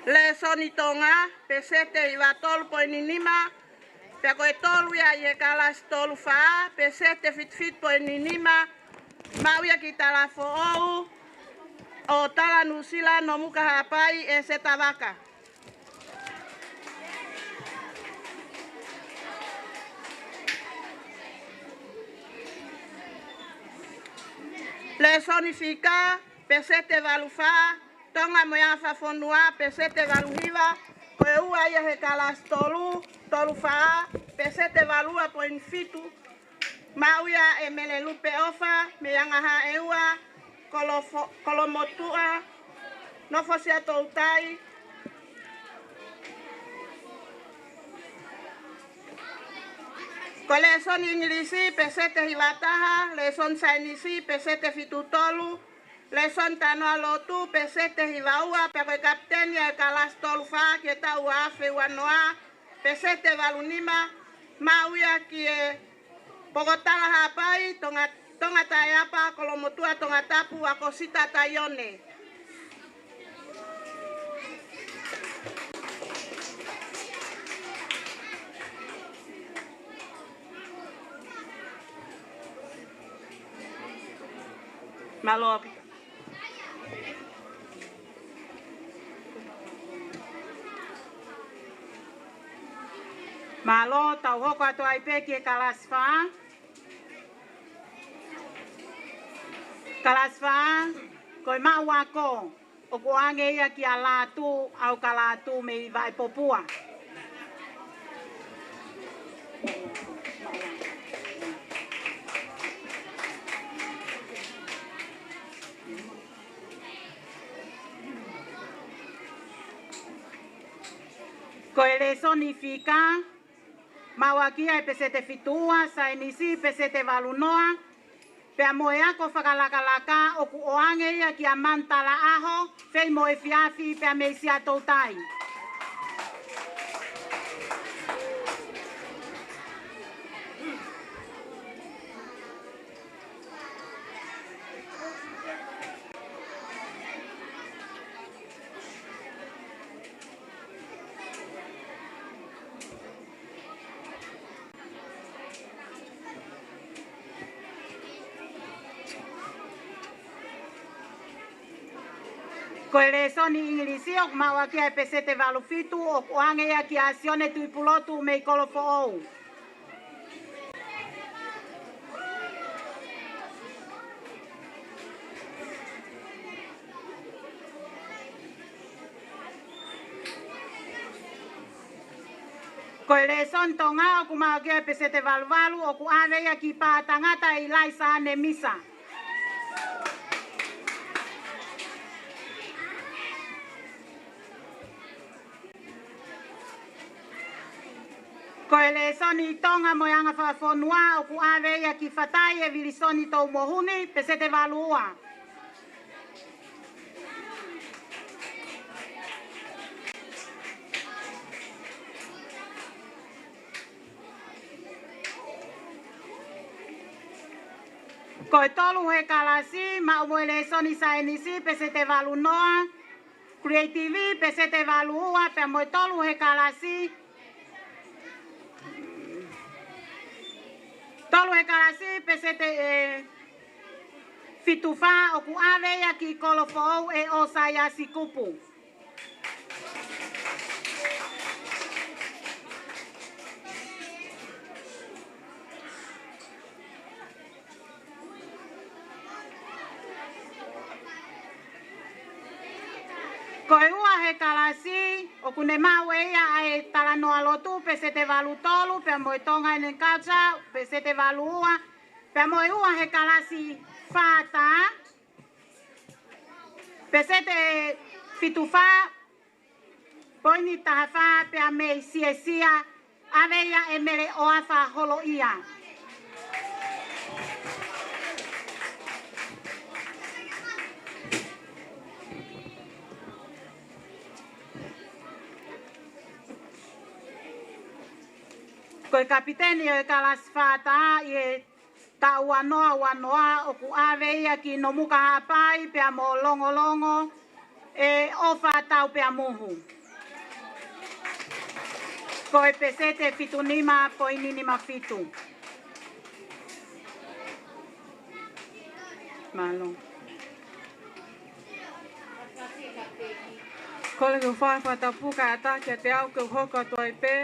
Lēsoni Tonga, peseti ʻe hiva tolu poini nima, pea ko e tolu ia ʻi he kalasi tolu fā, peseti ʻe fitu fitu poini nima, maʻu ia ki Talafoʻou, ʻo Tala Nuʻusila, Nomuka Haʻapai, ʻEseta Vaka. Lēsoni fika, peseti ʻe valu fā, Tonga mo e Anga Fakafonua, peseti ʻe valu hiva, ko e ua ia he kalasi tolu, tolu fā, peseti ʻe valu ua poini fitu, maʻu ia ʻe Mele Lupe ʻOfa, mei Anga Haʻeua, Kolofo-, Kolomotuʻa, Nofo Siaʻatoutai. Ko e lēsoni ʻIngilisi, peseti hiva taha, lēsoni saienisi, peseti fitu tolu, lēsoni talanoa lotu, peseti hiva ua, pea ko e kapiteni ʻa e kalasi tolu fā ki he taʻu ua afe ua noa, peseti valu nima, maʻu ia ki he Pokotala Haʻapai, Tonga, Tonga Taeapa, Kolomotuʻa Tongatapu, ʻa Kosita Taione. Mālō. Mālō, tau hoko atu ai pē ki he kalasi fā. Kalasi fā, ko e maʻu ako ʻoku ʻoange ia kia Lātū, ʻAukalātū mei Vaipopua. Ko e lēsoni fika, maʻu ʻaki ia ʻe peseti fitu ua, saienisi peseti valu noa, pea mo e ako fakalakalaka ʻoku ʻoange ia kia Manu Talaʻaho, Feimoʻuefiafi pea mei Siaʻatoutai. Ko e lēsoni ʻIngilisi ʻoku maʻu ʻaki ia ʻe peseti valu fitu, ʻoku ʻoange ia kia Sione Tuʻipulotu mei Kolofoʻou. Ko e lēsoni Tonga ʻoku maʻu ʻaki ia ʻe peseti valu valu, ʻoku ʻave ia ki Pātangata, ʻIlaisa ʻAne Misa. Ko e lēsoni Tonga mo e anga fakafonua ʻoku ʻave ia ki Fatai ʻe Vilisoni Toumohuni, peseti valu ua. Ko e tolu he kalasi, maʻu mo e lēsoni saienisi, peseti valu noa, Creative, peseti valu ua, pea mo e tolu he kalasi. Tolu he kalasi, peseti, ē, fitu fā, ʻoku ʻave ia ki Kolofoʻou ʻe ʻOsaiasi Kupu. Ko e ua he kalasi, ʻoku ne maʻu ʻe ia ʻa e talanoa lotu, peseti valu tolu, pea mo e Tonga and Culture, peseti valu ua, pea mo e ua he kalasi fā tā, peseti fitu fā, poini taha fā, pea mei Siesia, ʻave ia ʻe Mele ʻOafa Holoʻia. Ko e kapiteni ʻo e kalasi fā tā ʻi he taʻu ua noa ua noa ʻoku ʻave ia ki Nomuka Haʻapai pea mo Longolongo ʻe ʻOfa Taupeamuhu. Ko e peseti fitu nima poini nima fitu. Mālō. Kole ke u fai fakatapu kae ʻatā kiate au ke u hoko atu ai pē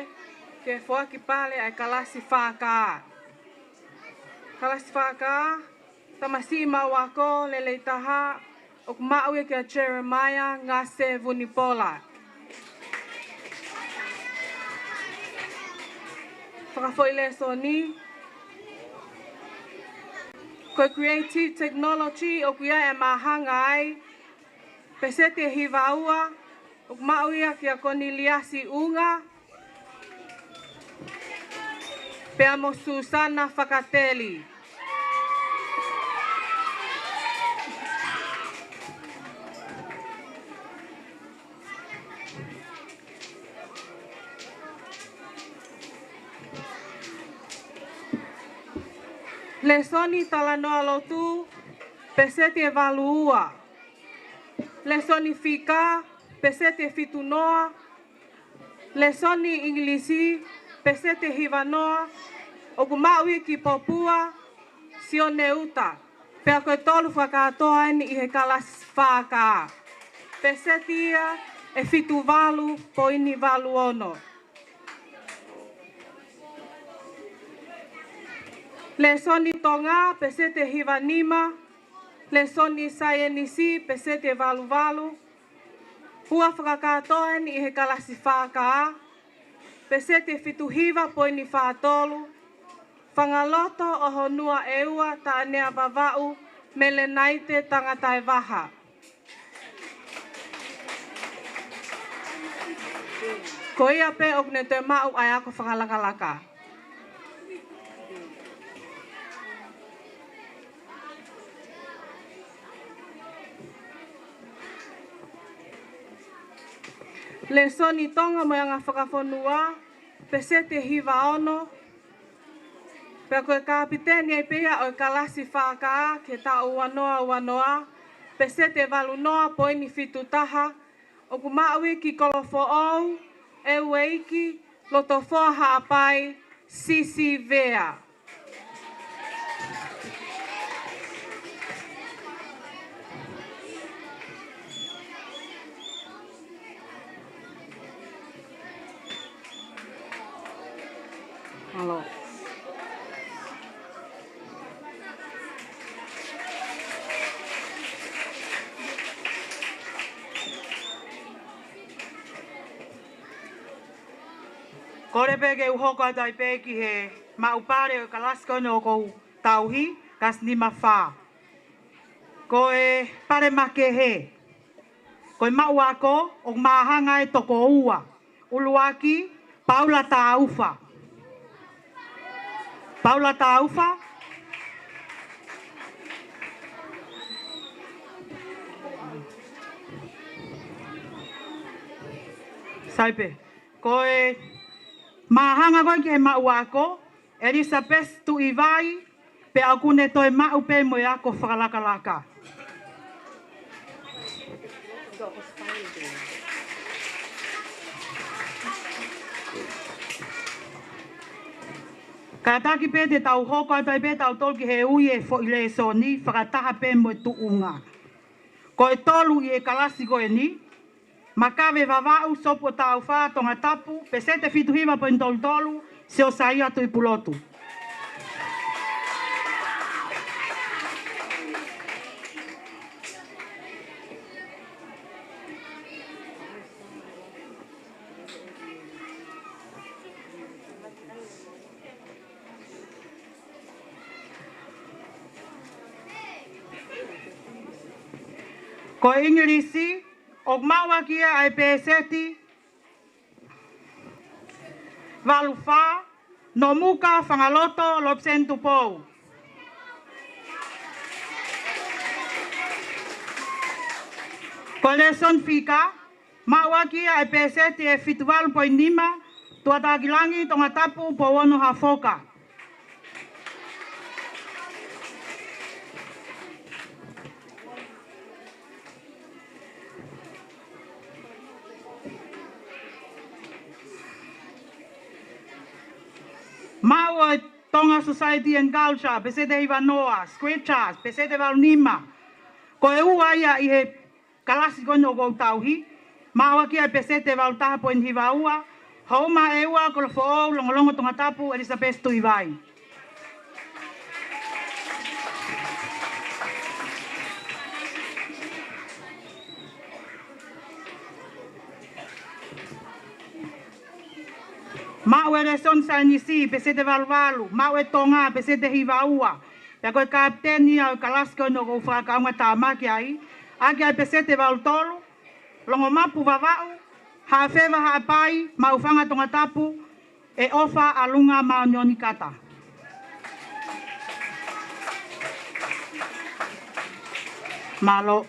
ke foaki pale ʻa e kalasi fā kā. Kalasi fā kā, tamasiʻi maʻu ako lelei taha, ʻoku maʻu ia kia Jeremiah Ngase Vunipola. Fakafoʻi lēsoni. Ko e Creative Technology ʻoku ʻi ai e māhanga ai peseti ʻe hiva ua, ʻoku maʻu ia kia Koniliasi ʻUnga, pea mo Susana Fakateli. Lēsoni talanoa lotu, peseti ʻe valu ua. Lēsoni fika, peseti ʻe fitu noa. Lēsoni ʻIngilisi, peseti ʻe hiva noa, ʻoku maʻu ia ki Popua Sione Uta, pea ko e tolu fakakātoa eni ʻi he kalasi fā K. Peseti ia ʻe fitu valu poini valu ono. Lēsoni Tonga, peseti ʻe hiva nima. Lēsoni Saienisi, peseti ʻe valu valu. Ua fakakātoa eni ʻi he kalasi fā K, peseti ʻe fitu hiva poini fā tolu. Fangaloto ʻo Honua ʻEua, Taʻanea Vavaʻu, Melenaite Tangataevaha. Ko ia pē ʻoku ne toe maʻu ʻa e ako fakalakalaka. Lēsoni Tonga mo e anga fakafonua, peseti ʻe hiva ono. Pea ko e kapiteni ai pē ia ʻo e kalasi fā K ki he taʻu ua noa ua noa, peseti ʻe valu noa poini fitu taha, ʻoku maʻu ia ki Kolofoʻou ʻEueiki Lotofoa Haʻapai Sisivea. Mālō. Kole pē ke u hoko atu ai pē ki he maʻu pale ʻo e kalasi ko eni ʻoku ou tauhi, kalasi nima fā. Ko e pale makehe. Ko e maʻu ako ʻoku māhanga ʻe toko ua. ʻUluaki, Paula Taufa. Paula Taufa. Sai pē. Ko e māhanga ko ē ki he maʻu ako, Elizabeth Tuʻivai, pea ʻoku ne toe maʻu pē mo e ako fakalakalaka. Kātaki pē te tau hoko atu ai pē tautolu ki he ui e foʻi lēsoni, fakataha pē mo e tuʻunga. Ko e tolu ʻi he kalasi ko eni, Makave Vavaʻu, Sopu ʻo Taufa, Tongatapu, peseti ʻe fitu hiva poini tolu tolu, Siosaia Tuʻipulotu. Ko e ʻIngilisi, ʻoku maʻu ʻaki ia ʻa e peseti valu fā, Nomuka Fangaloto Lopesen Tupou. Ko e lēsoni fika, maʻu ʻaki ia ʻa e peseti ʻe fitu valu poini nima, Tuʻatākilangi Tongatapu Pouono Hafoka. Maʻu ʻe Tonga Society and Culture, peseti ʻe hiva noa, Scriptures, peseti ʻe valu nima. Ko e ua ia ʻi he kalasi ko eni ʻoku ou tauhi, maʻu ʻaki ia ʻa e peseti ʻe valu taha poini hiva ua, Houma ʻEua, Kolofoʻou, Longolongo Tongatapu, Elizabeth Tuʻivai. Maʻu ʻe Lēsoni Saienisi, peseti ʻe valu valu, maʻu ʻe Tonga, peseti ʻe hiva ua. Pea ko e kapiteni ia ʻo e kalasi ko eni ʻoku ou fakakaungatāmaki ai, ʻAki ʻa e peseti ʻe valu tolu, Longomapu Vavaʻu, Haʻafeva Haʻapai, Maʻufanga Tongatapu, ʻe ʻOfa ʻAlunga Māʻoniʻoni Kata. Mālō.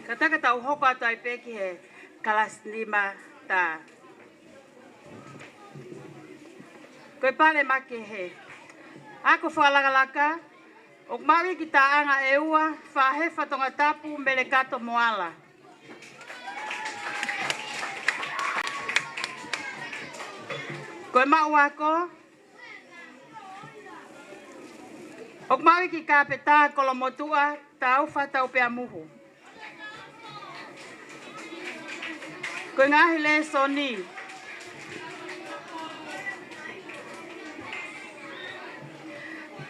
Kātaki ka tau hoko atu ai pē ki he kalasi nima tā. Ko e pale makehe. Ako fakalakalaka, ʻoku maʻu ia ki he taʻanga ʻe ua, Fāhefa Tongatapu, Melekato Moala. Ko e maʻu ako, ʻoku maʻu ia ki he Kāpetā Kolomotuʻa, Taufa Taupeamuhu. Ko e ngaahi lēsoni.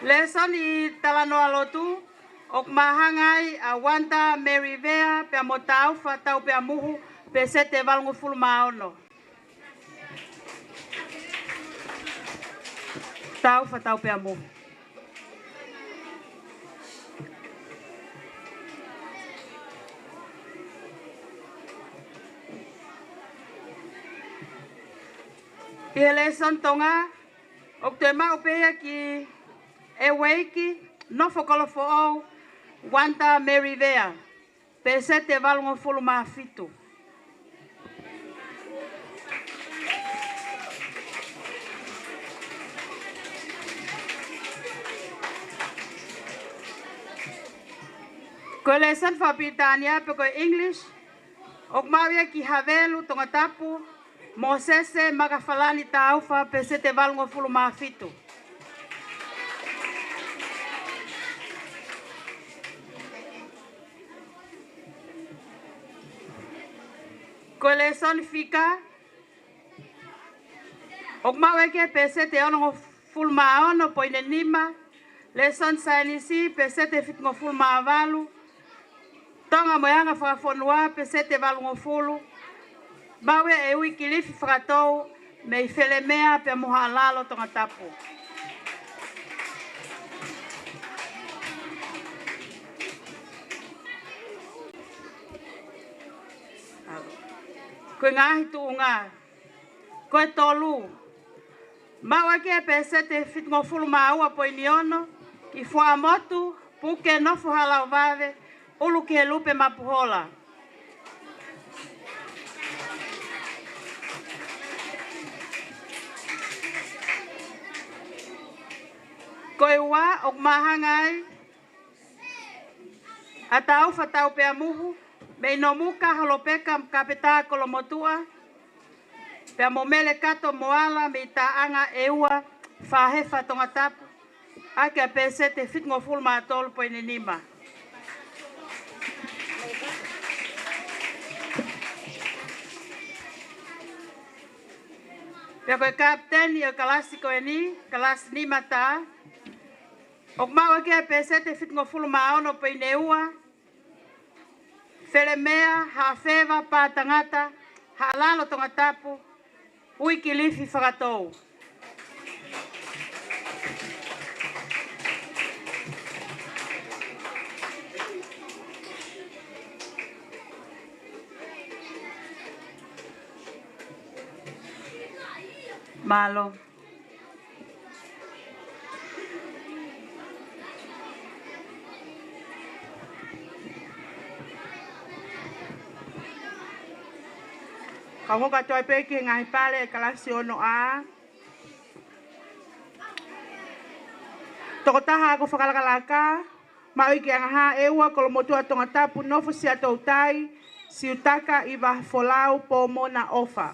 Lēsoni ʻi he talanoa lotu, ʻoku māhanga ai ʻa Wanda Mary Vea pea mo Taufa Taupeamuhu, peseti ʻe valungofulu mā ono. Taufa Taupeamuhu. ʻI he lēsoni Tonga, ʻoku toe maʻu pē ia ki he ueiki, Nofo Kolofoʻou, Wanda Mary Vea, peseti ʻe valungofulu mā fitu. Ko e lēsoni fakapilitānia pe ko e English, ʻoku maʻu ia ki he Havelu Tongatapu, Mōsese Makafalani Taufa, peseti ʻe valungofulu mā fitu. Ko e lēsoni fika, ʻoku maʻu ia ki he peseti ʻe onongofulu mā ono poini nima, lēsoni saienisi, peseti ʻe fitungofulu mā valu, Tonga mo e anga fakafonua, peseti ʻe valungofulu, maʻu ia ʻe Uikilifi Fakatou, mei Felemea pea mo Haʻalalo Tongatapu. Ko e ngaahi tuʻunga. Ko e tolu. Maʻu ia ki he peseti ʻe fitungofulu mā ua poini ono, ki Fuaʻamotu, Puke, Nofo, Halaʻovave, ʻUlu ki he Lupe, Mapuhola. Ko e ua, ʻoku māhanga ai ʻa Taufa Taupeamuhu, mei Nomuka, Holopeka, Kāpetā Kolomotuʻa, pea mo Melekato Moala mei taʻanga ʻe ua, Fāhefa Tongatapu, ʻaki ʻa e peseti ʻe fitungofulu mā tolu poini nima. Pea ko e kapiteni ʻo e kalasi ko eni, kalasi nima tā, ʻoku maʻu ia ki he peseti ʻe fitungofulu mā ono poini ua, Felemea, Haʻafeva, Pātangata, Haʻalalo Tongatapu, Uikilifi Fakatou. Mālō. Kau hoko atu ai pē ki he ngaahi pale ʻa e kalasi ono A. Tokotaha ako fakalakalaka, maʻu ia ki he Angahā ʻe ua, Kolomotuʻa Tongatapu, Nofo, Siaʻatoutai, Siutaka, ʻIva, Folau, Pomona, ʻOfa.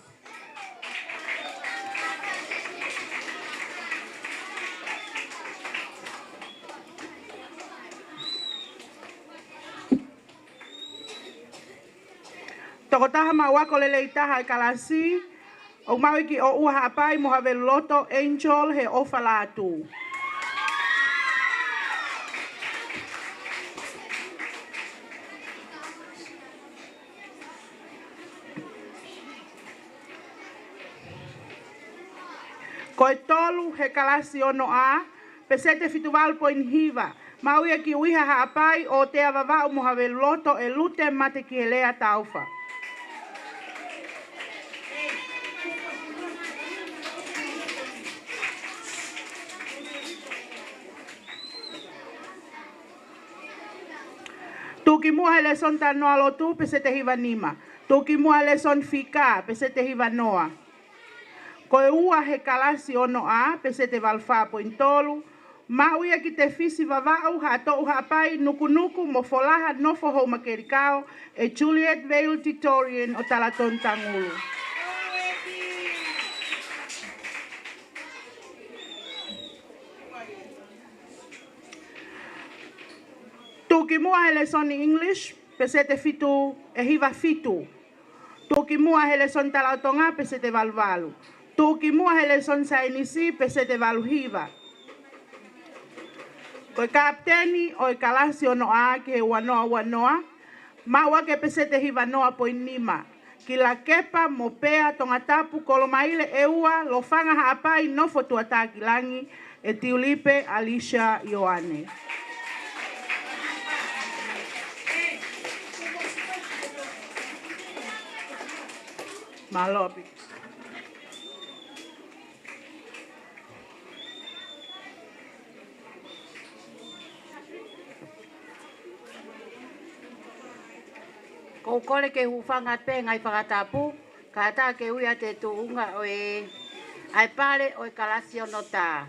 Tokotaha maʻu ako lelei taha ʻa e kalasi, ʻoku maʻu ia ki ʻOʻua Haʻapai mo Havelu Loto, Angel, he ʻOfa Lātū. Ko e tolu he kalasi ono A, peseti fitu valu poini hiva, maʻu ia ki Uiha Haʻapai, ʻOtea Vavaʻu mo Haveluloto, ʻe Lute Mate ki he Lea Taufa. Tuʻukimuʻa he lēsoni talanoa lotu, peseti hiva nima. Tuʻukimuʻa he lēsoni fika, peseti hiva noa. Ko e ua he kalasi ono A, peseti valu fā poini tolu, maʻu ia ki Tefisi Vavaʻu, Haʻatoʻu Haʻapai, Nukunuku mo Folaha, Nofo Houmakelikao, ʻe Juliet Vale Titorian ʻo Talatonu Tangulu. Tuʻukimuʻa he lēsoni English, peseti fitu, ʻe hiva fitu. Tuʻukimuʻa he lēsoni Tala ʻo Tonga, peseti valu valu. Tuʻukimuʻa he lēsoni Saienisi, peseti valu hiva. Ko e kapiteni ʻo e kalasi ono A ki he ua noa ua noa, maʻu ʻaki e peseti hiva noa poini nima. Ki Lakepa mo Pea, Tongatapu, Kolomaile ʻEua, Lofanga Haʻapai, Nofo Tuʻatakilangi, ʻe Tiulipe Alicia Ioane. Mālō ʻaupito. Ko u kole ke hūfanga pē he ngaahi fakatapu, kātaki ke ui atu e tuʻunga ʻo e, ʻa e pale ʻo e kalasi ono A.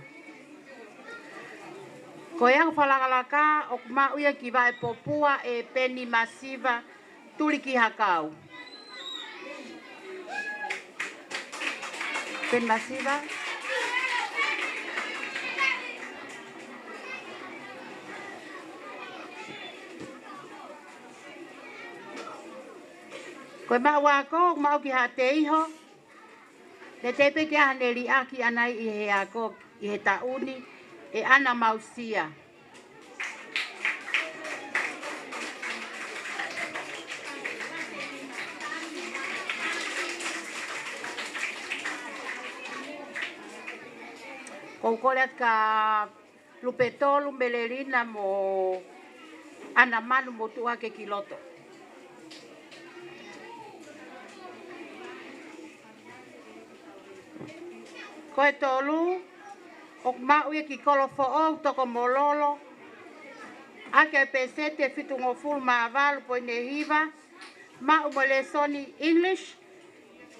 Ko e anga fakalakalaka, ʻoku maʻu ia ki Vaʻepopua ʻe Peni Masiva, Tulikihakau. Peni Masiva. Ko e maʻu ako, maʻu ki Haʻateiho. Pea teʻeki ai ke ʻi ai haʻane liʻaki ʻaʻana ʻi he ako ʻi he taʻu ni, ʻe ʻAna Mausia. Ko u kole atu kia Lupetolu, Melelina mo ʻAna Manu mo tuʻu hake ki loto. Ko e tolu, ʻoku maʻu ia ki Kolofoʻou, Tokomololo, ʻaki e peseti fitungofulu mā valu poini hiva, maʻu mo e lēsoni English,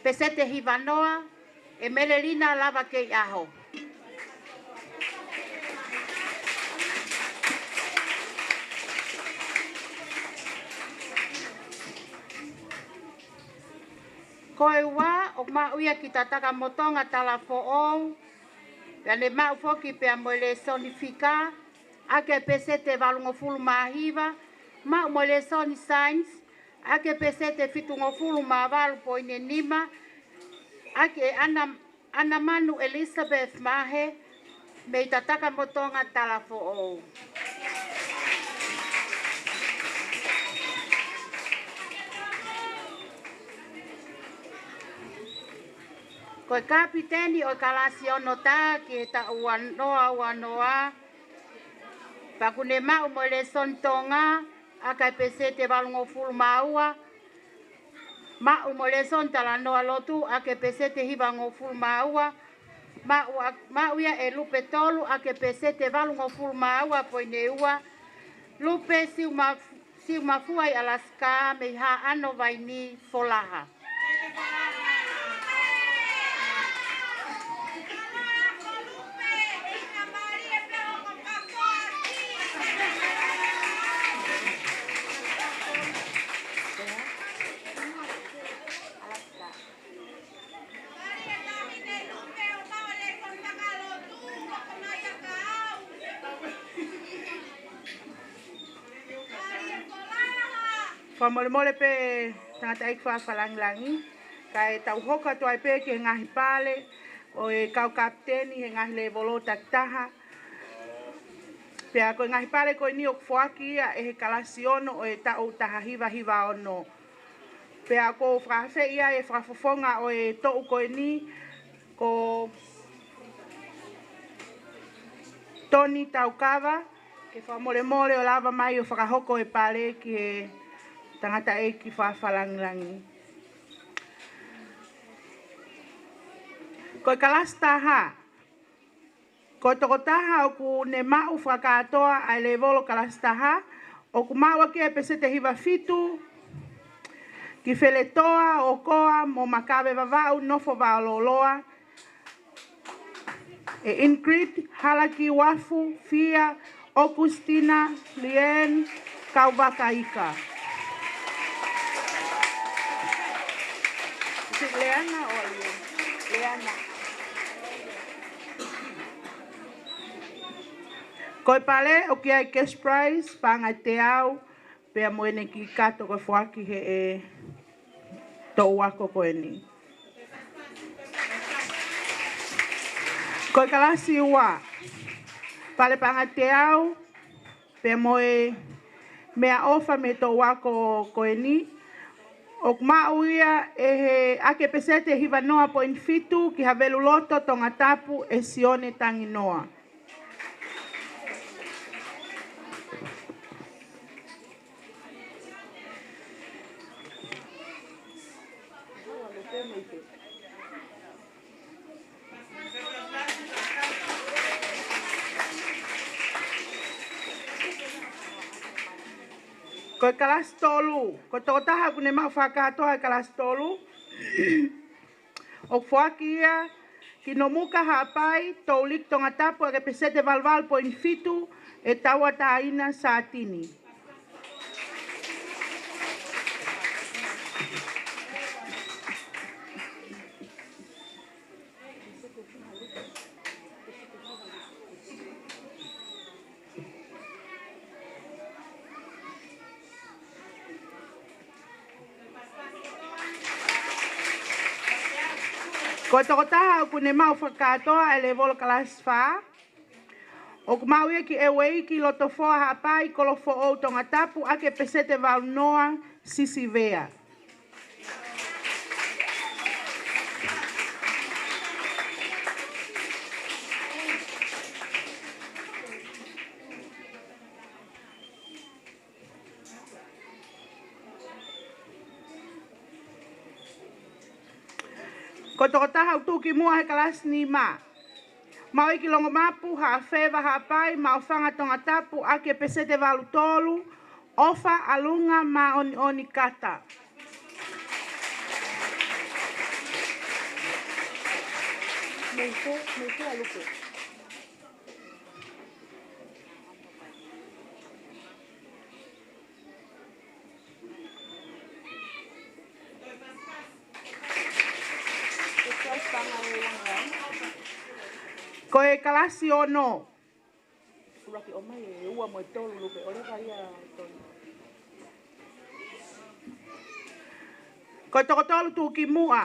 peseti hiva noa, ʻe Melelina Lavakeiʻaho. Ko e ua, ʻoku maʻu ia ki Tatakamotonga, Talafoʻou, pea ne maʻu foki pea mo e lēsoni fika, ʻaki e peseti valungofulu mā hiva, maʻu mo e lēsoni Science, ʻaki e peseti fitungofulu mā valu poini nima, ʻaki ʻe ʻAna, ʻAna Manu Elizabeth Mahe, mei Tatakamotonga, Talafoʻou. Ko e kapiteni ʻo e kalasi ono A ki he taʻu ua noa ua noa, pea ʻoku ne maʻu mo e lēsoni Tonga, ʻaki e peseti valungofulu mā ua, maʻu mo e lēsoni talanoa lotu, ʻaki e peseti hivangofulu mā ua, maʻu, maʻu ia ʻe Lupetolu, ʻaki e peseti valungofulu mā ua poini ua, Lupe Siuma, Siumafua ʻi Alaska, mei Haʻano Vaini, Folaha. Fakamolemole pē tangataʻeiki fakalāngilangi, kae tau hoko atu ai pē ki he ngaahi pale ʻo e kau kapiteni he ngaahi lēvolo takitaha. Pea ko e ngaahi pale ko eni ʻoku foaki ia ʻe he kalasi ono ʻo e taʻu taha hiva hiva ono. Pea ʻoku ou fakaafeʻi ʻa e fakafofonga ʻo e toʻu ko eni, ko Toni Taukava, ke fakamolemole ʻo lava mai ʻo fakahoko e pale ki he tangataʻeiki fakafalangilangi. Ko e kalasi taha. Ko e tokotaha ʻoku ne maʻu fakakātoa ʻa e lēvolo kalasi taha, ʻoku maʻu ʻaki e peseti hiva fitu, ki Feletoa, ʻOkoa mo Makave Vavaʻu, nofo Vaololoa, ʻe Ingrid Halakiuafu Fia Augustina Lien Kauvakaika. Is it Leana or Lien? Leana. Ko e pale ʻoku ʻi ai e cash prize, paʻanga ʻe teau, pea mo ʻene kiʻi kato ko e foaki ʻe he toʻu ako ko eni. Ko e kalasi ua, pale paʻanga ʻe teau, pea mo e meʻaʻofa mei he toʻu ako ko eni, ʻoku maʻu ia ʻe he, ʻaki e peseti ʻe hiva noa poini fitu ki Haveluloto Tongatapu ʻe Sione Tanginoa. Ko e kalasi tolu, ko e tokotaha ʻoku ne maʻu fakakātoa e kalasi tolu, ʻoku foaki ia ki Nomuka Haʻapai, Touliki Tongatapu, ʻaki e peseti ʻe valuvalu poini fitu ʻe Tauʻatāina Sātini. Ko e tokotaha ʻoku ne maʻu fakakātoa e lēvolo kalasi fā, ʻoku maʻu ia ki ʻEueiki Lotofoa Haʻapai, Kolofoʻou Tongatapu, ʻaki e peseti ʻe valu noa, Sisivea. Ko e tokotaha ʻoku tuʻu ki muʻa he kalasi nima, maʻu ia ki Longomapu, Haʻafeva Haʻapai, Maʻufanga Tongatapu, ʻaki e peseti ʻe valu tolu, ʻOfa ʻAlunga Māʻoniʻoni Kata. Mei fē, mei fē ʻa Luke? Ko e kalasi ono. ʻUluaki ʻomai e ua mo e tolu, Luke, ʻoleva ia, Toni. Ko e toko tolu tuʻu ki muʻa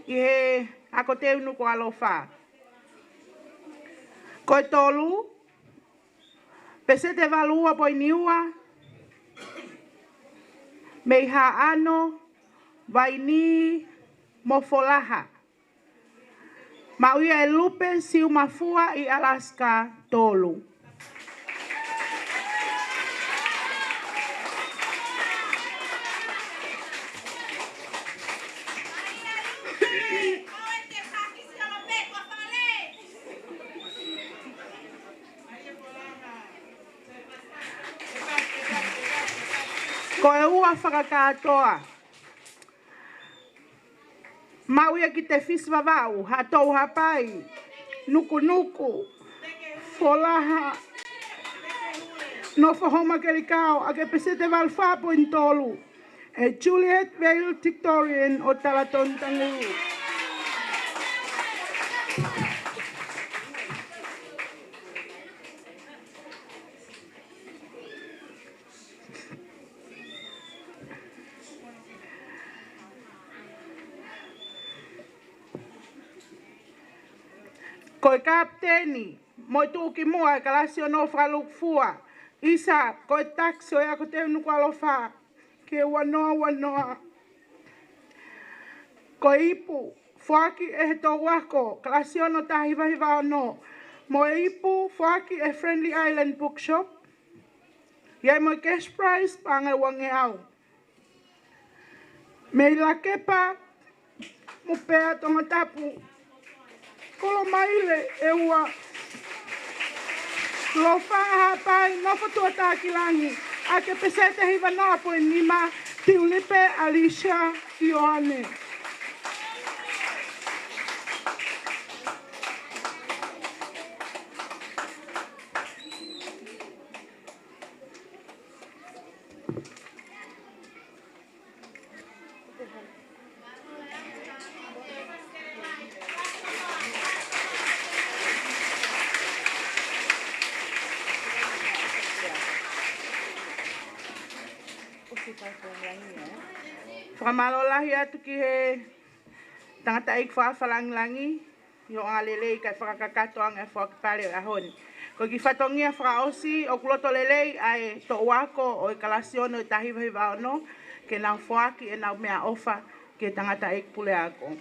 ʻi he Ako Teu Nukuʻalofa. Ko e tolu, peseti ʻe valu ua poini ua, mei Haʻano, Vainī mo Folaha. Maʻu ia ʻe Lupe Siumafua ʻi Alaska, tolu. Ko e ua fakakātoa. Maʻu ia ki Tefisi Vavaʻu, Haʻatoʻu Haʻapai, Nukunuku, Folaha, Nofo Houmakelikao, ʻaki e peseti ʻe valu fā poini tolu, ʻe Juliet Vale Tictorian ʻo Talatonu Tangulu. Ko e kapiteni mo e tuʻu ki muʻa e kalasi ono fakalūkufua, ʻisa, ko e takisi ʻo e Ako Teu Nukuʻalofa, ke ua noa ua noa. Ko e ipu, foaki ʻe he toʻu ako, kalasi ono taha hiva hiva ono, mo e ipu foaki ʻe Friendly Island Bookshop, ʻi ai mo e cash prize paʻanga ʻe uangeau. Mei Lakepa mo Pea Tongatapu, Kolomaile ʻe ua, Lofa Haʻapai, Nofotuatakilangi, ʻa e peseti ʻe hiva noa poini nima, Tiulipe Alicia Ioane. Fakamālō lahi atu ki he tangataʻeiki fakalangilangi, ʻi hoʻo angalelei kae fakakakato ange ʻa e foaki pale ʻo e ʻaho ni. Ko e kiʻi fatongia fakaʻosi, ʻoku loto lelei ʻa e toʻu ako ʻo e kalasi ono ʻo e taha hiva hiva ono, ke nau foaki ʻenau meʻaʻofa ki he tangataʻeiki puleako.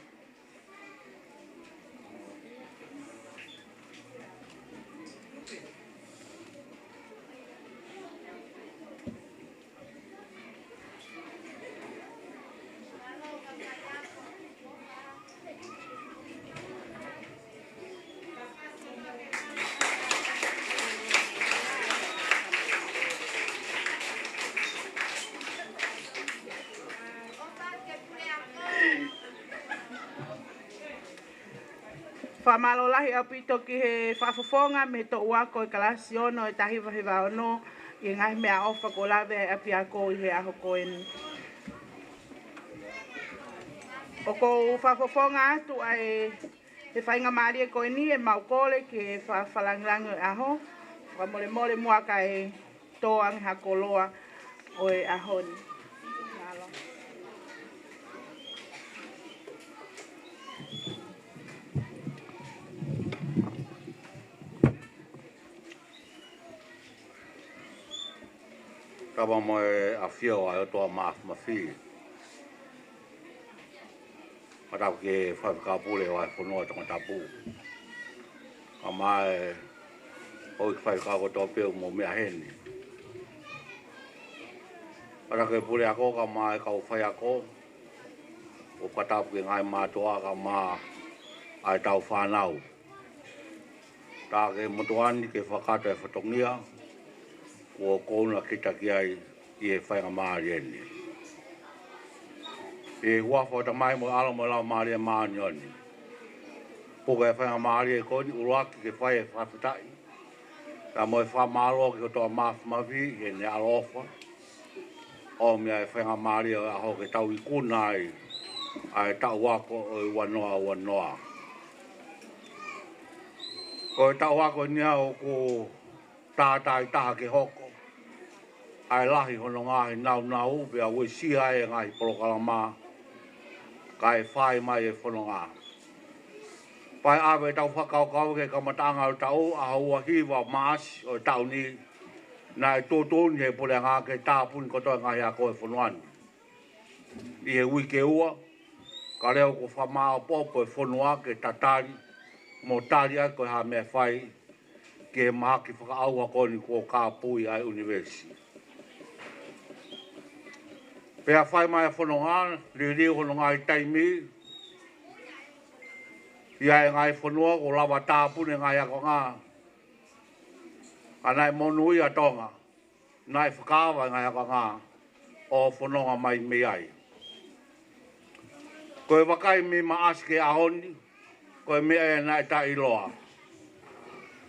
Fakamālō lahi ʻaupito ki he fakafofonga mei he toʻu ako ʻo e kalasi ono ʻo e taha hiva hiva ono, ʻi he ngaahi meʻaʻofa kuo lave ʻe he ʻapiako ʻi he ʻaho ko eni. ʻOku ou fakafofonga atu ʻa e, he faingamālie ko eni ʻemau kole ki he fakalangilangi ʻo e ʻaho, fakamolemole muʻa kae tō ange ha koloa ʻo e ʻaho ni. Mālō. Tapu mo e ʻafio ʻa e ʻOtua Māfimafi. Mātau ki he faifekau pule ʻo e fonua Tongatapu. Kae ʻumaʻā e houʻeiki faifekau kotoa pē ʻoku mou meʻa heni. Mātau ki he puleako kae ʻumaʻā e kau faiako. ʻO fakatapu ki he ngaahi mātuʻa kae ʻumaʻā ʻa e tau fānau. Tā ke motuʻa ni ke fakakakato e fatongia kuo kouna kita ki ai ʻi he faingamālie ni. ʻI he huafa ʻo e Tamai mo e ʻAlo mo e Laumālie Māʻoniʻoni. Puke e faingamālie ko eni ʻuluaki ke fai e fakafetaʻi. Pea mo e fakamālō ki he ʻOtua Māfimafi heʻene ʻaloʻofa. ʻOmi ʻa e faingamālie ʻo e ʻaho ke tau ikuna ai ʻa e taʻu ako ʻo e ua noa ua noa. Ko e taʻu ako ni ʻoku tātāitaha ke hoko. ʻA e lahi hono ngaahi naunau pea uesia e ngaahi polokalama kae fai mai e fononga. Pea ʻave ʻetau fakakaukau ki he kamataʻanga ʻo e taʻu, ʻaho ua hiva Maʻasi ʻo e taʻu ni, naʻe tuʻutuʻuni ʻe he puleʻanga ke tāpuni kotoa e ngaahi ako ʻo e fonua ni ʻi he uike ua, ka leo ko e fakamāʻopoʻopo e fonua ke tatali mo tali ʻaki ko e hā e meʻa ʻe fai ki he mahaki fakaʻauha ko eni kuo kāpui ʻa e ʻunivēsi. Pea fai mai e fononga, liliu hono ngaahi taimi, ʻi ai e ngaahi fonua kuo lava tāpuni e ngaahi akoʻanga. Ka naʻe monūʻia ʻa Tonga, naʻe fakaava e ngaahi akoʻanga ʻo fononga mai mei ai. Ko e vakai mei Maʻasi ki he ʻaho ni, ko e meʻa ia naʻe taʻeʻiloa.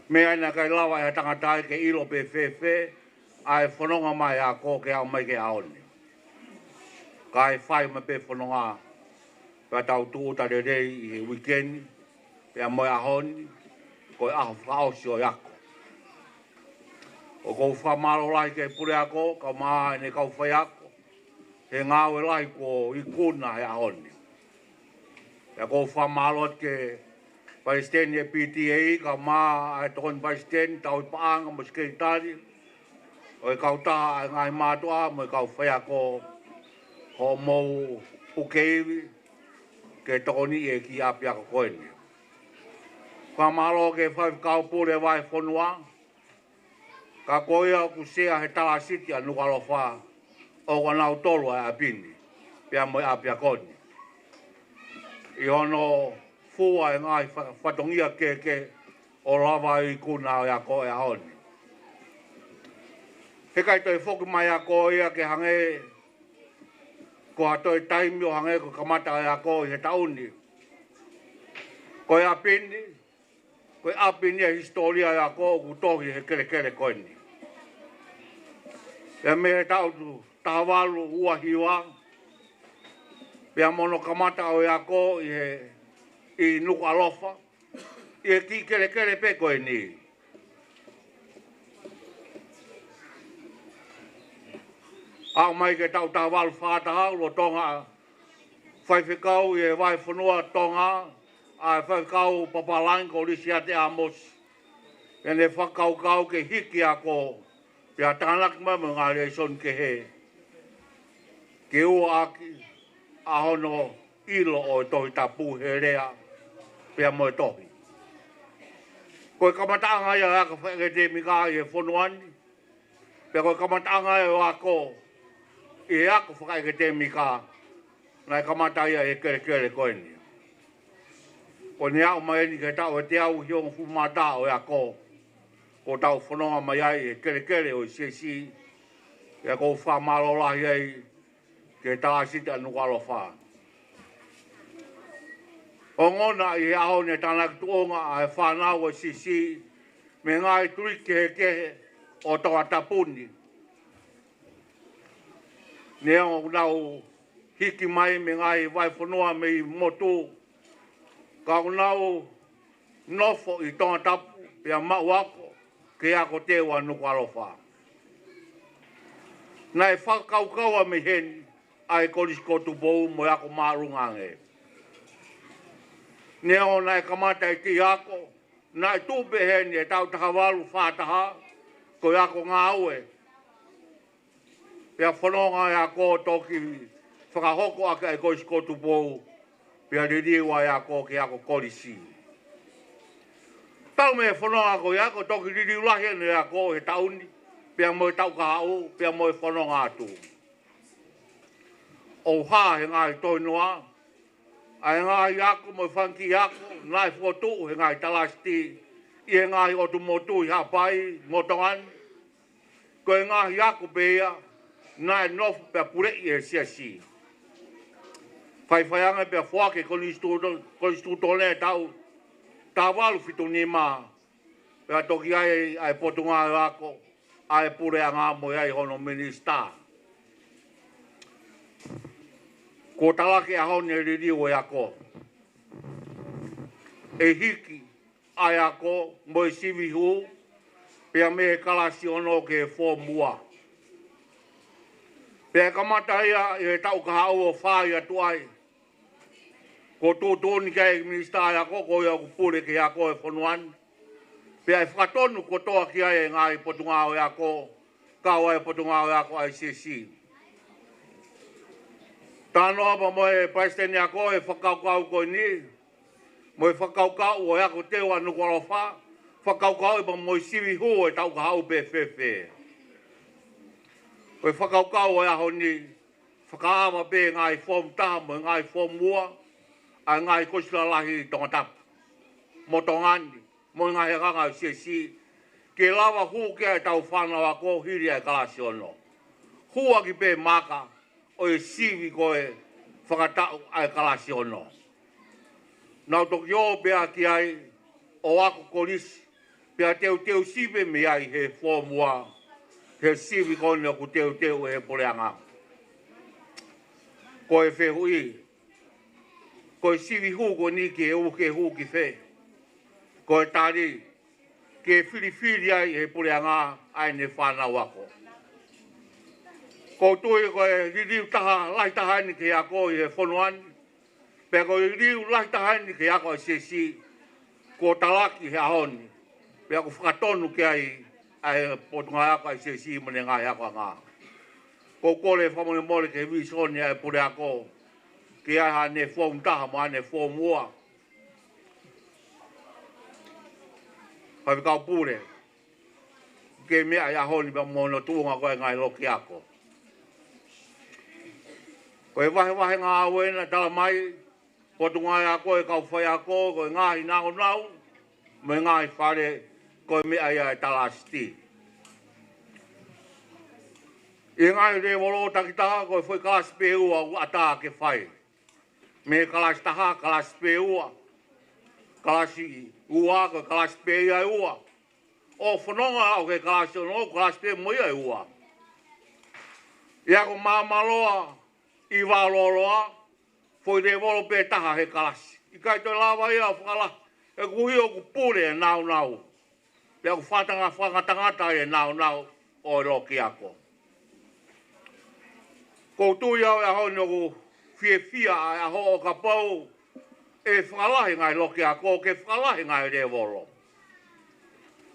Meʻa ia naʻe ʻikai lava ʻe ha tangata ia ke ʻilo pe fēfē ʻa e fononga mai ako ke aʻu mai ki he ʻaho ni. Kae fai mai pē fononga, pea tau tūʻuta lelei ʻi he uike ni, pea mo e ʻaho ni, ko e ʻaho fakaʻosi ʻo e ako. ʻOku ou fakamālō lahi ki he puleako, kae ʻumaʻā ʻene kau faiako, he ngāue lahi kuo ikuna he ʻaho ni. Pea ʻoku ou fakamālō atu ki he palesiteni ʻo e P T A, kae ʻumaʻā ʻa e tokoni palesiteni, tauhi paʻanga mo e sekelitali ʻo e kautaha ʻa e ngaahi mātuʻa mo e kau faiako, hoʻomou puke ivi ke tokoniʻi e kiʻi ʻapiako ko eni. Fakamālō ki he Faifekau Pule Vahefonua, ka ko ia ʻoku sea he Talasiti ʻa Nukuʻalofa, ʻoku ʻanautolu ʻa e ʻapi ni, pea mo e ʻapiako ni, ʻi hono fua e ngaahi fa-, fatongia kehekehe ʻo lava ʻo ikuna ʻa e ako ʻo e ʻaho ni. He ʻikai toe foki mai ʻa e ako ia ke hangē ko ha toe taimi ʻo hangē ko e kamata ʻa e ako ʻi he taʻu ni. Ko e ʻapi ni, ko e ʻapi ni ʻa e hisitōlia ʻo e ako ʻoku tohi he kelekele ko eni. Pea mei he taʻu taha valu ua hiva, pea mo hono kamata ʻo e ako ʻi he, ʻi Nukuʻalofa, ʻi he kiʻi kelekele pē ko eni. Aʻu mai ki he taʻu taha valu fā taha, lolotonga faifekau ʻi he Vahefonua Tonga, ʻa e Faifekau Papālangi ko Lisiate ʻAmosi, ʻene fakakaukau ke hiki ako, pea tānaki mai mo e ngaahi lēsoni kehe, ke ua ʻaki ʻa hono ʻilo ʻo e Tohi Tapu he lea pea mo e tohi. Ko e kamataʻanga ia ʻo e ako fakaʻekatemika ʻi he fonua ni, pea ko e kamataʻanga ia ʻo e ako ʻi he ako fakaʻekatemika naʻe kamata ia ʻi he kelekele ko eni. Ko ʻene aʻu mai eni ki he taʻu ʻe teau hivangofulu mā taha ʻo e ako, kuo tau fononga mai ai he kelekele ʻo e siasi, pea ʻoku ou fakamālō lahi ai ki he Talasiti ʻa Nukuʻalofa. Ongona ʻi he ʻaho ni e tānaki tuʻunga ʻa e fānau ʻo e siasi mei he ngaahi tuliki kehekehe ʻo Tongatapu ni. Neongo ʻoku nau hiki mai mei he ngaahi vahefonua mei motu, ka ʻoku nau nofo ʻi Tongatapu pea maʻu ako ki he ako teu ʻa Nukuʻalofa. Naʻe fakakaukau ʻa mei heni ʻa e Kolisi ko Tupou mo e ako māʻolunga ange. Neongo naʻe kamata e kiʻi ako, naʻe tuʻu pē heni he taʻu taha valu fā taha, ko e ako ngāue. Pea fononga e ako toki fakahoko ʻaki ʻa e Kolisi ko Tupou, pea liliu ʻa e ako ki he ako kolisi. Talu mei he fononga ko ia, kuo toki liliu lahi ʻene ako he taʻu ni, pea mo e taʻu kahaʻu, pea mo e fononga atu. ʻOku hā he ngaahi tohinoa ʻa e ngaahi ako mo e fanga kiʻi ako naʻe fokotuʻu he ngaahi Talasiti ʻi he ngaahi ʻotu motu ʻi Haʻapai mo Tonga ni, ko e ngaahi ako pē ia naʻe nofo pea puleʻi ʻe he siasi. Faifai ange pea foaki e konisitū-, konisitūtone he taʻu taha valu fitu nima, pea toki ʻi ai ʻa e Potungāue Ako, ʻa e Puleʻanga mo ʻi ai hono minisitā. Kuo talaki he ʻaho ni e liliu ʻo e ako. ʻE hiki ʻa e ako mo e sivi hū, pea mei he kalasi ono ki he foomu ua. Pea kamata ia ʻi he taʻu kahaʻu ʻo fai atu ai. Kuo tuʻutuʻuni ki ai e minisitā ʻo e ako, ko ia ʻoku pule ki he ako ʻo e fonua ni. Pea ʻe fakatonu kotoa ki ai e ngaahi Potungāue Ako, kau ai e Potungāue Ako ʻa e siasi. Talanoa pea mo e palesiteni ako e fakakaukau ko eni, mo e fakakaukau ʻo e ako teu ʻa Nukuʻalofa, fakakaukau pea mo e sivi hū ʻo e taʻu kahaʻu pe fēfē. Ko e fakakaukau ʻo e ʻaho ni, fakaava pē ngaahi foomu taha mo e ngaahi foomu ua ʻa e ngaahi kolisi lalahi ʻi Tongatapu mo Tonga ni, mo e ngaahi akanga ʻo e siasi, ke lava hū ki ai ʻetau fānau ako hili ʻa e kalasi ono. Hū ʻaki pē maka ʻo e sivi ko e fakataʻu ʻa e kalasi ono. Nau toki ō pē ki ai ʻo ako kolisi, pea teuteu sivi mei ai he foomu ua, he sivi ko eni ʻoku teuteu ʻe he puleʻanga. Ko e fehuʻi, ko e sivi hū ko eni ke hū, ke hū ki fē? Ko e tali, ke filifili ai ʻe he puleʻanga ʻa ʻene fānau ako. ʻOku ou tui ko e liliu taha, lahi taha eni ki he ako ʻi he fonua ni, pea ko e liliu lahi taha eni ki he ako ʻa e siasi, kuo talaki he ʻaho ni, pea ʻoku fakatonu ki ai ʻa e Potungāue Ako ʻa e siasi mo ʻene ngaahi akoʻanga. ʻOku ou kole fakamolemole ki he vīsone ʻa e puleako, ke ʻi ai haʻane foomu taha mo haʻane foomu ua. Faifekau Pule, ke meʻa he ʻaho ni pea mo hono tuʻunga ko e ngaahi loki ako. Ko e vahevahe ngāue naʻe tala mai, potungāue ako e kau faiako, ko e ngaahi nāunau mo e ngaahi fale, ko e meʻa ia e talasiti. ʻI he ngaahi lēvolo takitaha, ko e foʻi kalasi pē ʻe ua ʻoku ʻatā ke fai. Mei he kalasi taha, kalasi pē ʻe ua. Kalasi ua, ko e kalasi pē ia ʻe ua. ʻO fononga ʻo ke kalasi ono, kalasi pē mo ia ʻe ua. ʻI he ako māmāloa, ʻi Valoloa, foʻi lēvolo pē taha he kalasi. ʻIkai toe lava ia ʻo fakalahi, he koeʻuhi ʻoku pule e nāunau. Pea ʻoku fakatanga-, fakangatangata e nāunau ʻo e loki ako. ʻOku ou tui au he ʻaho ni ʻoku fiefia ʻa e ʻaho ʻo kapau ʻe fakalahi ngaahi loki ako, ke fakalahi ngaahi lēvolo.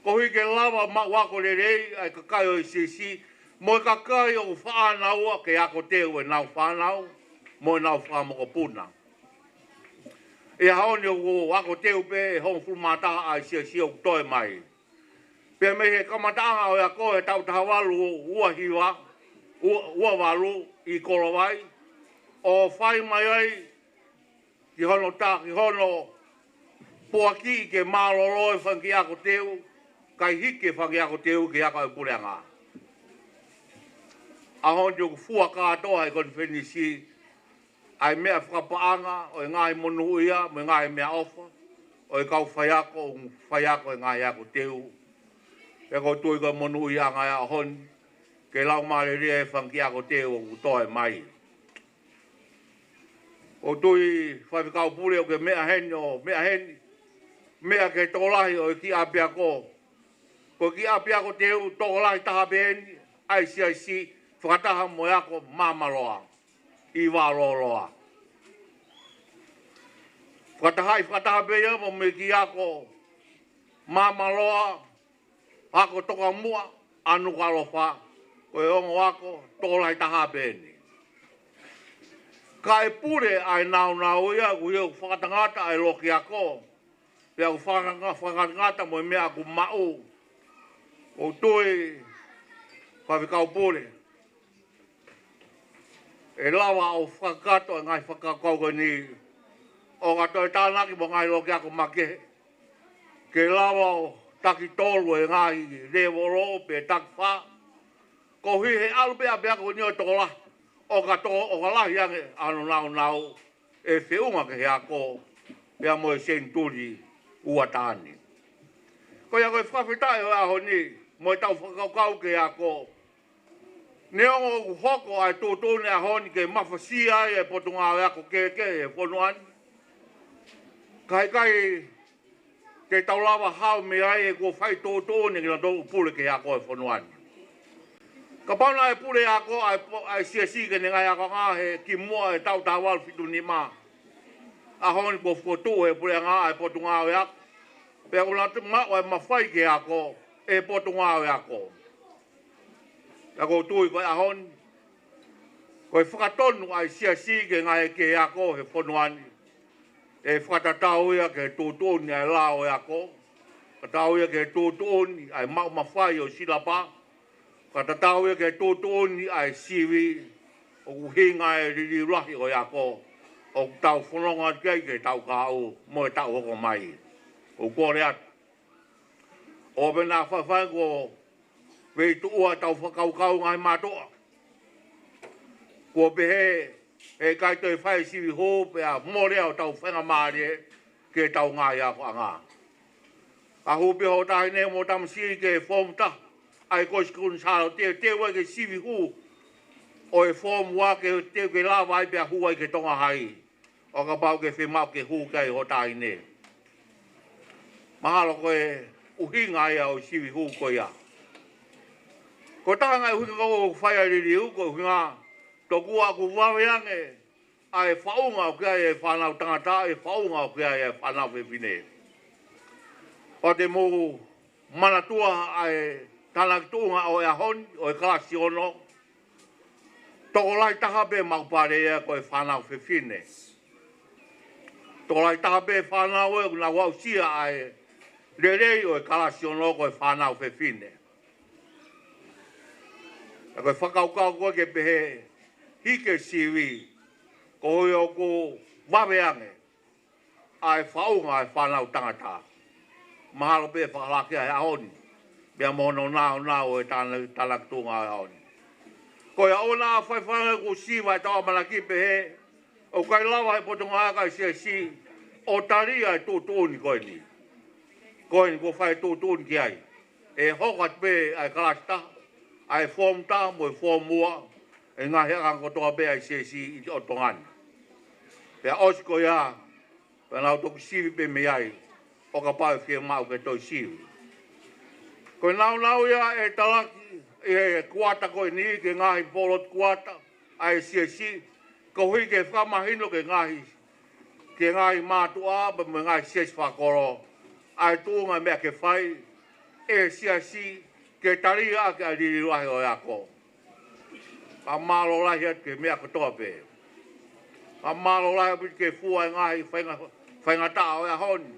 Koeʻuhi ke lava maʻu ako lelei ʻa e kakai ʻo e siasi, mo e kakai ʻoku faʻa nau ō ke ako teu ʻenau fānau, mo ʻenau fanga mokopuna. ʻI he ʻaho ni ʻoku ako teu pē ʻe hongofulu mā taha ʻa e siasi ʻoku toe mai. Pea mei he kamataʻanga ʻo e ako he taʻu taha valu ua hiva, ua, ua valu ʻi Kolovai, ʻo fai mai ai ki hono tā, ki hono poaki ke mālōlō e fanga kiʻi ako teu, kae hiki e fanga kiʻi ako teu ki he ako ʻa e puleʻanga. ʻAho ni ʻoku fua kātoa ʻe he konifelenisi ʻa e meʻa fakapaʻanga ʻo e ngaahi monūʻia mo e ngaahi meʻaʻofa ʻo e kau faiako, faiako e ngaahi ako teu. Pea ʻoku ou tui ko e monūʻiaʻanga ia ʻaho ni, ke laumālie e fanga kiʻi ako teu ʻoku toe mai. ʻOku ou tui Faifekau Pule ʻoku ke meʻa heni ʻo meʻa heni, meʻa ki he tokolahi ʻo e kiʻi ʻapiako. Ko e kiʻi ʻapiako teu tokolahi taha pē eni ʻa e siasi fakataha mo e ako māmāloa ʻi Valoloa. Fakatahaʻi fakataha pē ia mo e kiʻi ako māmāloa, ako tokamuʻa ʻa Nukuʻalofa, ko e ongo ako tokolahi taha pē eni. Ka ʻe pule ʻa e nāunau ia, koeʻuhi ʻoku fakatangata ʻa e loki ako, pea ʻoku fakanga-, fakatangata mo e meʻa ʻoku maʻu. ʻOku ou tui Faifekau Pule, ʻe lava ʻo fakakakato e ngaahi fakakaukau ko eni, ʻo ka toe tānaki mo e ngaahi loki ako makehe, ke lava ʻo taki tolu e ngaahi lēvolo pe taki fā. Koeʻuhi he ʻalu pē ʻapiako ni ʻo tokolahi, ʻo ka toko, ʻo ka lahi ange ʻa hono nāunau ʻe feʻunga ki he ako, pea mo e senituli ʻe ua taha ni. Ko ia ko e fakafetaʻi ʻo e ʻaho ni, mo e tau fakakaukau ki he ako. Neongo ʻoku hoko ʻa e tuʻutuʻuni ʻaho ni ke mafasia ai e potungāue ako kehekehe he fonua ni, ka ʻikai ke tau lava hao mei ai he kuo fai tuʻutuʻuni kinautolu ʻoku pule ki he ako he fonua ni. Kapau naʻe ʻi ai e pule ako ʻa e po-, ʻa e siasi ke ne ngaahi akoʻanga he kimuʻa he taʻu taha valu fitu nima, ʻaho ni kuo fokotuʻu he puleʻanga ʻa e potungāue ako, pea ʻoku nau maʻu ʻa e mafai ki he ako ʻe he potungāue ako. Pea ʻoku ou tui ko e ʻaho ni, ko e fakatonu ʻa e siasi ke ngāue ki he ako he fonua ni, ʻe fakatatau ia ki he tuʻutuʻuni ʻa e lao ʻo e ako, fakatatau ia ki he tuʻutuʻuni ʻa e maʻu mafai ʻo e silapa, fakatatau ia ki he tuʻutuʻuni ʻa e sivi, ʻoku ʻuhinga e liliu lahi ʻo e ako ʻoku tau fononga ki ai ki he taʻu kahaʻu mo e taʻu hoko mai. ʻOku ou kole atu ʻo pehē naʻa faifai kuo veituʻua ʻetau fakakaukau ngaahi mātuʻa. Kuo pehē, heʻikai toe fai sivi hū pea mole ʻa hotau faingamālie ke tau ngaahi akoʻanga. Ka hū pē hoʻo taʻahine mo tamasiʻi ki he foomu taha ʻa e Kosi Kuini Sālote, teuteu ai ke sivi hū ʻo e foomu ua ke teu ke lava ai pea hū ai ki Tonga Hai, ʻo kapau ʻoku ke fiemaʻu ke hū ki ai hoʻo taʻahine. Mahalo ko e ʻuhinga ia ʻo e sivi hū ko ia. Ko e taha e ngaahi ʻuhinga ʻoku fai ai e liliu, ko e ʻuhinga tokua ʻoku vave ange ʻa e faʻunga ʻoku ʻi ai e fānau tangata, ʻa e faʻunga ʻoku ʻi ai e fānau fefine. ʻOku te mou manatua ʻa e tānaki tuʻunga ʻo e ʻaho ni, ʻo e kalasi ono, tokolahi taha pē maʻu pale ia ko e fānau fefine. Tokolahi taha pē fānau ē ʻoku nau aʻusia ʻa e lelei ʻo e kalasi ono ko e fānau fefine. Pea ko e fakakaukau ko ē ke pehē hiki e sivi, koeʻuhi ʻoku vave ange ʻa e faʻunga ʻa e fānau tangata. Mahalo pē fakalaka he ʻaho ni, pea mo hono naunau ʻo e tāna-, tānakituʻunga ʻo e ʻaho ni. Ko ia ʻoku ou fai fanga kusiva ʻi he ʻamanaki pehē, ʻoku ʻikai lava he Potungāue ʻa e Siasi ʻo tali ʻa e tuʻutuʻuni ko eni. Ko eni kuo fai tuʻutuʻuni ki ai. ʻE hoko atu pē ʻa e kalasi taha, ʻa e form taha mo e form ua, ʻa e ngaahi ʻakanga kotoa pē ʻa e Siasi ʻi ʻOtu Tonga ni. Pea ʻosi ko ia, pea nau toki sivi pē mei ai, ʻo kapau ʻe fiemaʻu ke toe sivi. Ko e naunau ia ʻe talaki ʻi he kuata ko eni ki he ngaahi pōlotu kuata ʻa e Siasi, koeʻuhi ke fakamahino ki he ngaahi, ki he ngaahi mātuʻa pea mo e ngaahi siasi fakakolo ʻa e tuʻunga meʻa ke fai ʻe he Siasi ke tali ʻaki ʻa e liliu lahi ʻo e ako. Fakamālō lahi atu ki he meʻa kotoa pē. Fakamālō lahi atu ki he fua e ngaahi fainga-, faingataʻa ʻo e ʻaho ni.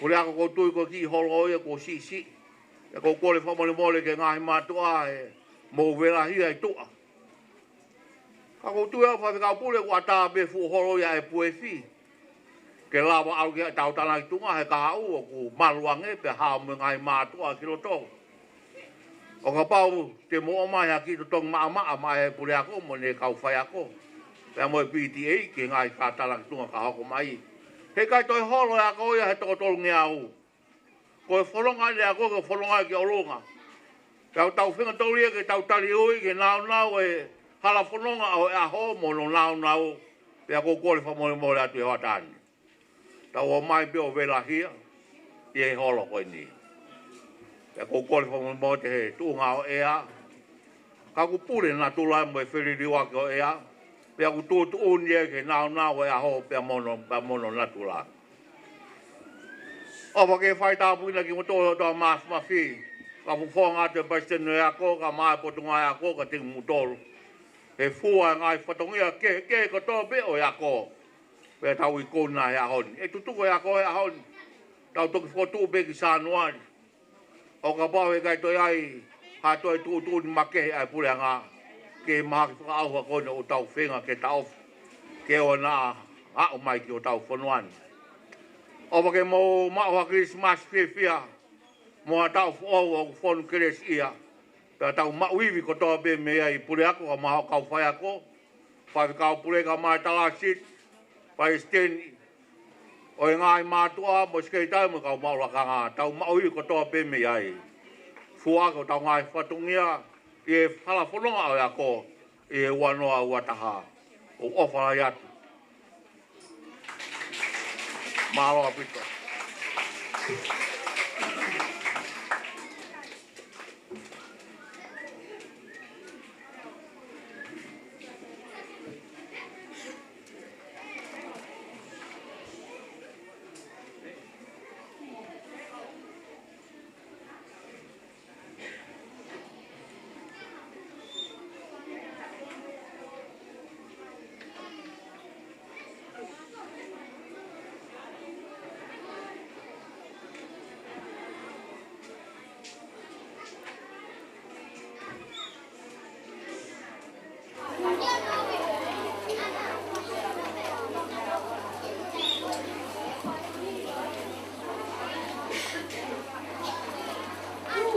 Puleako, ʻoku ou tui ko e kiʻi holo ia kuo siʻisiʻi. Pea ʻoku ou kole fakamolemole ki he ngaahi mātuʻa he mou velahia ʻi tuʻa. Ka ʻoku ou tui au Faifekau Pule ʻoku ʻatā pē fuʻu holo ia ʻa e puefi ke lava ʻalu ki heʻetau tānakituʻunga he kahaʻu ʻoku malu ange pea hao mo e ngaahi mātuʻa ki loto. ʻO kapau te mou ʻomai ha kiʻi totongi maʻamaʻa maʻa e puleako mo ʻene kau faiako, pea mo e P T A ki he ngaahi tānakituʻunga ka hoko mai. He ʻikai toe holo e ako ia he toko tolungeau. Ko e fononga ʻene ako ko e fononga ki ʻolunga. Pea ʻoku tau feinga tau lia ke tau tali ui ki he naunau e hala fononga ʻo e ʻaho mo hono naunau. Pea ʻoku ou kole fakamolemole atu he hoʻatā ni. Tau ō mai pē ʻo velahia ʻi he holo ko eni. Pea ʻoku ou kole fakamolemole he tuʻunga ʻo e ʻea. Ka ʻoku pule natula mo e feliliuaki ʻo e ʻea. Pea ʻoku tuʻutuʻuni ia ki he naunau ʻo e ʻaho pea mo hono, pea mo hono natula. ʻOfa ke fai tāpuekina kimoutolu ʻe he ʻOtua Māfimafi. Fakafofonga atu e Palesiteni ʻo e ako, kae ʻumaʻā e Potungāue Ako, ka tiki mutolu. He fua e ngaahi fatongia kehekehe kotoa pē ʻo e ako. Pea tau ikuna he ʻaho ni. ʻE tutuku e ako he ʻaho ni. Tau toki fokotuʻu pē ki Sānuali. ʻO kapau ʻe ʻikai toe ʻi ai ha toe tuʻutuʻuni makehe ʻa e puleʻanga ki he mahaki fakaʻauha ko eni ʻoku tau feinga ke taʻofi, ke ʻoua naʻa aʻu mai ki hotau fonua ni. ʻOfa ke mou maʻu ha Kilisimasi fiefia mo ha taʻu foʻou ʻoku fonu kelesiʻia. Pea tau maʻu ivi kotoa pē mei ai, puleako kae ʻumaʻā hoʻo kau faiako, Faifekau Pule kae ʻumaʻā e Talasiti, Palesiteni ʻo e ngaahi mātuʻa mo e sekelitali mo e kau maʻu lakanga, tau maʻu ivi kotoa pē mei ai. Fua ʻaki hotau ngaahi fatongia ʻi he hala fononga ʻo e ako ʻi he ua noa ua taha. ʻOku ou ʻofa lahi atu. Mālō ʻaupito.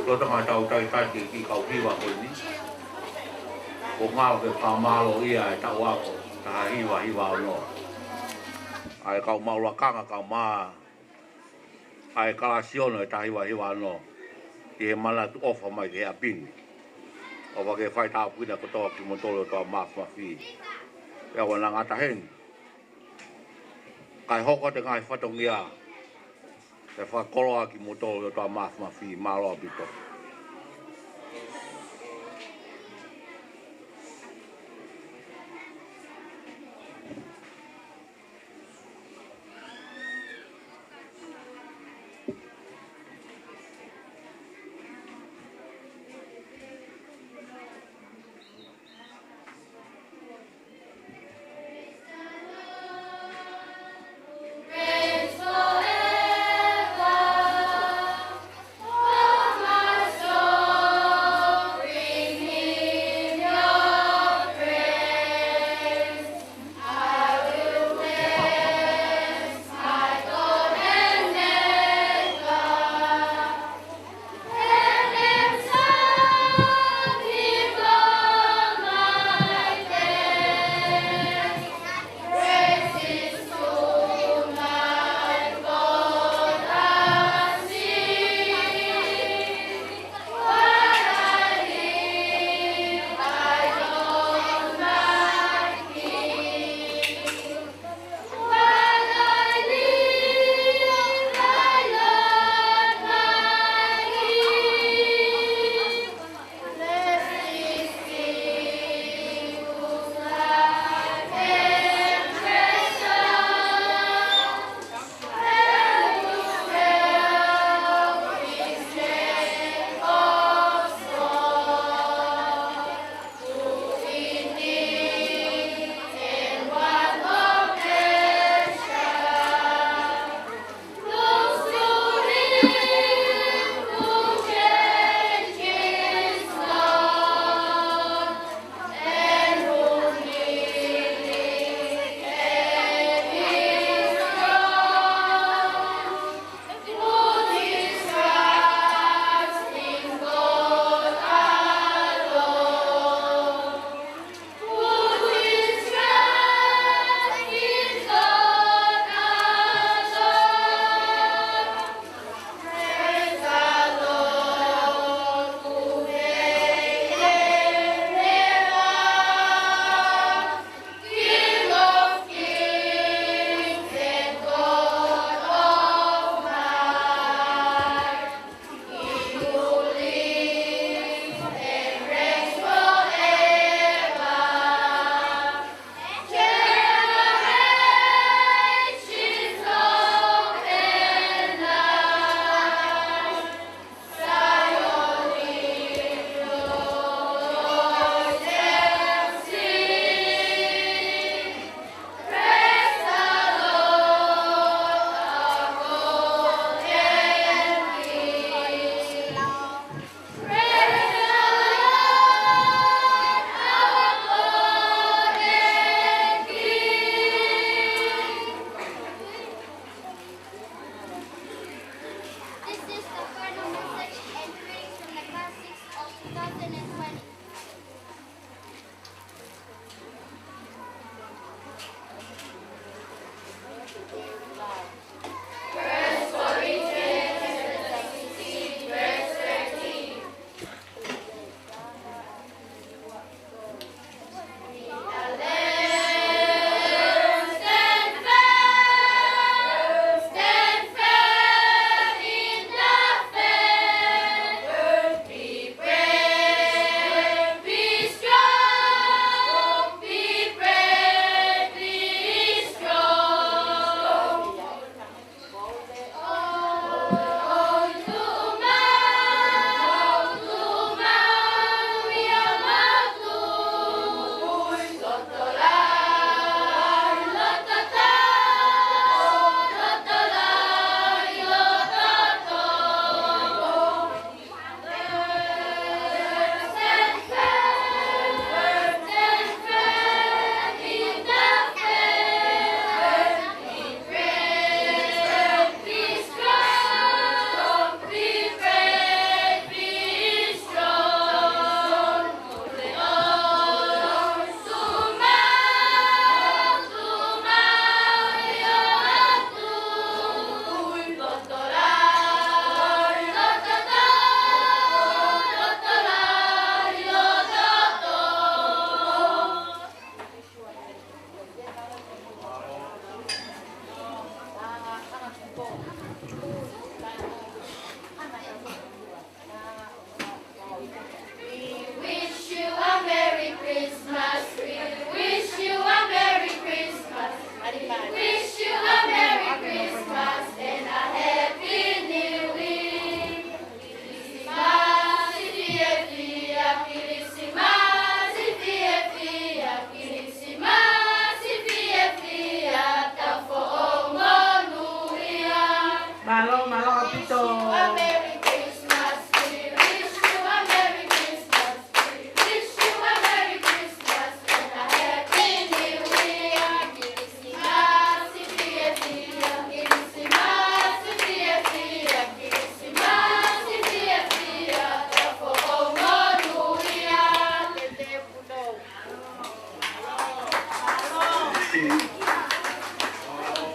Lolotonga ʻetau talitali ki he kau hiva ko eni, ʻoku ngalo ke fakamālōʻia e taʻu ako taha hiva hiva ono ʻa e kau maʻu lakanga kae ʻumaʻā ʻa e kalasi ono ʻe taha hiva hiva ono ʻi he manatu ʻofa mai ki he ʻapi ni. ʻOfa ke fai tāpuekina kotoa kimoutolu ʻe he ʻOtua Māfimafi. Pea ʻoua naʻa ngata heni, kae hoko atu e ngaahi fatongia ke fakakoloa kimoutolu ʻe he ʻOtua Māfimafi. Mālō ʻaupito.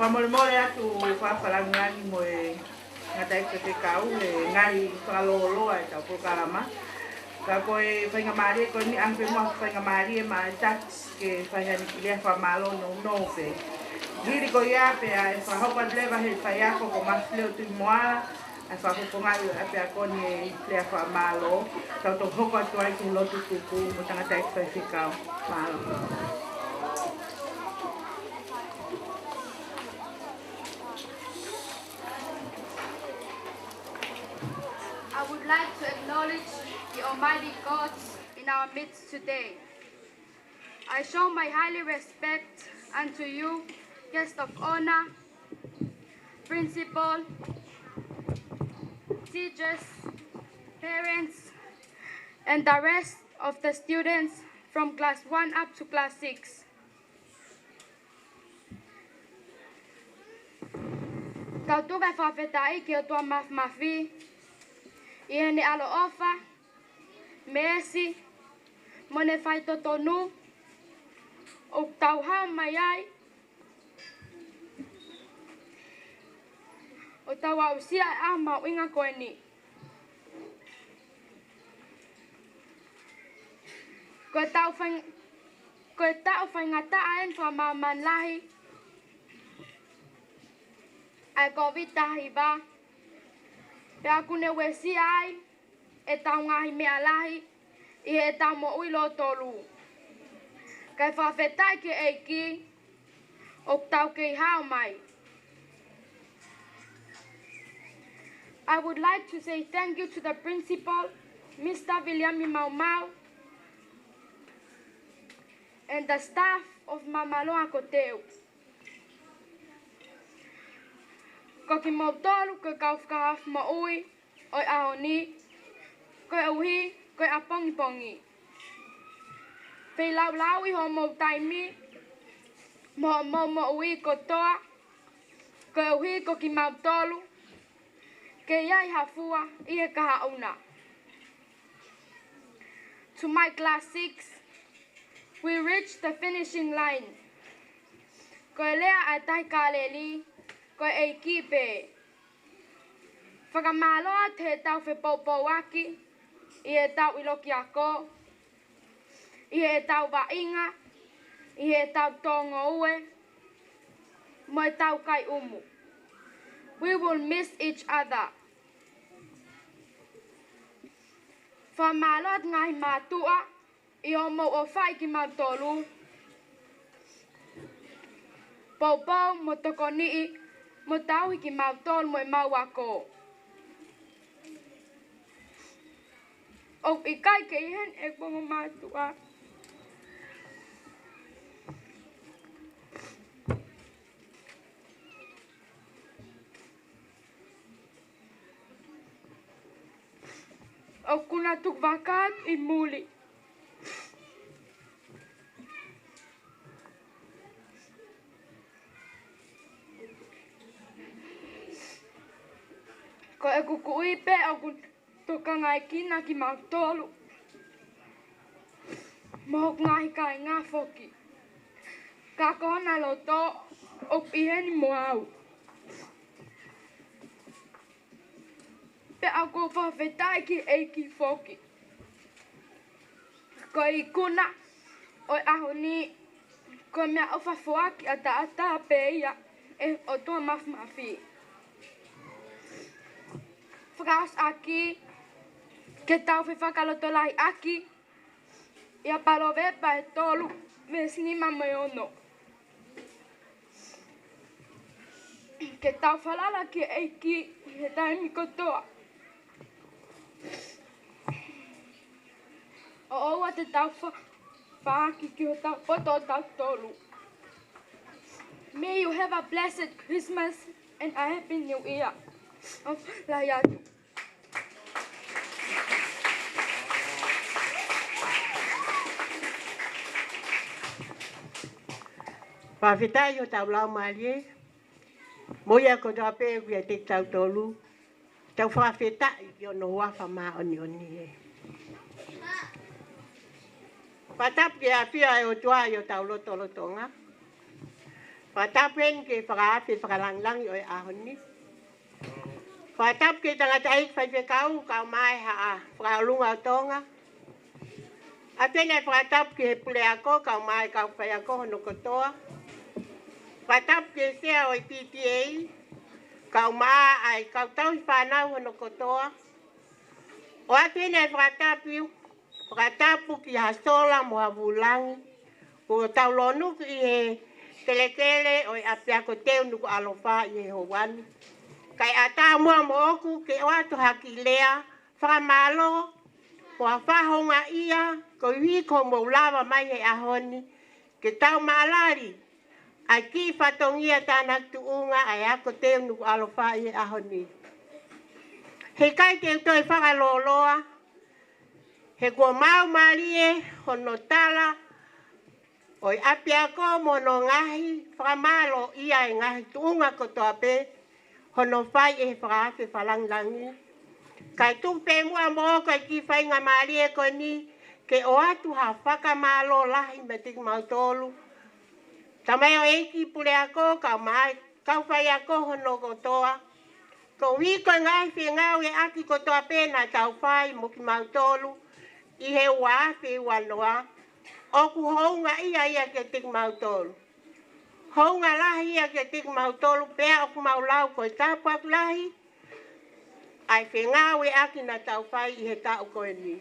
Fakamolemole atu, fakalangilangi mo e ngaahi faifekau he ngaahi fakalōloa ʻetau polokalama. Ka ko e faingamālie ko eni, ʻoange pē muʻa faingamālie maʻa e taki ke fai haʻane kiʻi lea fakamālō nounou pē. Hili ko ia pea ʻe fakahoko atu leva ʻe he faiako ko Mafileo Tuʻimoala ʻa e fakafofongaʻi ʻo e ʻapiako ni e lea fakamālō. Tau toki hoko atu ai ki he lotu tuku mo e tangataʻeiki faifekau. Mālō. I would like to acknowledge the Almighty God in our midst today. I show my highly respect unto you, guest of honor, principal, teachers, parents, and the rest of the students from class one up to class six. Tau tuku ʻa e fakafetaʻi ki he ʻOtua Mafimafi ʻi heʻene ʻaloʻofa, meesi, mo ʻene faitotonu ʻoku tau haʻu mai ai ʻo tau aʻusia ʻa e ʻaho mahuʻinga ko eni. Ko e taʻu faing-, ko e taʻu faingataʻa eni fakamāmani lahi ʻa e Kōviti taha hiva, pea ʻoku ne uesia ai ʻetau ngaahi meʻa lahi ʻi heʻetau moʻui lōtolu. Kae fakafetaʻi ki he ʻEiki ʻoku tau kei haʻu mai. I would like to say thank you to the principal, Mister Viliami Maumau, and the staff of Mamaloa Koteu. Ko kimoutolu ko e kau fakahaofi moʻui ʻo e ʻaho ni, koeʻuhi ko e ʻapongipongi. Feilaulau ʻi hoʻomou taimi mo hoʻomou moʻui kotoa, koeʻuhi ko kimautolu kei ʻi ai ha fua ʻi he kahaʻu na. To my class six, we reached the finishing line. Ko e lea ʻa e Tahi Kāleli, ko e ʻEiki pē. Fakamālō atu heʻetau fepoupouaki ʻi heʻetau ʻilo ki he ako, ʻi heʻetau vaʻinga, ʻi heʻetau tō ngoue, mo ʻetau kai ʻumu. We will miss each other. Fakamālō atu ngaahi mātuʻa ʻi hoʻomou ʻofa ʻi kimautolu. Poupou mo tokoniʻi mo tauhi kimautolu mo ʻemau ako. ʻOku ʻikai ke ʻi heni ʻeku ongo mātuʻa. ʻOku na tuku vaka atu ʻi muli. Ko ʻeku kui pē ʻoku tokangaekina kimautolu mo hoku ngaahi kāinga foki. Ka ko hona loto ʻoku ʻi heni mo au. Pea ʻoku ou fakafetaʻi ki he ʻEiki foki. Ko e ikuna ʻo e ʻaho ni, ko e meʻaʻofa foaki ʻataʻatā pē ia ʻa e ʻOtua Mafimafi. Fakaʻosi ʻaki, ke tau fefakalotolahiʻaki ʻi he Palōvepi ʻe tolu, veesi nima mo e ono. Ke tau falala ki he ʻEiki ʻi he taimi kotoa, ʻo ʻoua te tau fa-, faaki ki hotau poto ʻo tautolu. May you have a blessed Christmas and a happy New Year. ʻOfa lahi atu. Fakafetaʻi hotau laumālie, mo ia kotoa pē ʻoku ʻiate kitautolu, tau fakafetaʻi ʻi hono huafa māʻoniʻoni ē. Fakatapu ki he ʻafio ʻa e ʻOtua ʻi hotau lotolotonga. Fakatapu heni ki he fakaafe fakalāngilangi ʻo e ʻaho ni. Fakatapu ki he tangataʻeiki faifekau, kau mai haʻa fakaʻolunga ʻo Tonga. ʻOatu heni e fakatapu ki he puleako, kau mai kau faiako hono kotoa. Fakatapu ki he sea ʻo e P T A, kau mai ʻa e kau tauhi fānau hono kotoa. ʻOatu heni e fakatapu, fakatapu ki ha sola mo ha vūlangi, kuo tau lōnuku ʻi he kelekele ʻo e ʻapiako Teu Nukuʻalofa ʻi he houa ni. Kae ʻatā muʻa moʻoku ke ʻoatu ha kiʻi lea fakamālō, ko ha fakahoungaʻia, koeʻuhi ko hoʻomou lava mai he ʻaho ni, ke tau maʻalali ʻa e kiʻi fatongia tānaki tuʻunga ʻa e ako Teu Nukuʻalofa ʻi he ʻaho ni. Heʻikai te u toe fakalōloa, he kuo maumālie hono tala ʻo e ʻapiako mo hono ngaahi fakamālōʻia e ngaahi tuʻunga kotoa pē hono fai ʻe he fakaafe fakalāngilangi. Kae tuku pē muʻa moʻoku e kiʻi faingamālie ko eni ke ʻoatu ha fakamālō lahi meiate kimautolu, tamaioʻeiki puleako, kau mai kau faiako hono kotoa, koeʻuhi ko e ngaahi fengāueʻaki kotoa pē naʻa tau fai mo kimautolu ʻi he ua afe ua noa, ʻoku houngaʻia ia kiate kimautolu. Hounga lahi ia kiate kimautolu, pea ʻoku mau lau ko e tāpuaki lahi ʻa e fengāueʻaki naʻa tau fai ʻi he taʻu ko eni.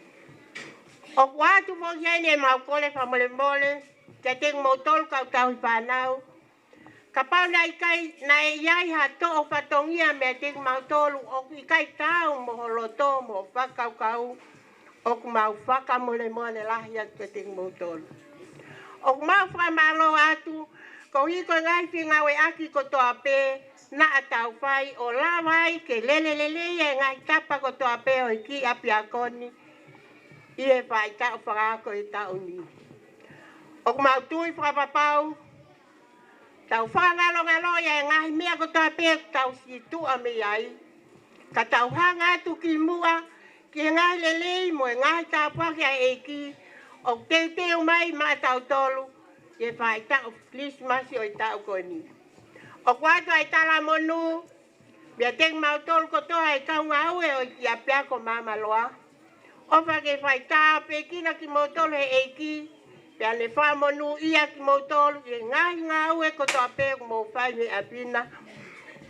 ʻOku ʻoatu foki heni ʻemau kole fakamolemole kiate kimoutolu kau tauhi fānau, kapau naʻe ʻikai, naʻe ʻi ai ha toʻo fatongia meiate kimautolu, ʻoku ʻikai taau mo ho loto mo ho fakakaukau, ʻoku mau fakamolemole lahi atu kiate kimoutolu. ʻOku mau fakamālō atu, koeʻuhi ko e ngaahi fengāueʻaki kotoa pē naʻa tau fai ʻo lava ai ke lele lelei e ngaahi tapa kotoa pē ʻo e kiʻi ʻapiako ni ʻi he faʻahitaʻu fakaako e taʻu ni. ʻOku mau tui fakapapau, tau fakangalongaloʻi e ngaahi meʻa kotoa pē ʻoku tau situʻa mei ai, ka tau hanga atu ki muʻa ki he ngaahi lelei mo e ngaahi tāpuaki ʻa e ʻEiki ʻoku teuteu mai maʻatautolu ʻi he faʻahitaʻu Kilisimasi ʻo e taʻu ko eni. ʻOku ʻoatu ʻa e talamonū meiate kimautolu kotoa e kau ngāue ʻo e kiʻi ʻapiako Māmaloa. ʻOfa ke faitāpuekina kimoutolu he ʻEiki, pea ne fakamonūʻia kimoutolu ʻi he ngaahi ngāue kotoa pē ʻoku mou fai mei ʻapi na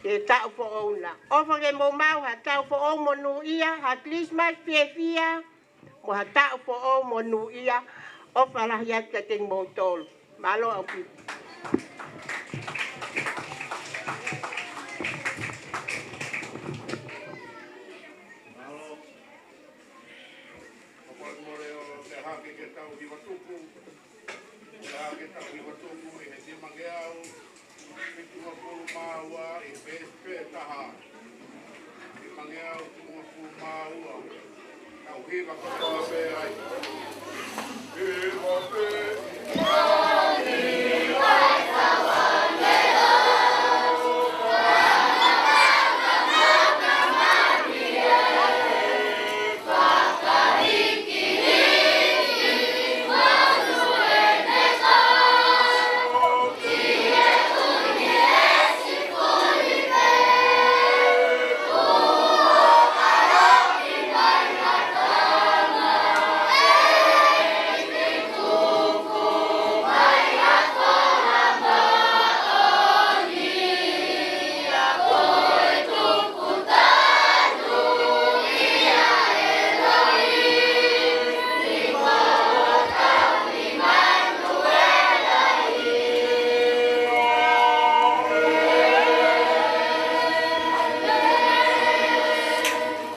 he taʻu foʻou na. ʻOfa ke mou maʻu ha taʻu foʻou monūʻia, ha Kilisimasi fiefia, mo ha taʻu foʻou monūʻia. ʻOfa lahi atu kiate kimoutolu. Mālō ʻaupito. Mālō. ʻOku mole o te hake ke tau hiva tuku. Te hake tau hiva tuku ʻi he nimangeau fitungofulu mā ua ʻi he peesi pē taha. Nimangeau fitungofulu mā ua. Tau hiva kotoa pē ai. Hiva pē.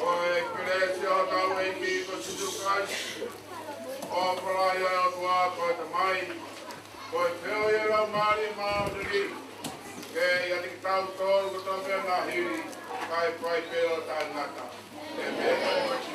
Ko e kelesi ʻa hotau ʻEiki ko Sīsū Kalaisi, ʻofa lahi ʻa e ʻOtua ko e Tamai, ko e feohi ʻa e Laumālie Māʻoniʻoni, ke ʻiate kitautolu kotoa pē ʻo hili, kae fai pē ʻo taʻengata. ʻĒmeni.